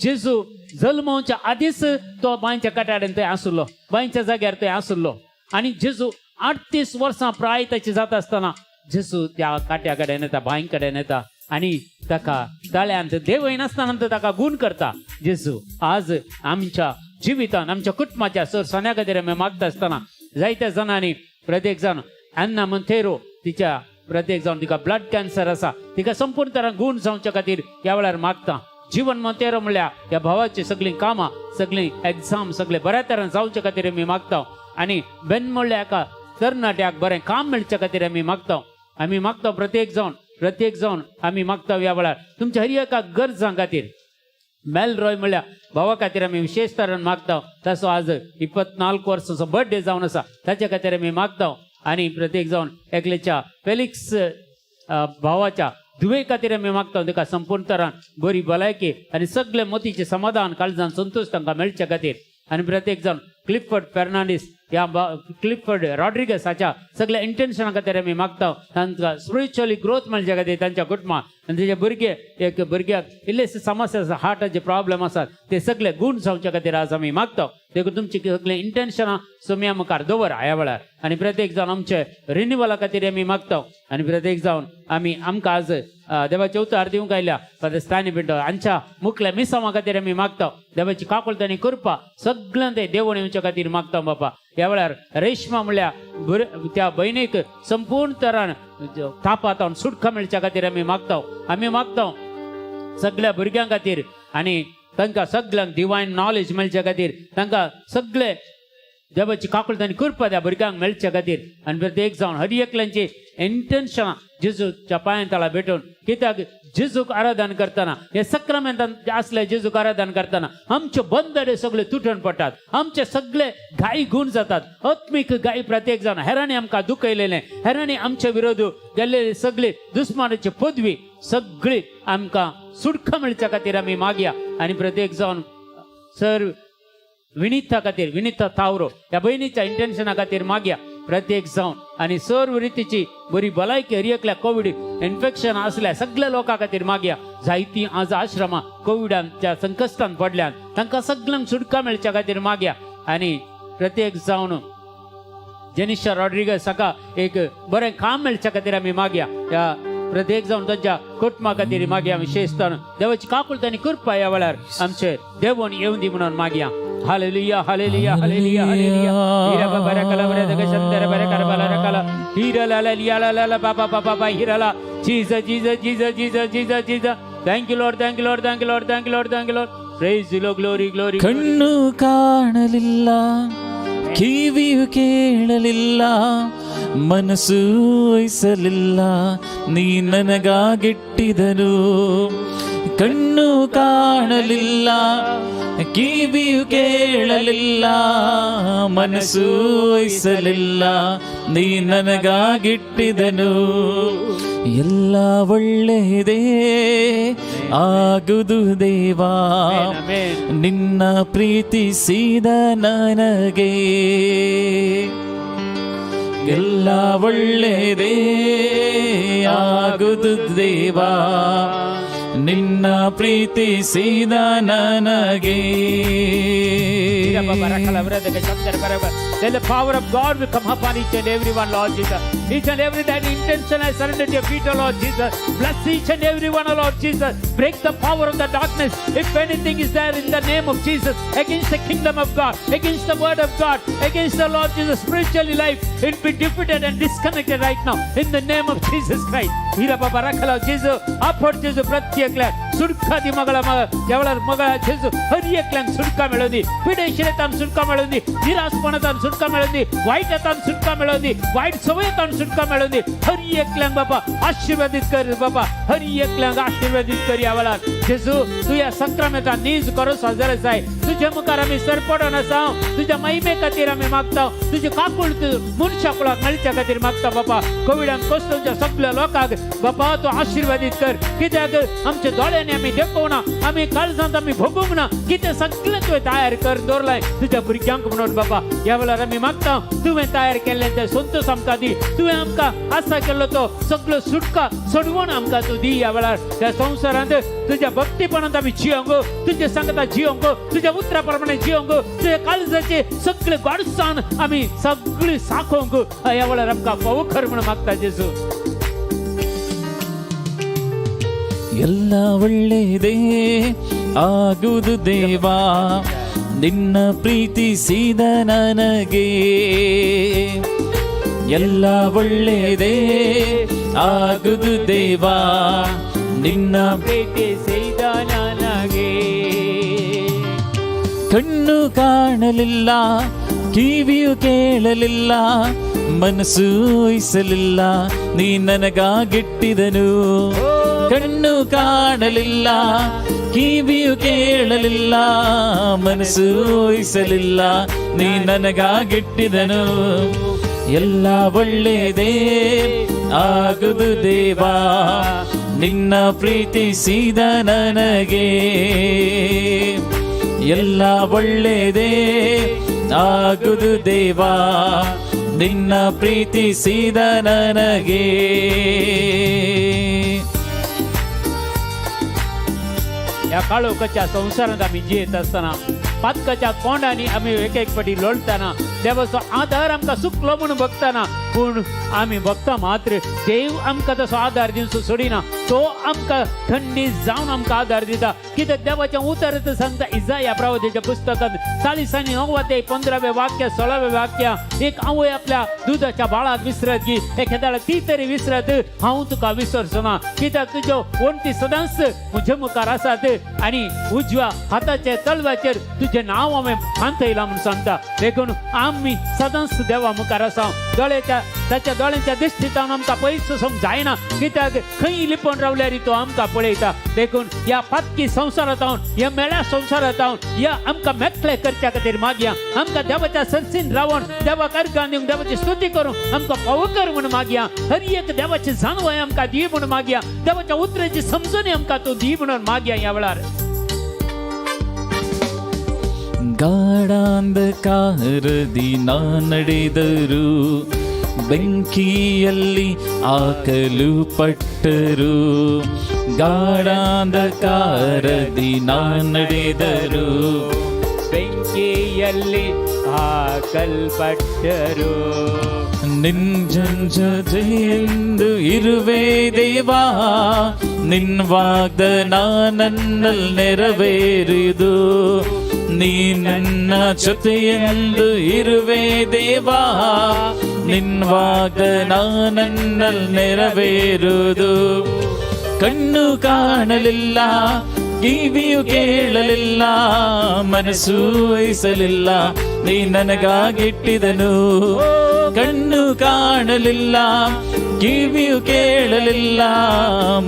जेजू जल्मावच्या आदीच तो बांयच्या काट्याडेन थंय आसलो, बांयच्या जाग्यार थंय आसलो. आनी जेजू 38 वर्सां प्राय ताची जाता आसतना जेजू त्या काट्या कडेन येता, बांय कडेन येता आनी ताका तळ्यांत देवयनासतना तो ताका गूण करता. जेजू आज आमच्या जिवितान आमच्या कुटुंबाच्या सर सोन्या खातीर आमी मागता आसतना जायत्या जाणांनी प्रत्येक जाण अन्ना मंथेरो तिच्या प्रत्येक जाण तिका ब्लड कॅन्सर आसा, तिका संपूर्ण तरान गूण जावच्या खातीर ह्या वेळार मागता. जीवन मंतेरो म्हणल्यार ह्या भावाची सगळीं कामां, सगळीं एग्जाम सगळे बऱ्या तरान जावचे खातीर आमी मागता. आनी बेन म्हणल्यार एका तरणाट्याक बरें काम मेळचे खातीर आमी मागता. आमी मागता प्रत्येक जावन, प्रत्येक जावन आमी मागता ह्या वेळार तुमच्या हर एका गरजां खातीर. मेल रॉय म्हणल्यार भावा खातीर आमी विशेश तरान मागता. ताचो आज 24 वर्सांचो बर्थडे जावन आसा, ताच्या खातीर आमी मागता. आनी प्रत्येक जावन एकलेच्या फेलिक्स भावाच्या धुवे खातीर आमी मागता, ताका संपूर्ण तरान बरी भलायकी आनी सगळे मतीचें समाधान, काळजान संतोश तांकां मेळचे खातीर. आनी प्रत्येक जावन क्लिफर्ड फेर्नांडीस ह्या क्लिफर्ड रॉड्रिगस हाच्या सगळ्या इंटेन्शना खातीर आमी मागता, तांकां स्पिरिच्युअली ग्रोथ मेळचे खातीर तांच्या कुटुंबाक. आनी तेजे भुरगे, एक भुरग्याक इल्लेशे समस्या आसा, हार्टाचे प्रॉब्लेम आसात, ते सगळे गूण जावचे खातीर आज आमी मागता. देखून तुमची सगळीं इंटेन्शनां सोम्या मुखार दवर ह्या वेळार. आनी प्रत्येक जावन आमचे रिन्युवला खातीर आमी मागता. आनी प्रत्येक जावन आमी आमकां आज देवाचे उतार दिवंक आयल्या फादर स्टॅनी पिंटो हांच्या मुखल्या मिसांवा खातीर आमी मागता. देवाची काकुळट आनी कृपा सगळ्यां ते देवण येवच्या खातीर मागता बापा. ह्या वेळार रेश्मा म्हणल्यार त्या भयणीक संपूर्ण तरान तापातावन सुटका मेळच्या खातीर आमी मागता. आमी मागता सगळ्या भुरग्यां खातीर आनी तांकां सगळ्यांक डिवायन नॉलेज मेळच्या खातीर, तांकां सगळे देवाची काकुळट आनी कृपा त्या भुरग्यांक मेळच्या खातीर. आनी प्रत्येक जावन हर एकल्यांची इंटेन्शनां जेजूच्या पांयां तळा भेटून, कित्याक जेजूक आराधन करतना, हे सक्रामेंतान आसले जेजूक आराधन करतना आमचे बंदडे सगळे तुटून पडटात, आमचे सगळे घाई गुण जातात, आत्मीक घाई. प्रत्येक जाण हेरांनी आमकां दुखयलेले, हेरांनी आमचे विरोध गेल्लेले सगळे दुस्मानाची पदवी सगळी आमकां सुटका मेळच्या खातीर आमी मागया. आनी प्रत्येक जावन सर विनिता खातीर, विनिता तावरो ह्या भयणीच्या इंटेन्शना खातीर मागया प्रत्येक जावन. आनी सर्व रितीची बरी भलायकी हर एकल्या कोवीड इन्फेक्शन आसल्या सगळ्या लोकां खातीर मागया. जायतीं आज आश्रमां कोविडाच्या संकश्टान पडल्यान तांकां सगळ्यांक सुटका मेळच्या खातीर मागया. आनी प्रत्येक जावन जेनिशा रॉड्रिगस हाका एक बरें काम मेळच्या खातीर आमी मागया. ह्या प्रत्येक जावन तांच्या कुटुंबा खातीर मागया. विशेश देवाची काकुळट आनी कृपा ह्या वेळार आमचे देवण येवन दी म्हणून मागया. Hallelujah, hallelujah, hallelujah, hallelujah. हिरा बाबा रकला बरे दग शंदर बरे करबला रकला हिरा ला ला लिया ला ला ला बाबा बाबा बाबा हिरा ला. Jesus, Jesus, Jesus, Jesus, Jesus, Jesus. Thank you Lord, thank you Lord, thank you Lord, thank you Lord, thank you Lord. Praise you, glory, glory. ಕಣ್ಣು ಕಾಣಲಿಲ್ಲ, ಕಿವಿಯು ಕೇಳಲಿಲ್ಲ, ಮನಸ್ಸು ಊಹಿಸಲಿಲ್ಲ, ನೀ ನನಗಾಗಿಟ್ಟಿದನು. ಕಣ್ಣು ಕಾಣಲಿಲ್ಲ, ಕಿವಿಯು ಕೇಳಲಿಲ್ಲ, ಮನಸ್ಸು ಊಹಿಸಲಿಲ್ಲ, ನೀ ನನಗಾಗಿಟ್ಟಿದನು. ಎಲ್ಲ ಒಳ್ಳೆಯದೇ ಆಗುದು ದೇವಾ, ನಿನ್ನ ಪ್ರೀತಿಸಿದ ನನಗೆ. ಎಲ್ಲ ಒಳ್ಳೆಯದೇ ಆಗುದು ದೇವಾ, ನಿನ್ನ ಪ್ರೀತಿಸಿದ ನನಗೆ. Then the power of God will come upon each and every one, Lord Jesus. Each and every that intention I surrender to your feet, O Lord Jesus. Bless each and every one, O Lord Jesus. Break the power of the darkness. If anything is there in the name of Jesus against the kingdom of God, against the word of God, against the Lord Jesus spiritually life, it be defeated and disconnected right now in the name of Jesus Christ. Hira Baba Rakhala Jesus, upward Jesus प्रत्येकल्या सुटका दी मगळा मग एवढा मगळा जेजू हर एकल्यान सुटका मेळोवंदी. पिडेशिरेतान सुटका मेळोवंदी, निराशपणातान सुटका मेळोवंदी, वायटातान सुटका मेळोवंदी, वायट सवयेतान सुटका मेळोवंदी. हर एकल्यांक बाबा आशीर्वादित कर बाबा, हर एकल्यांक आशीर्वादित कर. या वेळार जेजू तूं ह्या संक्रमेंतान नीज करो साजर जाय. तुज्या मुखार आमी सरपडोन आसा. तुज्या महिमे खातीर आमी मागता, तुजे काकूळ मनशा कुळाक मेळच्या खातीर मागता बापा. कोविडान कोसळच्या सगळ्या लोकांक बापा तूं आशिर्वादीत कर. कित्याक आमच्या दोळ्यांनी आमी देखोवना, आमी काळजांत आमी भोगूंक ना, कितें सगळें तुवें तयार कर दवरलाय तुज्या भुरग्यांक म्हणून बापा. ह्या वेळार आमी मागता, तुवें तयार केल्लें तें संतोष आमकां दी. तुवें आमकां आसा केल्लो तो सगळो सुटका सोडवण आमकां तूं दी. ह्या वेळार त्या संवसारांत तुज्या भक्तीपणांत आमी जियोंक, तुज्या सांगता जियोंक, तुज्या उतरा प्रमाणे जियोंक, तुज्या काळजाचे सगळे गोडसाण आमी सगळी साखोवंक ह्या वेळार आमकां फावो कर म्हणून मागता जेजू. ಎಲ್ಲ ಒಳ್ಳೆಯದೇ ಆಗುವುದು ದೇವಾ, ನಿನ್ನ ಪ್ರೀತಿಸಿದ ನನಗೆ. ಎಲ್ಲ ಒಳ್ಳೆಯದೇ ಆಗುವುದು ದೇವಾ, ನಿನ್ನ ಪ್ರೀತಿಸಿದ ನನಗೆ. ಕಣ್ಣು ಕಾಣಲಿಲ್ಲ, ಕಿವಿಯು ಕೇಳಲಿಲ್ಲ, ಮನಸ್ಸು ಊಹಿಸಲಿಲ್ಲ, ನೀ ನನಗಾಗಿಟ್ಟಿದನು. ಕಣ್ಣು ಕಾಣಲಿಲ್ಲ, ಕಿವಿಯು ಕೇಳಲಿಲ್ಲ, ಮನಸ್ಸು ಊಹಿಸಲಿಲ್ಲ, ನೀ ನನಗಾಗಿಟ್ಟಿದನು. ಎಲ್ಲ ಒಳ್ಳೆಯದೇ ಆಗುದು ದೇವಾ, ನಿನ್ನ ಪ್ರೀತಿಸಿದ ನನಗೆ. ಎಲ್ಲ ಒಳ್ಳೆಯದೇ ಆಗುದು ದೇವಾ, ನಿನ್ನ ಪ್ರೀತಿಸಿದ ನನಗೆ. ह्या काळोखाच्या संवसारांत आमी जियेत आसतना, पातकाच्या कोंडांनी आमी एक एक फावटी लोळटना, देवाचो आदार आमकां सुकलो म्हणून बघताना, पूण आमी बघता मात्र देव आमकां तसो आदार दिवचो सोडिना. तो आमकां थंडी जावन आमकां आदार दिता. कित्याक देवाचें उतर सांगता इजाया प्रवाद्याच्या पुस्तकात 49 ते 15वें वाक्य, 16वें वाक्य, एक आवय आपल्या दुधाच्या बाळाक विसरत की एखाद्या ती तरी विसरत, हांव तुका विसरचो ना. कित्याक तुज्यो वण्टी सदांच म्हज्या मुखार आसात आनी उजव्या हाताच्या तळव्याचेर तुजें नांव हांवें खांतयलां म्हणून सांगता. देखून आमी सदांच देवा मुखार आसा. दोळ्याच्या ताच्या दोळ्यांच्या दिश्टींतल्यान आमकां पयस वचूंक जायना, कित्याक खंय लिपोवन रावल्यार तो आमकां पळयता. देखून ह्या पातकी संवसारांत हांव, ह्या मेळ्या संवसारांत हांव, ह्या आमकां मेकळे करच्या खातीर मागया. आमकां देवाच्या सरसीन रावन देवाक अर्गां दिवंक, देवाची स्तुती करूंक आमकां फावो कर म्हणून मागया. हर एक देवाची जाणवाय आमकां दी म्हणून मागया. देवाच्या उतराची समजणी आमकां तूं दी म्हणून मागया ह्या वेळार. ಗಾಢಾಂಧಕಾರದಿ ನಾ ನಡೆದರು, ಬೆಂಕಿಯಲ್ಲಿ ಹಾಕಲು ಪಟ್ಟರು. ಗಾಢಾಂಧಕಾರದಿ ನಾ ನಡೆದರು, ಬೆಂಕಿಯಲ್ಲಿ ಹಾಕಲ್ಪಟ್ಟರು. ನಿನ್ನ ಜೊತೆಯೆಂದು ಇರುವೆ ದೇವಾ, ನಿನ್ ವಾಗ್ದಾನ ನನ್ನಲ್ಲಿ ನೆರವೇರುವುದು. ನೀ ನನ್ನ ಜೊತೆಯೆಂದು ಇರುವೆ ದೇವಾ, ನಿನ್ ವಾಗ್ದಾನ ನನ್ನಲ್ಲಿ ನೆರವೇರುವುದು. ಕಣ್ಣು ಕಾಣಲಿಲ್ಲ, ಕಿವಿಯು ಕೇಳಲಿಲ್ಲ, ಮನಸ್ಸು ಊಹಿಸಲಿಲ್ಲ, ನೀ ನನಗಾಗಿಟ್ಟಿದನು. ಕಣ್ಣು ಕಾಣಲಿಲ್ಲ, ಕಿವಿಯು ಕೇಳಲಿಲ್ಲ,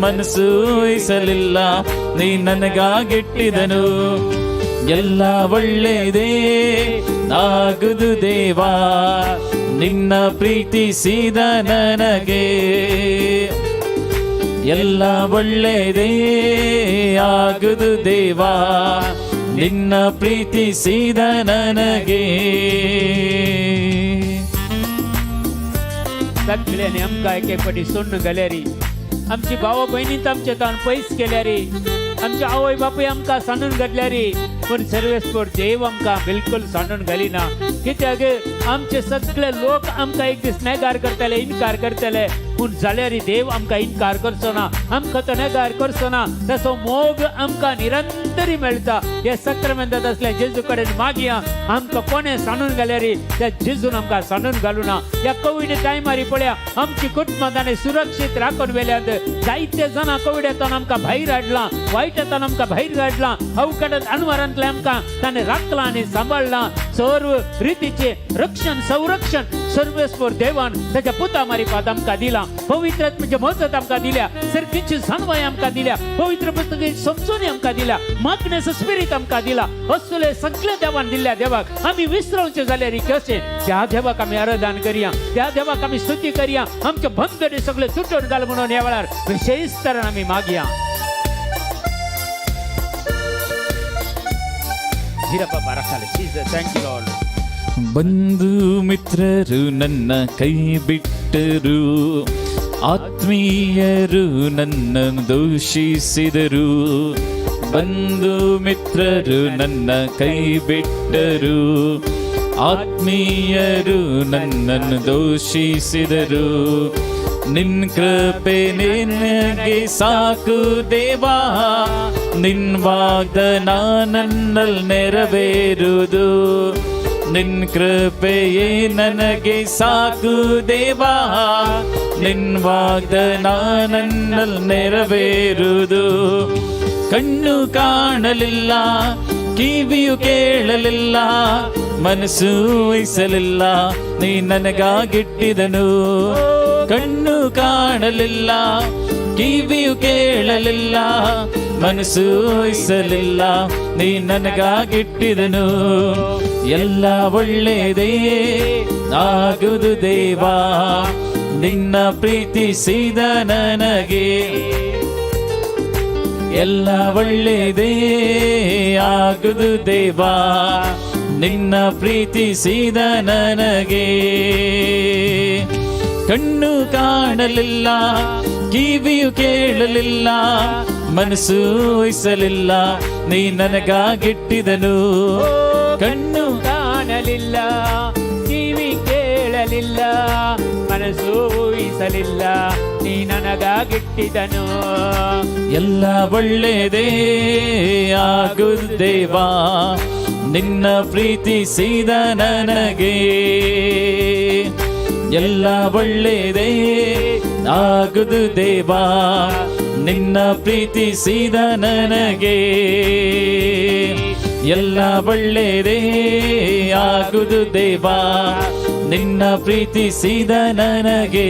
ಮನಸ್ಸು ಊಹಿಸಲಿಲ್ಲ, ನೀ ನನಗಾಗಿಟ್ಟಿದನು. ಎಲ್ಲ ಒಳ್ಳೆಯದೇ ಆಗುದು ದೇವಾ, ನಿನ್ನ ಪ್ರೀತಿಸಿದ ನನಗೆ. ಎಲ್ಲ ಒಳ್ಳೆಯದೇ ಆಗುದು ದೇವಾ, ನಿನ್ನ ಪ್ರೀತಿಸಿದ ನನಗೆ. सगळ्यांनी आमकां एक एक फावटी सोडून गेल्यारी, आमची भावा भयणीन आमचे तान पयस केल्यारी, आमचे आवय बापूय आमकां सांडून घातल्यारी, पूण सर्वेस्पर देव आमकां बिलकुल सांडून घालिना. कित्याक आमचे सगळे लोक आमकां एक दीस नेगार करतले, इनकार करतले, पूण जाल्यार देव आमकां इनकार करचो ना, आमकां तो नेगार करचो ना. ताचो मोग आमकां निरंतरी मेळटा. हे सक्रमेंतात असले जेजू कडेन मागया. आमकां कोणें सांडून घाल्यार त्या जेजून आमकां सांडून घालूना. ह्या कोवीड टायमार पळया, आमची कुटुंबां ताणें सुरक्षीत राखून व्हेल्यात. जायते जाणां कोविडांतल्यान आमकां भायर हाडलां, वायटांतल्यान आमकां भायर काडलां, अवकटात अनवरांतलें आमकां ताणें राखलां आनी सांबाळ्ळां. सर्व रितीचे रक्षण संरक्षण सर्वेस्पर देवान ताच्या पुता मारिफात आमकां दिलां. पवित्र आत्म्याचे मजत आमकां दिल्या, सर्कीची जाणवाय आमकां दिल्या, पवित्र पुस्तकाची समजून आमकां दिल्या. मागण्याचो स्पिरीत आमकां दिला. असले सगळे देवान दिल्ल्या देवाक आमी विसरोवचे जाल्यार कशें? त्या देवाक आमी आराधन करया, त्या देवाक आमी स्तुती करया. आमचे बंधने सगळे तुटून घाल म्हणून ह्या वेळार विशेष तरान आमी मागया. Thank you lord. ಬಂಧು ಮಿತ್ರರು ನನ್ನ ಕೈ ಬಿಟ್ಟರು, ಆತ್ಮೀಯರು ನನ್ನನ್ನು ದೂಷಿಸಿದರು. ಬಂಧು ಮಿತ್ರರು ನನ್ನ ಕೈ ಬಿಟ್ಟರು, ಆತ್ಮೀಯರು ನನ್ನನ್ನು ದೂಷಿಸಿದರು. ನಿನ್ ಕೃಪೆ ನಿನಗೆ ಸಾಕು ದೇವಾ, ನಿನ್ ವಾಗ್ದಾನ ನನ್ನಲ್ಲಿ ನೆರವೇರುವುದು. ನಿನ್ ಕೃಪೆಯೇ ನನಗೆ ಸಾಕು ದೇವಾ, ನಿನ್ ವಾಗ್ದಾನ ನನ್ನಲ್ಲಿ ನೆರವೇರುವುದು. ಕಣ್ಣು ಕಾಣಲಿಲ್ಲ, ಕಿವಿಯು ಕೇಳಲಿಲ್ಲ, ಮನಸ್ಸು ಊಹಿಸಲಿಲ್ಲ, ನೀ ನನಗಾಗಿಟ್ಟಿದನು. ಕಣ್ಣು ಕಾಣಲಿಲ್ಲ, ಕಿವಿಯು ಕೇಳಲಿಲ್ಲ, ಮನಸ್ಸು ಊಹಿಸಲಿಲ್ಲ, ನೀ ನನಗಾಗಿಟ್ಟಿದನು. ಎಲ್ಲ ಒಳ್ಳೆಯದೇ ಆಗುದು ದೇವಾ, ನಿನ್ನ ಪ್ರೀತಿಸಿದ ನನಗೆ. ಎಲ್ಲ ಒಳ್ಳೆಯದೇ ಆಗುದು ದೇವಾ, ನಿನ್ನ ಪ್ರೀತಿಸಿದ ನನಗೆ. ಕಣ್ಣು ಕಾಣಲಿಲ್ಲ, ಕಿವಿಯು ಕೇಳಲಿಲ್ಲ, ಮನಸ್ಸು ಊಹಿಸಲಿಲ್ಲ, ನೀ ನನಗಾಗಿಟ್ಟಿದನು. ಕಣ್ಣು ಕಾಣಲಿಲ್ಲ, ಕಿವಿ ಕೇಳಲಿಲ್ಲ, ಮನಸ್ಸು ಊಹಿಸಲಿಲ್ಲ, ನೀ ನನಗಾಗಿಟ್ಟಿದನು. ಎಲ್ಲ ಒಳ್ಳೆಯದೇ ಆಗುದು ದೇವಾ, ನಿನ್ನ ಪ್ರೀತಿಸಿದ ನನಗೆ. ಎಲ್ಲ ಒಳ್ಳೆಯದೇ ಆಗುದು ದೇವಾ, ನಿನ್ನ ಪ್ರೀತಿಸಿದ ನನಗೆ. ಎಲ್ಲ ಒಳ್ಳೆಯದೇ ಆಗುದು ದೇವಾ, ನಿನ್ನ ಪ್ರೀತಿಸಿದ ನನಗೆ.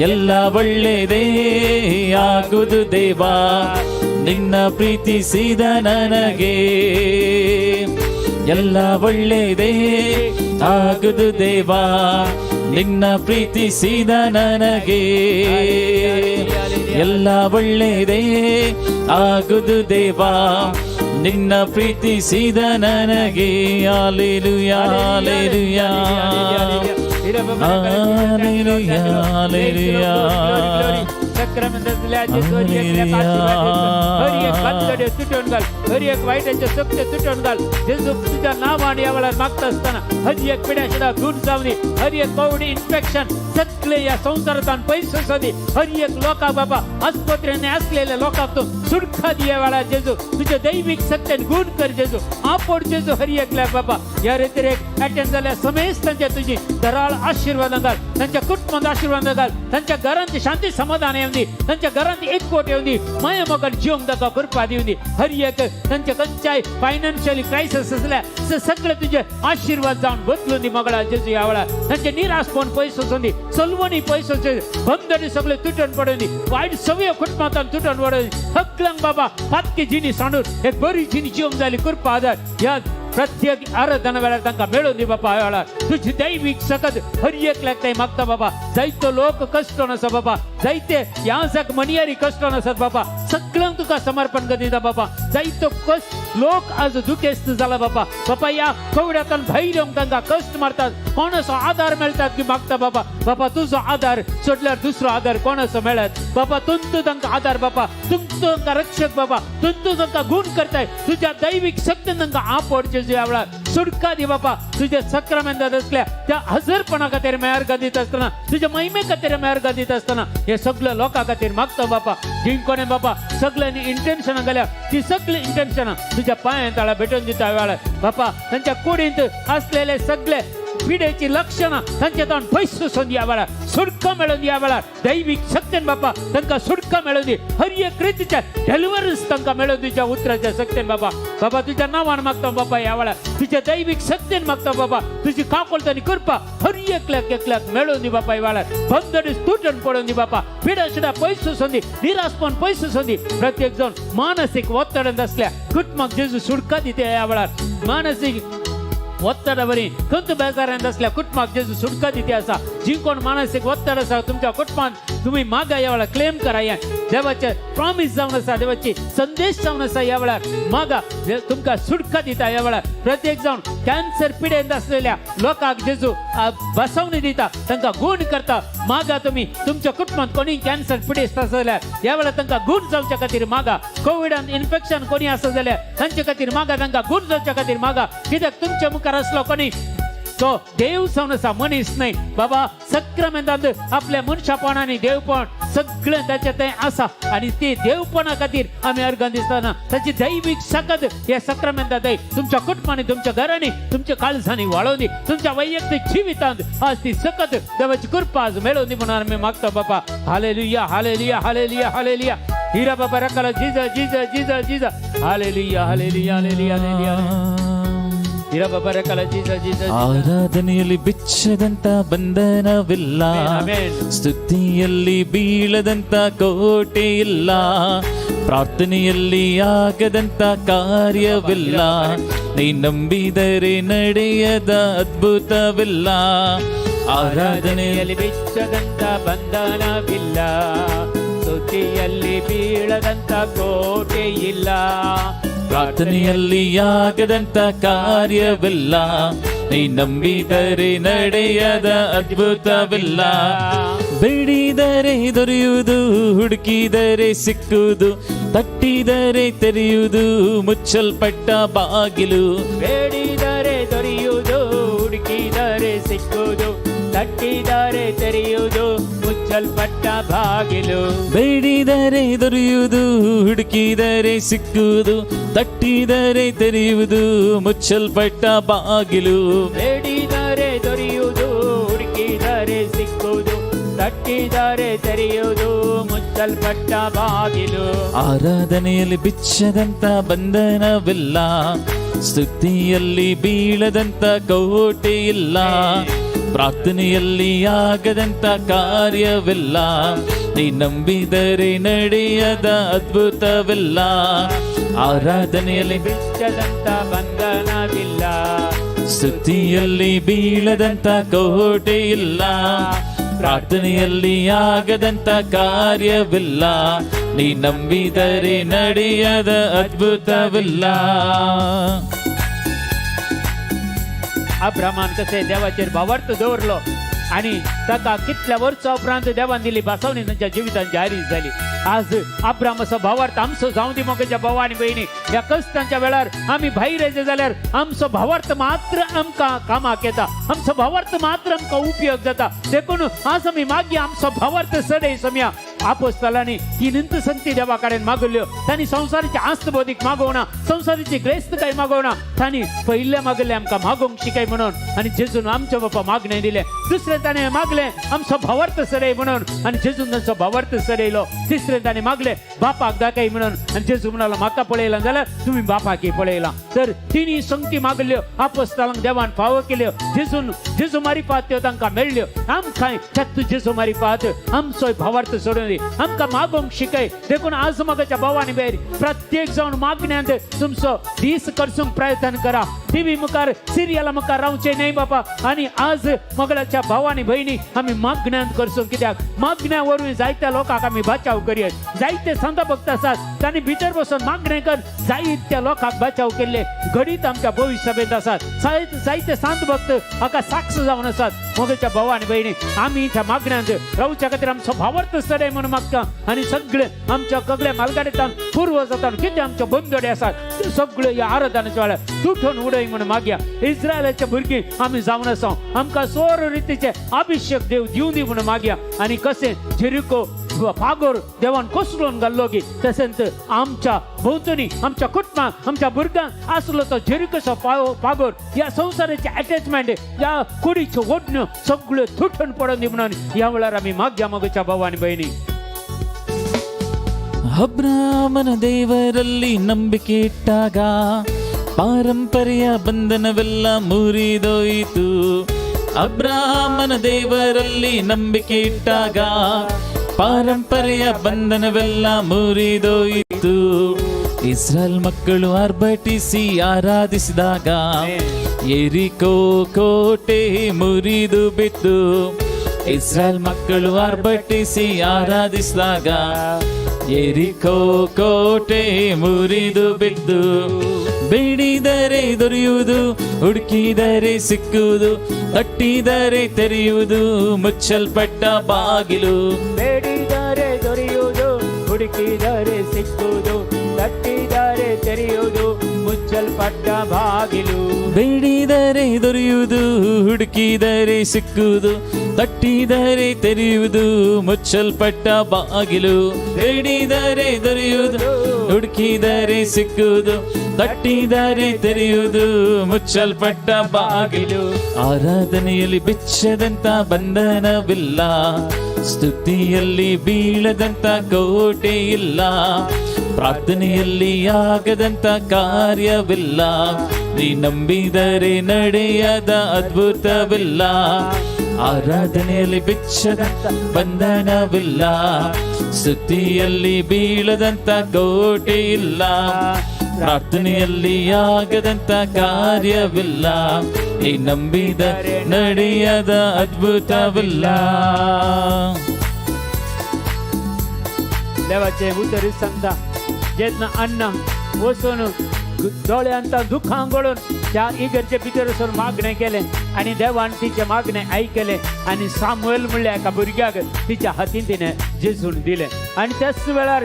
ಎಲ್ಲ ಒಳ್ಳೆಯದೇ ಆಗುದು ದೇವಾ, ನಿನ್ನ ಪ್ರೀತಿಸಿದ ನನಗೆ. ಎಲ್ಲ ಒಳ್ಳೆಯದೇ ಆಗುದು ದೇವಾ, ನಿನ್ನ ಪ್ರೀತಿಸಿದ ನನಗೆ. ಎಲ್ಲ ಒಳ್ಳೆಯದೇ ಆಗುದು ದೇವಾ, ನಿನ್ನ ಪ್ರೀತಿಸಿದ ನನಗೆ. Hallelujah, hallelujah, hallelujah, hallelujah. हर एक बंधने तुटून घाल, हर एक वायटाचे शक्ती तुटून घाल. जेजू, तुझ्या नावाने या वेळार मागता आसतना हर एक पिड्याच्या गुण जावनी, हर एक कोविड इन्फेक्शन सगळे या संवसारांत पयस वचोंदी. हर एक लोकांक बाबा, आस्पत्रेने असलेल्या लोकांक तूं सुटका दी. या वेळार जेजू, तुझ्या दैवीक सत्तेन गुण कर जेजू, आपोड जेजू हर एकल्याक बाबा. ह्या रेतिरेक अटेंड जाल्या समेस्तांच्या तुजी दराळ आशीर्वाद घाल, तांच्या कुटुंबात आशीर्वाद घाल, तांच्या घरांत शांती समाधान येवंदी, तांच्या घरांत एकवट येवंदी, माया मोगान जिवंक ताका कृपा दिवंदी. हर एक तांच्या खंयच्याय फायनान्शियली क्रायसिस आसल्या सगळे तुझे आशीर्वाद जावन बदलून दी मोगळा जेजू. ह्या वेळार तांचे निराशपण पयस वचोंदी, सलवणी पयस वचोंदी, बंधनी सगळे तुटून पडून दी, वायट सवय कुटुंबांत तुटून पडून दी. सगळ्यांक बाबा पातकी जिणी सांडून एक बरी जिणी जिवंक जाली कृपा आदार ह्या प्रत्येक आराधना वेळार तांकां मेळून दी बापा. ह्या वेळार तुजी दैवीक सकत हर एकल्याक ताई मागता बाबा. जायतो लोक कश्टोन आसा बाबा, जायते ह्या जाक मनियारी कश्टोन आसात बाबा, सगळ्यांक तुका समर्पण करिता बाबा. जायतो कश्ट लोक आज दुखेस्त जाला बाबा. बाबा, ह्या कोविडांतल्यान भायर येवंक तांकां कश्ट मारतात, कोणाचो आदार मेळटात की मागता बाबा. बाबा, तुजो आदार सोडल्यार दुसरो आदार कोणाचो मेळत बाबा? तूं तांकां आदार बाबा, तूं तांकां रक्षक बाबा, तूं तांकां गुण करताय. तुझ्या दैवीक शक्तीन तांकां आपोडचे ह्या वेळार सुटका दी बाबा. तुझ्या सक्रामेंतात असल्या त्या हजरपणा खातीर मेहरगा दित आसतना, तुझ्या महिमे खातीर मेहरगा दित आसतना, हे सगळे लोकां खातीर मागता बाबा. जी कोणे बाबा सगळ्यांनी इंटेन्शनां घाल्या, ती सगळी इंटेन्शनां तुझ्या पांयां तळा भेटून दिता ह्या वेळार बाबा. तांच्या कुडींत असलेले सगळे पिडेची लक्षणां तांच्या तोंड पयस सोद ह्या वेळार सुटका मेळोवन ह्या वेळार दैवीक शक्तीन बापा तांकां सुटका मेळोवन दी. हर एक रितीच्या डिलिव्हरन्स तांकां मेळोवन तुज्या उतराच्या शक्तीन बाबा. बाबा तुझ्या नांवान मागता बाबा, ह्या वेळार तुझ्या दैवीक शक्तीन मागता बाबा. तुझी काकूळट आनी कृपा हर एकल्याक एकल्याक मेळोवन दी बापा. ह्या वेळार बंदडीस तुटून पडून दी बापा, पिडा शिडा पयस सोदी, निराशपण पयस सोदी. प्रत्येक जण मानसीक ಒತ್ತಡದ असल्या कुटुंबाक जेजू सुटका दिते. ह्या वेळार मानसीक ಒತ್ತಡವರಿ ಕಂತು ಬೇಜಾರಾದ असल्या कुटुंबाक जेजू सुटका दिते आसा. जी कोण मानसीक ಒತ್ತಡ आसा तुमच्या कुटुंबात, तुम्ही मागा ह्या वेळार, क्लेम करा. ह्या देवाचे प्रॉमिस जावन आसा, देवाची संदेश जावन आसा. ह्या वेळार मागा, तुमकां सुटका दिता. ह्या वेळार प्रत्येक जावन कॅन्सर पिडेंत असलेल्या लोकांक जेजू बसवणी दिता, तांकां गुण करता. मागा तुम्ही, तुमच्या कुटुंबात कोणी कॅन्सर पिडेस्त आसा जाल्यार ह्या वेळार तांकां गुण जावच्या खातीर मागा. कोविडान इन्फेक्शन कोणी आसा जाल्यार तांचे खातीर मागा, तांकां गुण जावच्या खातीर मागा. कित्याक तुमच्या मुखार आसलो कोणी तो देव जावन आसा, मनीस न्हय बाबा. सक्रामेंतांत आपल्या मनशापण आनी देवपण सगळें ताचें तें आसा आनी ती देवपणा खातीर आमी अर्गां दिसतना ताची दैवीक सकत ह्या सक्रामेंतांत तुमच्या कुटुंबांनी, तुमच्या घरांनी, तुमच्या काळजांनी वाळोवनी. तुमच्या वैयक्तीक जिवितांत आज ती सकत देवाची कृपा आज मेळोवनी म्हणून आमी मागता बाबा. Hallelujah, hallelujah, hallelujah, hallelujah. हिरा बाबा रकाला जिजा जिजा जिजा जिजा. Hallelujah, hallelujah, hallelujah, hallelujah. ಹಿರಾ ಬಾಬಾ ರಕಾಲ ಜೀಸ ಜೀಸ. ಆರಾಧನೆಯಲ್ಲಿ ಬಿಚ್ಚದಂತ ಬಂಧನವಿಲ್ಲ. ಆಮೆನ್. ಸ್ತುತಿಯಲ್ಲಿ ಬೀಳದಂತ ಕೋಟೆ ಇಲ್ಲ. ಪ್ರಾರ್ಥನೆಯಲ್ಲಿ ಆಗದಂತ ಕಾರ್ಯವಿಲ್ಲ. ನೀ ನಂಬಿದರೆ ನಡೆಯದ ಅದ್ಭುತವಿಲ್ಲ. ಆರಾಧನೆಯಲ್ಲಿ ಆರಾಧನೆಯಲ್ಲಿ ಬಿಚ್ಚದಂತ ಬಂಧನವಿಲ್ಲ, ಸ್ತುತಿಯಲ್ಲಿ ಬೀಳದಂತ ಕೋಟೆ ಇಲ್ಲ, ಪ್ರಾರ್ಥನೆಯಲ್ಲಿ ಆಗದಂತ ಕಾರ್ಯವಿಲ್ಲ. ನೀ ನಂಬಿದರೆ ನಡೆಯದ ಅದ್ಭುತವಿಲ್ಲ. ಬೇಡಿದರೆ ದೊರೆಯುವುದು, ಹುಡುಕಿದರೆ ಸಿಕ್ಕುವುದು, ತಟ್ಟಿದರೆ ತೆರೆಯುವುದು ಮುಚ್ಚಲ್ಪಟ್ಟ ಬಾಗಿಲು. ಬೇಡಿದರೆ ದೊರೆಯುವುದು, ಹುಡುಕಿದರೆ ಸಿಕ್ಕುವುದು, ತಟ್ಟಿದರೆ ತೆರೆಯುವುದು ಮುಚ್ಚಲ್ಪಟ್ಟ ಬಾಗಿಲು. ಬೇಡಿದರೆ ದೊರೆಯುವುದು, ಹುಡುಕಿದರೆ ಸಿಕ್ಕುವುದು, ತಟ್ಟಿದರೆ ತೆರೆಯುವುದು ಮುಚ್ಚಲ್ಪಟ್ಟ ಬಾಗಿಲು. ಬೇಡಿದರೆ ದೊರೆಯುವುದು, ಹುಡುಕಿದರೆ ಸಿಕ್ಕುವುದು, ತಟ್ಟಿದರೆ ತೆರೆಯುವುದು ಮುಚ್ಚಲ್ಪಟ್ಟ ಬಾಗಿಲು. ಆರಾಧನೆಯಲ್ಲಿ ಬಿಚ್ಚದಂತ ಬಂಧನವಿಲ್ಲ. ಸ್ತುತಿಯಲ್ಲಿ ಬೀಳದಂತ ಕೋಟೆ ಇಲ್ಲ. ಪ್ರಾರ್ಥನೆಯಲ್ಲಿ ಆಗದಂತ ಕಾರ್ಯವಿಲ್ಲ. ನೀ ನಂಬಿದರೆ ನಡೆಯದ ಅದ್ಭುತವಿಲ್ಲ. ಆರಾಧನೆಯಲ್ಲಿ ಬಿಚ್ಚದಂತ ಬಂಧನವಿಲ್ಲ, ಸ್ತುತಿಯಲ್ಲಿ ಬೀಳದಂತ ಕೋಟೆ ಇಲ್ಲ. ಪ್ರಾರ್ಥನೆಯಲ್ಲಿ ಆಗದಂತ ಕಾರ್ಯವಿಲ್ಲ. ನೀ ನಂಬಿದರೆ ನಡೆಯದ ಅದ್ಭುತವಿಲ್ಲ. अब्रामान कशें देवाचेर भावार्थ दवरलो आनी ताका कितल्या वर्सां उपरांत देवान दिली बसवणी तांच्या जिवितांत जारी जाली. आज अब्राम असो भावार्थ आमचो जावं दी. मोगाच्या भाव आनी भयणी, ह्या कश्टांच्या वेळार आमी भायर येयचे जाल्यार आमचो भावार्थ मात्र आमकां कामाक येता, आमचो भावार्थ मात्र आमकां उपयोग जाता. देखून आज आमी मागीर आमचो भावार्थ सडय समया. आपोस्तलांनी ती निंत संती देवा कडेन मागल्यो. तांणी संवसाराची आस्त बोधीक मागोवना, संवसाराची ग्रेस्तकाय मागोवना. तांणी पयले मागले आमकां मागोवंक शिकय म्हणून आनी जेजून आमच्या बापा मागणें दिलें. दुसरें ताणें मागलें आमचो भावार्थ सडय म्हणून आनी जेजून तांचो भावार्थ सडयलो. तिसरें ताणें मागलें बापाक दाखय म्हणून आनी जेजू म्हणालो, म्हाका पळयला जाल्यार तुमी बापाकी पळयला. तर तिनी संगती मागल्यो आपोस्तलांक देवान फावो केल्यो. जेजून जेजू मारिफात त्यो तांकां मेळ्ळ्यो. आमकां त्यात जेजू मारिफात आमचोय भावार्थ सोडून दी, आमकां मागोवंक शिकय. देखून आज मगाच्या भावानी भायर प्रत्येक जावन मागण्यांत तुमचो दीस करसूंक प्रयत्न करा. टीव्ही मुखार, सिरियला मुखार रावचे न्हय बाबा. आनी आज मगळाच्या भावानी भयणी आमी मागण्यांत करसूंक, कित्याक मागण्या वरवीं जायत्या लोकांक आमी बचाव करूया. जायते संत भक्त आसात, तांणी भितर बसून मागणें कर जायत्या लोकांक बचाव केल्ले घडीत आमच्या भविष्य सभेंत आसात. जायते संत भक्त हाका साक्ष जावन आसात. मोगाच्या भाव आनी भयणी, आमी त्या मागण्यांत रावच्या खातीर आमचो भावार्थ सडय म्हणून मागता. आनी सगळे आमच्या सगळे मालगाडीतान पूर्वज जाता, कितें आमचे बंदोडे आसात ते सगळे ह्या आराधनाच्या वेळार तुटून उडय म्हणून मागया. इस्रायलाचे भुरगीं आमी जावन आसा, आमकां सोर रितीचे अभिषेक देव दिवं दी म्हणून मागया. आनी कशें जेरिको पागोर देवान कोसळून घाल्लो की तशेंच आमच्या भोंवतणी आमच्या कुटुंबाक आमच्या भुरग्यांक आसलो तो जेरिकोचो पागोर ह्या संवसाराचे अटॅचमेंट ह्या कुडीच्यो ओडण्यो सगळ्यो तुटून पडून दी म्हणून ह्या वेळार आमी मागया मगच्या भाव आनी भयणी. ಅಬ್ರಾಮನ ದೇವರಲ್ಲಿ ನಂಬಿಕೆ ಇಟ್ಟಾಗ ಪಾರಂಪರ್ಯ ಬಂಧನವೆಲ್ಲ ಮುರಿದೋಯಿತು. ಅಬ್ರಾಹ್ಮನ ದೇವರಲ್ಲಿ ನಂಬಿಕೆ ಇಟ್ಟಾಗ ಪಾರಂಪರ್ಯ ಬಂಧನವೆಲ್ಲ ಮುರಿದೋಯಿತು. ಇಸ್ರಾಯೇಲ್ ಮಕ್ಕಳು ಆರ್ಭಟಿಸಿ ಆರಾಧಿಸಿದಾಗ ಎರಿಕೋ ಕೋಟೆ ಮುರಿದು ಬಿತ್ತು. ಇಸ್ರಾಯೇಲ್ ಮಕ್ಕಳು ಆರ್ಭಟಿಸಿ ಆರಾಧಿಸಿದಾಗ ಎರಿಕೋ ಕೋಟೆ ಮುರಿದು ಬಿದ್ದು. ಬೇಡಿದರೆ ದೊರೆಯುವುದು, ಹುಡುಕಿದರೆ ಸಿಕ್ಕುವುದು, ತಟ್ಟಿದರೆ ತೆರೆಯುವುದು ಮುಚ್ಚಲ್ಪಟ್ಟ ಬಾಗಿಲು. ಬೇಡಿದರೆ ದೊರೆಯುವುದು, ಹುಡುಕಿದರೆ ಸಿಕ್ಕುವುದು, ತಟ್ಟಿದರೆ ತೆರೆಯುವುದು ಮುಚ್ಚಲ್ಪಟ್ಟ ಬಾಗಿಲು. ಬೇಡಿದರೆ ದೊರೆಯುವುದು, ಹುಡುಕಿದರೆ ಸಿಕ್ಕುವುದು, ತಟ್ಟಿದರೆ ತೆರೆಯುವುದು ಮುಚ್ಚಲ್ಪಟ್ಟ ಬಾಗಿಲು. ಬೇಡಿದರೆ ದೊರೆಯುವುದು, ಹುಡುಕಿದರೆ ಸಿಕ್ಕುವುದು, ತಟ್ಟಿದರೆ ತೆರೆಯುವುದು ಮುಚ್ಚಲ್ಪಟ್ಟ ಬಾಗಿಲು. ಆರಾಧನೆಯಲ್ಲಿ ಬಿಚ್ಚದಂತ ಬಂಧನವಿಲ್ಲ, ಸ್ತುತಿಯಲ್ಲಿ ಬೀಳದಂತ ಕೋಟೆ ಇಲ್ಲ, ಪ್ರಾರ್ಥನೆಯಲ್ಲಿ ಆಗದಂತ ಕಾರ್ಯವಿಲ್ಲ, ನೀ ನಂಬಿದರೆ ನಡೆಯದ ಅದ್ಭುತವಿಲ್ಲ. ಆರಾಧನೆಯಲ್ಲಿ ಬಿಚ್ಚದಂತ ಬಂಧನವಿಲ್ಲ, ಸ್ತುತಿಯಲ್ಲಿ ಬೀಳದಂತ ಕೋಟೆ ಇಲ್ಲ, ಪ್ರಾರ್ಥನೆಯಲ್ಲಿ ಆಗದಂತ ಕಾರ್ಯವಿಲ್ಲ, ನೀ ನಂಬಿದರೆ ನಡೆಯದ ಅದ್ಭುತವಿಲ್ಲ. देवाचें उतर सांगता, जेन्ना अण्णा वचून दोळ्यांत दुखां गळून त्या इगर्जे भितर वचून मागणें केलें आनी देवान तिचें मागणें आयकलें आनी सामुएल म्हणल्या एका भुरग्याक तिच्या हातीन तिणें जेजून दिलें. आनी त्याच वेळार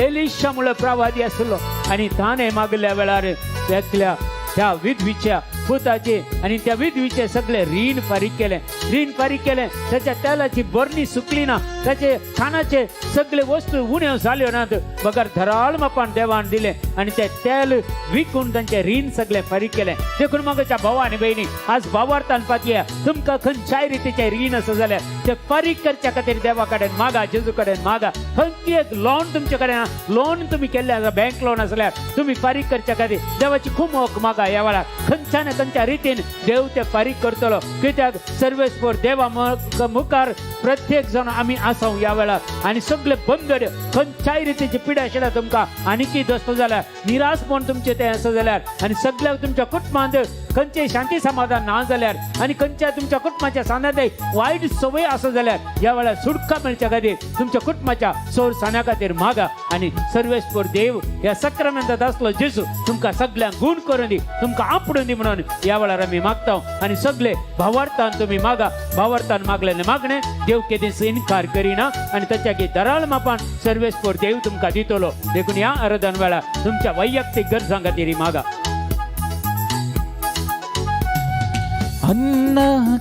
एलिशा म्हणलो प्रवादी आसलो आनी ताणें मागल्या वेळार एकल्या त्या विधवीच्या पुताचे आनी त्या विधवीचे सगळे रीण फारीक केलें. रीण फारीक केलें, त्याच्या तेलाची बरणी सुकली ना, त्याचे खाणाचे सगळे वस्तू उण्यो जाल्यो नात, बगर धराळ मापान देवान दिलें आनी ते तेल विकून तांचे रीण सगळे फारीक केलें. देखून म्हज्या भावा आनी भयणी, आज भावार्थान पातया तुमकां खंयच्याय रितीचें रीण आसा जाल्यार ते फारीक करच्या खातीर देवा कडेन मागा, जेजू कडेन मागा. खंयची एक लोन तुमचे कडेन लोन तुमी केल्लें आसा, बँक लोन आसल्यार तुमी फारीक करच्या खातीर देवाची खूब मागा. ह्या वेळार खंयच्या ना खंयच्या रितीन देव ते फारीक करतलो, कित्याक सर्वेस्पर देवा मुखार प्रत्येक जाण आमी आसा ह्या वेळार. आनी सगळे बंदड खंयच्याय रितीची पिडा आशिल्ल्या तुमकां आनीकय दोस्त जाल्यार निराशपण तुमचें तें आसा जाल्यार आनी सगळ्या तुमच्या कुटुंबांत खंयचें शांती समाधान ना जाल्यार आनी खंयच्या तुमच्या कुटुंबाच्या सांद्यांत वायट संवय आसा जाल्यार ह्या वेळार सुटका मेळच्या खातीर तुमच्या कुटुंबाच्या सोर सान्या खातीर मागा आनी सर्वेस्पर देव ह्या सक्रामेंतांत आसलो जेजू तुमकां सगळ्यांक गुण करून दी, तुमकां आपडून दी म्हणून ह्या वेळार आमी मागता. आनी सगळे भावार्थान तुमी मागा, भावार्थान मागलेले मागणे देव केदीच इन्कार करिना आनी ताच्या दराळ मापान सर्वेस्पर देव तुमकां दितलो. देखून ह्या आराधन वेळार तुमच्या वैयक्तीक गरजां खातीर मागा. ಅನ್ನ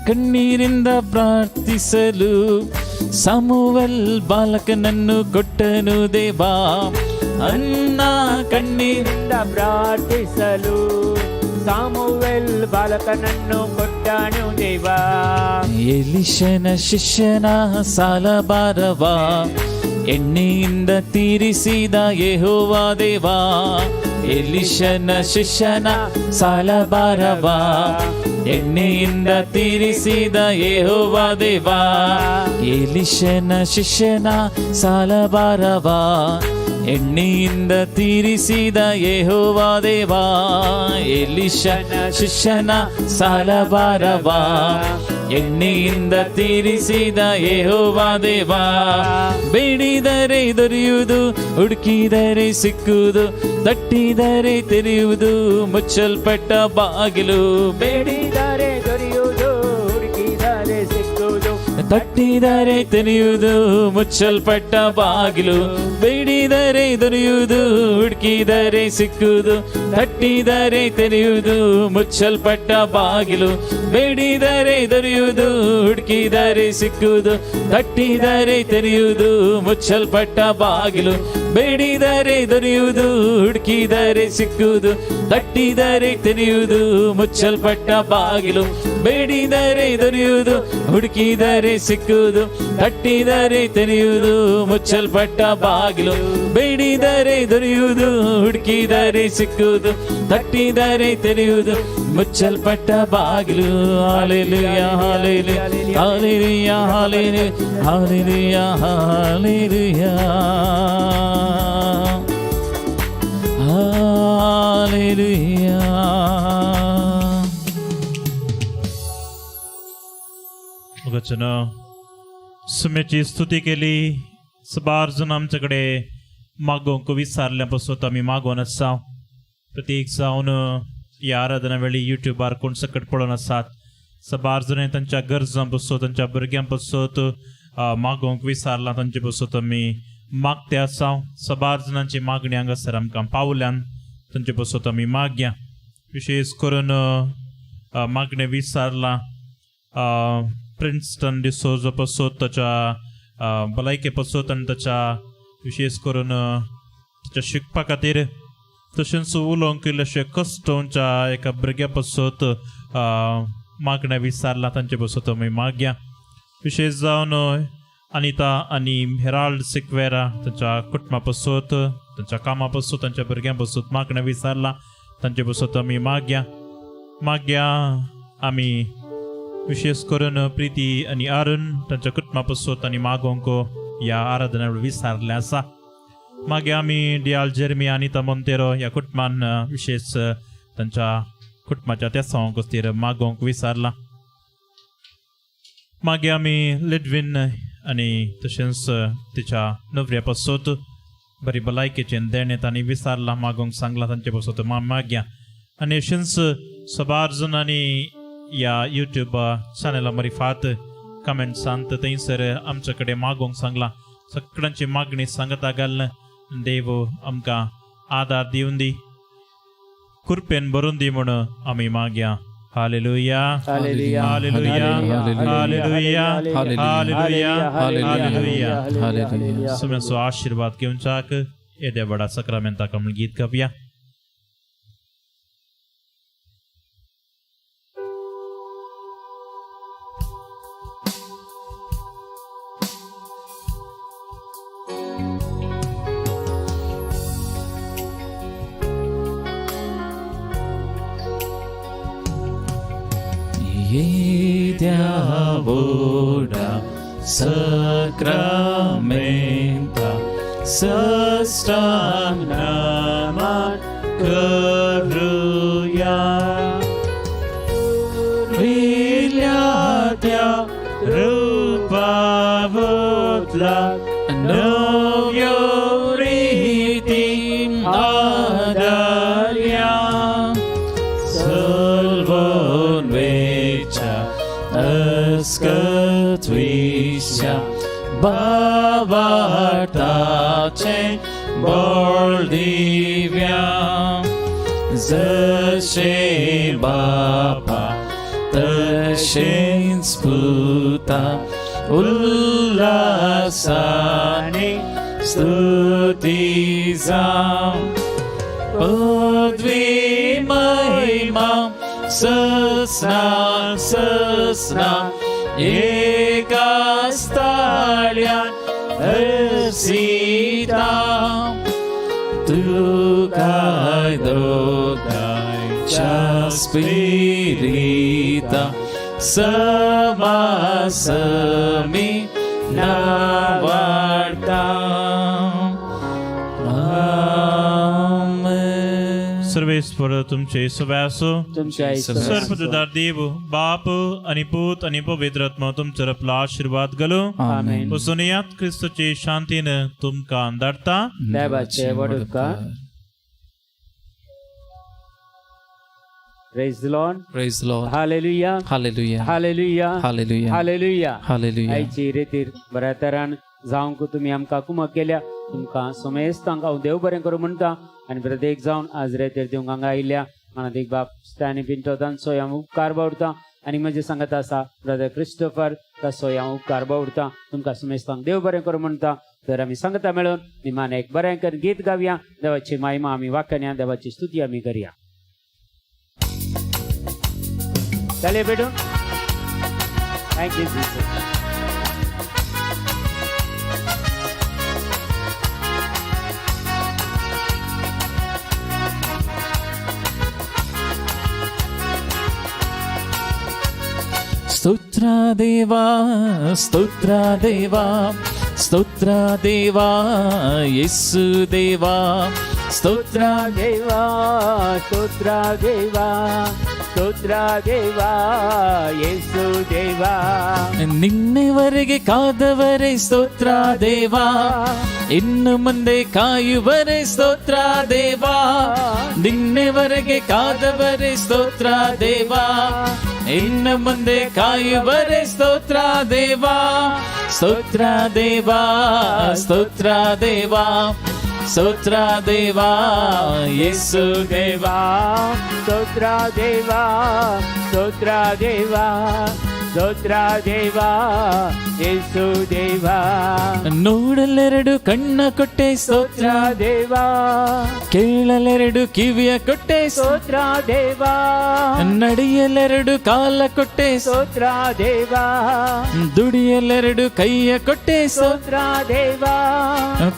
ಕಣ್ಣೀರಿಂದ ಪ್ರಾರ್ಥಿಸಲು ಸಾಮುವೆಲ್ ಬಾಲಕನನ್ನು ಕೊಟ್ಟನು ದೇವಾ. ಅನ್ನ ಕಣ್ಣೀರಿಂದ ಪ್ರಾರ್ಥಿಸಲು ಸಾಮುವೆಲ್ ಬಾಲಕನನ್ನು ಕೊಟ್ಟನು ದೇವಾ. ಎಲಿಶನ ಶಿಷ್ಯನ ಸಾಲಬಾರವ ಎಣ್ಣೆಯಿಂದ ತೀರಿಸಿದ ಯೆಹೋವ ದೇವಾ. ಎಲಿಶನ ಶಿಷ್ಯನ ಸಾಲಬಾರವ ಎಣ್ಣೆಯಿಂದ ತೀರಿಸಿದ ಯೆಹೋವ ದೇವಾ. ಎಲಿಶನ ಶಿಷ್ಯನ ಸಾಲಬಾರವ ಎಣ್ಣೆಯಿಂದ ತೀರಿಸಿದ ಯೆಹೋವ ದೇವಾ. ಎಲಿಶನ ಶಿಷ್ಯನ ಸಾಲಬಾರವ ಎಣ್ಣೆಯಿಂದ ತೀರಿಸಿದ ಯೆಹೋವ ದೇವಾ. ಬೇಡಿದರೆ ದೊರೆಯುವುದು, ಹುಡುಕಿದರೆ ಸಿಕ್ಕುವುದು, ತಟ್ಟಿದರೆ ತೆರೆಯುವುದು ಮುಚ್ಚಲ್ಪಟ್ಟ ಬಾಗಿಲು. ಬೇಡಿದರೆ ದೊರೆಯುವುದು, ಹುಡುಕಿದರೆ ಸಿಕ್ಕುವುದು, ತಟ್ಟಿದರೆ ತೆರೆಯುವುದು, ಮುಚ್ಚಲ್ಪಟ್ಟ ಬಾಗಿಲು. ಬೇಡಿದರೆ ದೊರೆಯುವುದು, ಹುಡುಕಿದರೆ ಸಿಕ್ಕುವುದು. ತಟ್ಟಿದರೆ ತೆರೆಯುವುದು, ಮುಚ್ಚಲ್ಪಟ್ಟ ಬಾಗಿಲು. ಬೇಡಿದರೆ ದೊರೆಯುವುದು, ಹುಡುಕಿದರೆ ಸಿಕ್ಕುವುದು. ತಟ್ಟಿದರೆ ತೆರೆಯುವುದು, ಮುಚ್ಚಲ್ಪಟ್ಟ ಬಾಗಿಲು. ಬೇಡಿದರೆ ದೊರೆಯುವುದು, ಹುಡುಕಿದರೆ ಸಿಕ್ಕುವುದು. ತಟ್ಟಿದರೆ ತೆರೆಯುವುದು, ಮುಚ್ಚಲ್ಪಟ್ಟ ಬಾಗಿಲು. ಬೇಡಿದರೆ ದೊರೆಯುವುದು, ಹುಡುಕಿದರೆ ಸಿಕ್ಕುವುದು. ತಟ್ಟಿದರೆ ತೆರೆಯುವುದು, ಮುಚ್ಚಲ್ಪಟ್ಟ ಬಾಗಿಲು. ಬೇಡಿದರೆ ದೊರೆಯುವುದು, ಹುಡುಕಿದರೆ ಸಿಕ್ಕುವುದು. ತಟ್ಟಿದರೆ ತೆರೆಯುವುದು, ಮುಚ್ಚಲ್ಪಟ್ಟ ಬಾಗಿಲು. Hallelujah, hallelujah, hallelujah, hallelujah, hallelujah, hallelujah, hallelujah. वचन सुम्याची स्तुती केली. सुबार जण आमचे कडेन मागोवंक विसारल्या पासून आमी मागोवन आसा. प्रत्येक जावन ह्या आराधना वेळी युट्यूबार कोण सकट पळोवन आसात, सबार जण तांच्या गरजां पासून, तांच्या भुरग्यां पासून मागोवंक विसारला, तांचे पासून आमी मागते आसा. सबार जाणांची मागणी हांगासर आमकां पावल्यान, तांचे पासून आमी मागया. विशेश करून मागणें विसारला प्रिन्स्टन डिसोजो पासून, ताच्या भलायके पासून आनी ताच्या विशेश करून ताच्या शिकपा खातीर. तशेंच उलोवंक इल्लेशें कश्टोंच्या एका भुरग्या पासून मागणें विसारला, तांचे पासून आमी मागया. विशेश जावन अनिता आनी हेराल्ड सिक्वेरा, तांच्या कुटुंबा पासून, तांच्या कामा पासून, तांच्या भुरग्यां पासून मागणें विसारला, तांचे पासून आमी मागया. मागया आमी विशेश करून प्रिती आनी अरुण, तांच्या कुटुंबा पासून आनी मागोवंक ह्या आराधना विसारलें आसा. मागीर आमी डियाल जेर्मी अनिता मोंतेरो ह्या कुटुंबान विशेश तांच्या कुटुंबाच्या तेसांव खातीर मागोवंक विसारला. मागीर आमी लिडवीन आनी तशेंच तिच्या नवऱ्या पासून बरी भलायकेचें देणें तांणी विसारला, मागोवंक सांगला, तांचे पासून मागया. आनी अशेंच सबार जाणांनी ह्या युट्यूब चॅनला मारिफात कमेंट्सांत थंयसर आमचे कडेन मागोवंक सांगला. सगळ्यांची मागणी सांगता घालून देव आमकां आदार दिवन दी, कृपेन भरून दी म्हूण आमी मागया. Hallelujah, hallelujah, hallelujah, hallelujah, hallelujah, hallelujah. Hallelujah. सुम्याचो आशिर्वाद घेवच्याक येद्या व्हडा सक्रामेंताक आमी गीत गावया. येद्या व्हडा सक्रामेंता सष्टांग नमन करुया. पुरविल्या त्या रुपावतला नव्यो रिती आदारया. सलवोन वेच्या अस्कत्विश्या भावार्थाचें बळ दिव्या. जशें बापा तशेंच पुता उल्हासाने स्तुती जावं. पदवी महिमा ससना ससना एका स्थाळ्यान हर्षिता. तुका दोगांयच्या स्पिरिता समासमी नावाडता. आमेन. सर्वेस्पर तुमचे सगळे आसूं. तुमच्या सर्वदार देव बाप आणि पूत आणि पवित्र आत्मा तुमचेर आपलो आशिर्वाद घालूं. आमेन. वचून क्रिस्तूची शांतीन तुमकां धाडटा. देवाचे वड उपकार. Praise Lord. Praise Lord. Hallelujah. Hallelujah. Hallelujah. Hallelujah. Hallelujah. Hallelujah. आयची रेतीर बऱ्या तरान जावंक तुमी आमकां कुमक केल्या, तुमकां समेस्तांक हांव देव बरें करूं म्हणटा. आनी प्रत्येक जावन आज रेतीर दिवंक हांगा आयिल्ल्या मानादीक बाब स्टॅनी पिंटो तांचो हांव उपकार बावडटा. आनी म्हजे सांगत आसा ब्रदर क्रिस्टोफर ताचो हांव उपकार बावडटा. तुमकां समेस्तांक देव बरें करूं म्हणटा. तर आमी सांगता मेळून निमान एक बरें कर गीत गावया, देवाची महिमा आमी वाखाणया, देवाची स्तुती आमी करया. चले भेटून. Thank you Jesus. ಸ್ತೋತ್ರ ದೇವಾ, ಸ್ತೋತ್ರ ದೇವಾ, ಸ್ತೋತ್ರ ದೇವಾ, ಯೇಸು ದೇವಾ, ಸ್ತೋತ್ರ ದೇವಾ, ಸ್ತೋತ್ರ ದೇವಾ, ಸ್ತೋತ್ರ ದೇವಾ, ಯೇಸು ದೇವಾ. ನಿನ್ನೆವರೆಗೆ ಕಾದವರೇ ಸ್ತೋತ್ರ ದೇವಾ, ಇನ್ನು ಮುಂದೆ ಕಾಯುವರೇ ಸ್ತೋತ್ರ ದೇವಾ. ನಿನ್ನೆವರೆಗೆ ಕಾದವರೇ ಸ್ತೋತ್ರ ದೇವಾ, ಇನ್ನು ಮುಂದೆ ಕಾಯುವರೇ ಸ್ತೋತ್ರ ದೇವಾ. ಸ್ತೋತ್ರ ದೇವಾ, ಸ್ತೋತ್ರ ದೇವಾ, ಸ್ತೋತ್ರ ದೇವಾ, ಯೇಸು ದೇವಾ. ಸ್ತೋತ್ರ ದೇವಾ, ಸ್ತೋತ್ರ ದೇವಾ, ಸ್ತೋತ್ರ ದೇವಾ, ಯೇಸು ದೇವಾ. ನೋಡಲೆರಡು ಕಣ್ಣ ಕೊಟ್ಟೆ ಸ್ತೋತ್ರ ಸ್ತೋತ್ರ ದೇವಾ, ಕೇಳಲೆರಡು ಕಿವಿಯ ಕೊಟ್ಟೆ ಸ್ತೋತ್ರ ದೇವಾ, ನಡೆಯಲೆರಡು ಕಾಲ ಕೊಟ್ಟೆ ಸ್ತೋತ್ರ ದೇವಾ, ದುಡಿಯಲೆರಡು ಕೈಯ ಕೊಟ್ಟೆ ಸ್ತೋತ್ರ ದೇವಾ,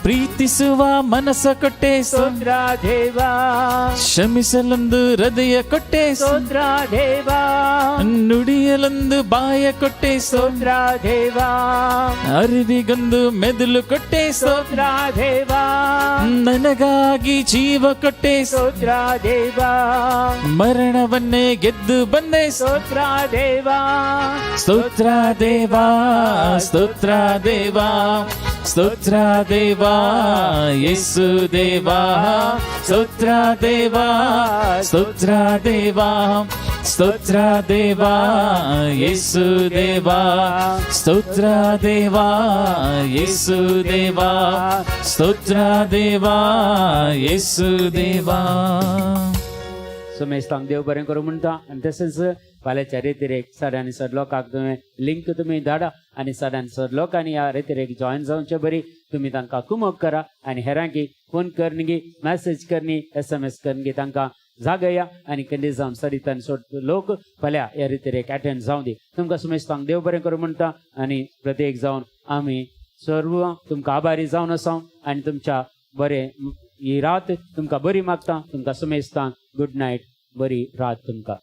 ಪ್ರೀತಿಸುವ ಮನಸ್ಸ ಕೊಟ್ಟೆ ಸ್ತೋತ್ರ ದೇವಾ, ಕ್ಷಮಿಸಲೊಂದು ಹೃದಯ ಕೊಟ್ಟೆ ಸ್ತೋತ್ರ ದೇವಾ, ನುಡಿಯಲೊಂದು ಬಾಯ ಕೊಟ್ಟೆ ಸ್ತೋತ್ರ ದೇವಾ, ಅರಿವಿಗೊಂದು ಮೆದುಳು ಕೊಟ್ಟೆ ಸ್ತೋತ್ರ ದೇವಾ, ನನಗಾಗಿ ಜೀವ ಕೊಟ್ಟೆ ಸ್ತೋತ್ರ ದೇವಾ, ಮರಣವನ್ನೇ ಗೆದ್ದು ಬಂದೆ ಸ್ತೋತ್ರ ದೇವಾ, ಸ್ತೋತ್ರ ದೇವಾ, ಸ್ತೋತ್ರ ದೇವಾ, ಸ್ತೋತ್ರ ದೇವಾ, ಯೇಸು ದೇವಾ, ಸ್ತೋತ್ರ ದೇವಾ, ಸ್ತೋತ್ರ ದೇವಾ, ಸ್ತೋತ್ರ ದೇವಾ, ಯೇಸು ದೇವಾ, ಸ್ತೋತ್ರ ದೇವಾ, ಯೇಸು ದೇವಾ, ಸ್ತೋತ್ರ ದೇವಾ, ಯೇಸು ದೇವಾ. सुमेस्तांक देव बरें करूं म्हणटा. आनी तशेंच फाल्यांच्या रेतिरेक साडे आनी सड लोकांक तुमी लिंक तुमी धाडा आनी साडे आनी सड लोकांनी ह्या रेतिरेक जॉयन जावचे बरी तुमी तांकां कुमक करा आनी हेरांकी फोन करनी, मॅसेज करनी, SMS करनी, तांकां जागया आनी कंदी जावन सडीत आनी सोड लोक फाल्यां ह्या रितिरेक एटेंड जावं दी. तुमकां सुमेस्तांक देव बरें करूं म्हणटा. आनी प्रत्येक जावन आमी सर्व तुमकां आभारी जावन आसा आनी तुमच्या बरें ही रात तुमकां बरी मागता. तुमकां सुमेस्तांक गुड नायट, बरी रात तुमकां.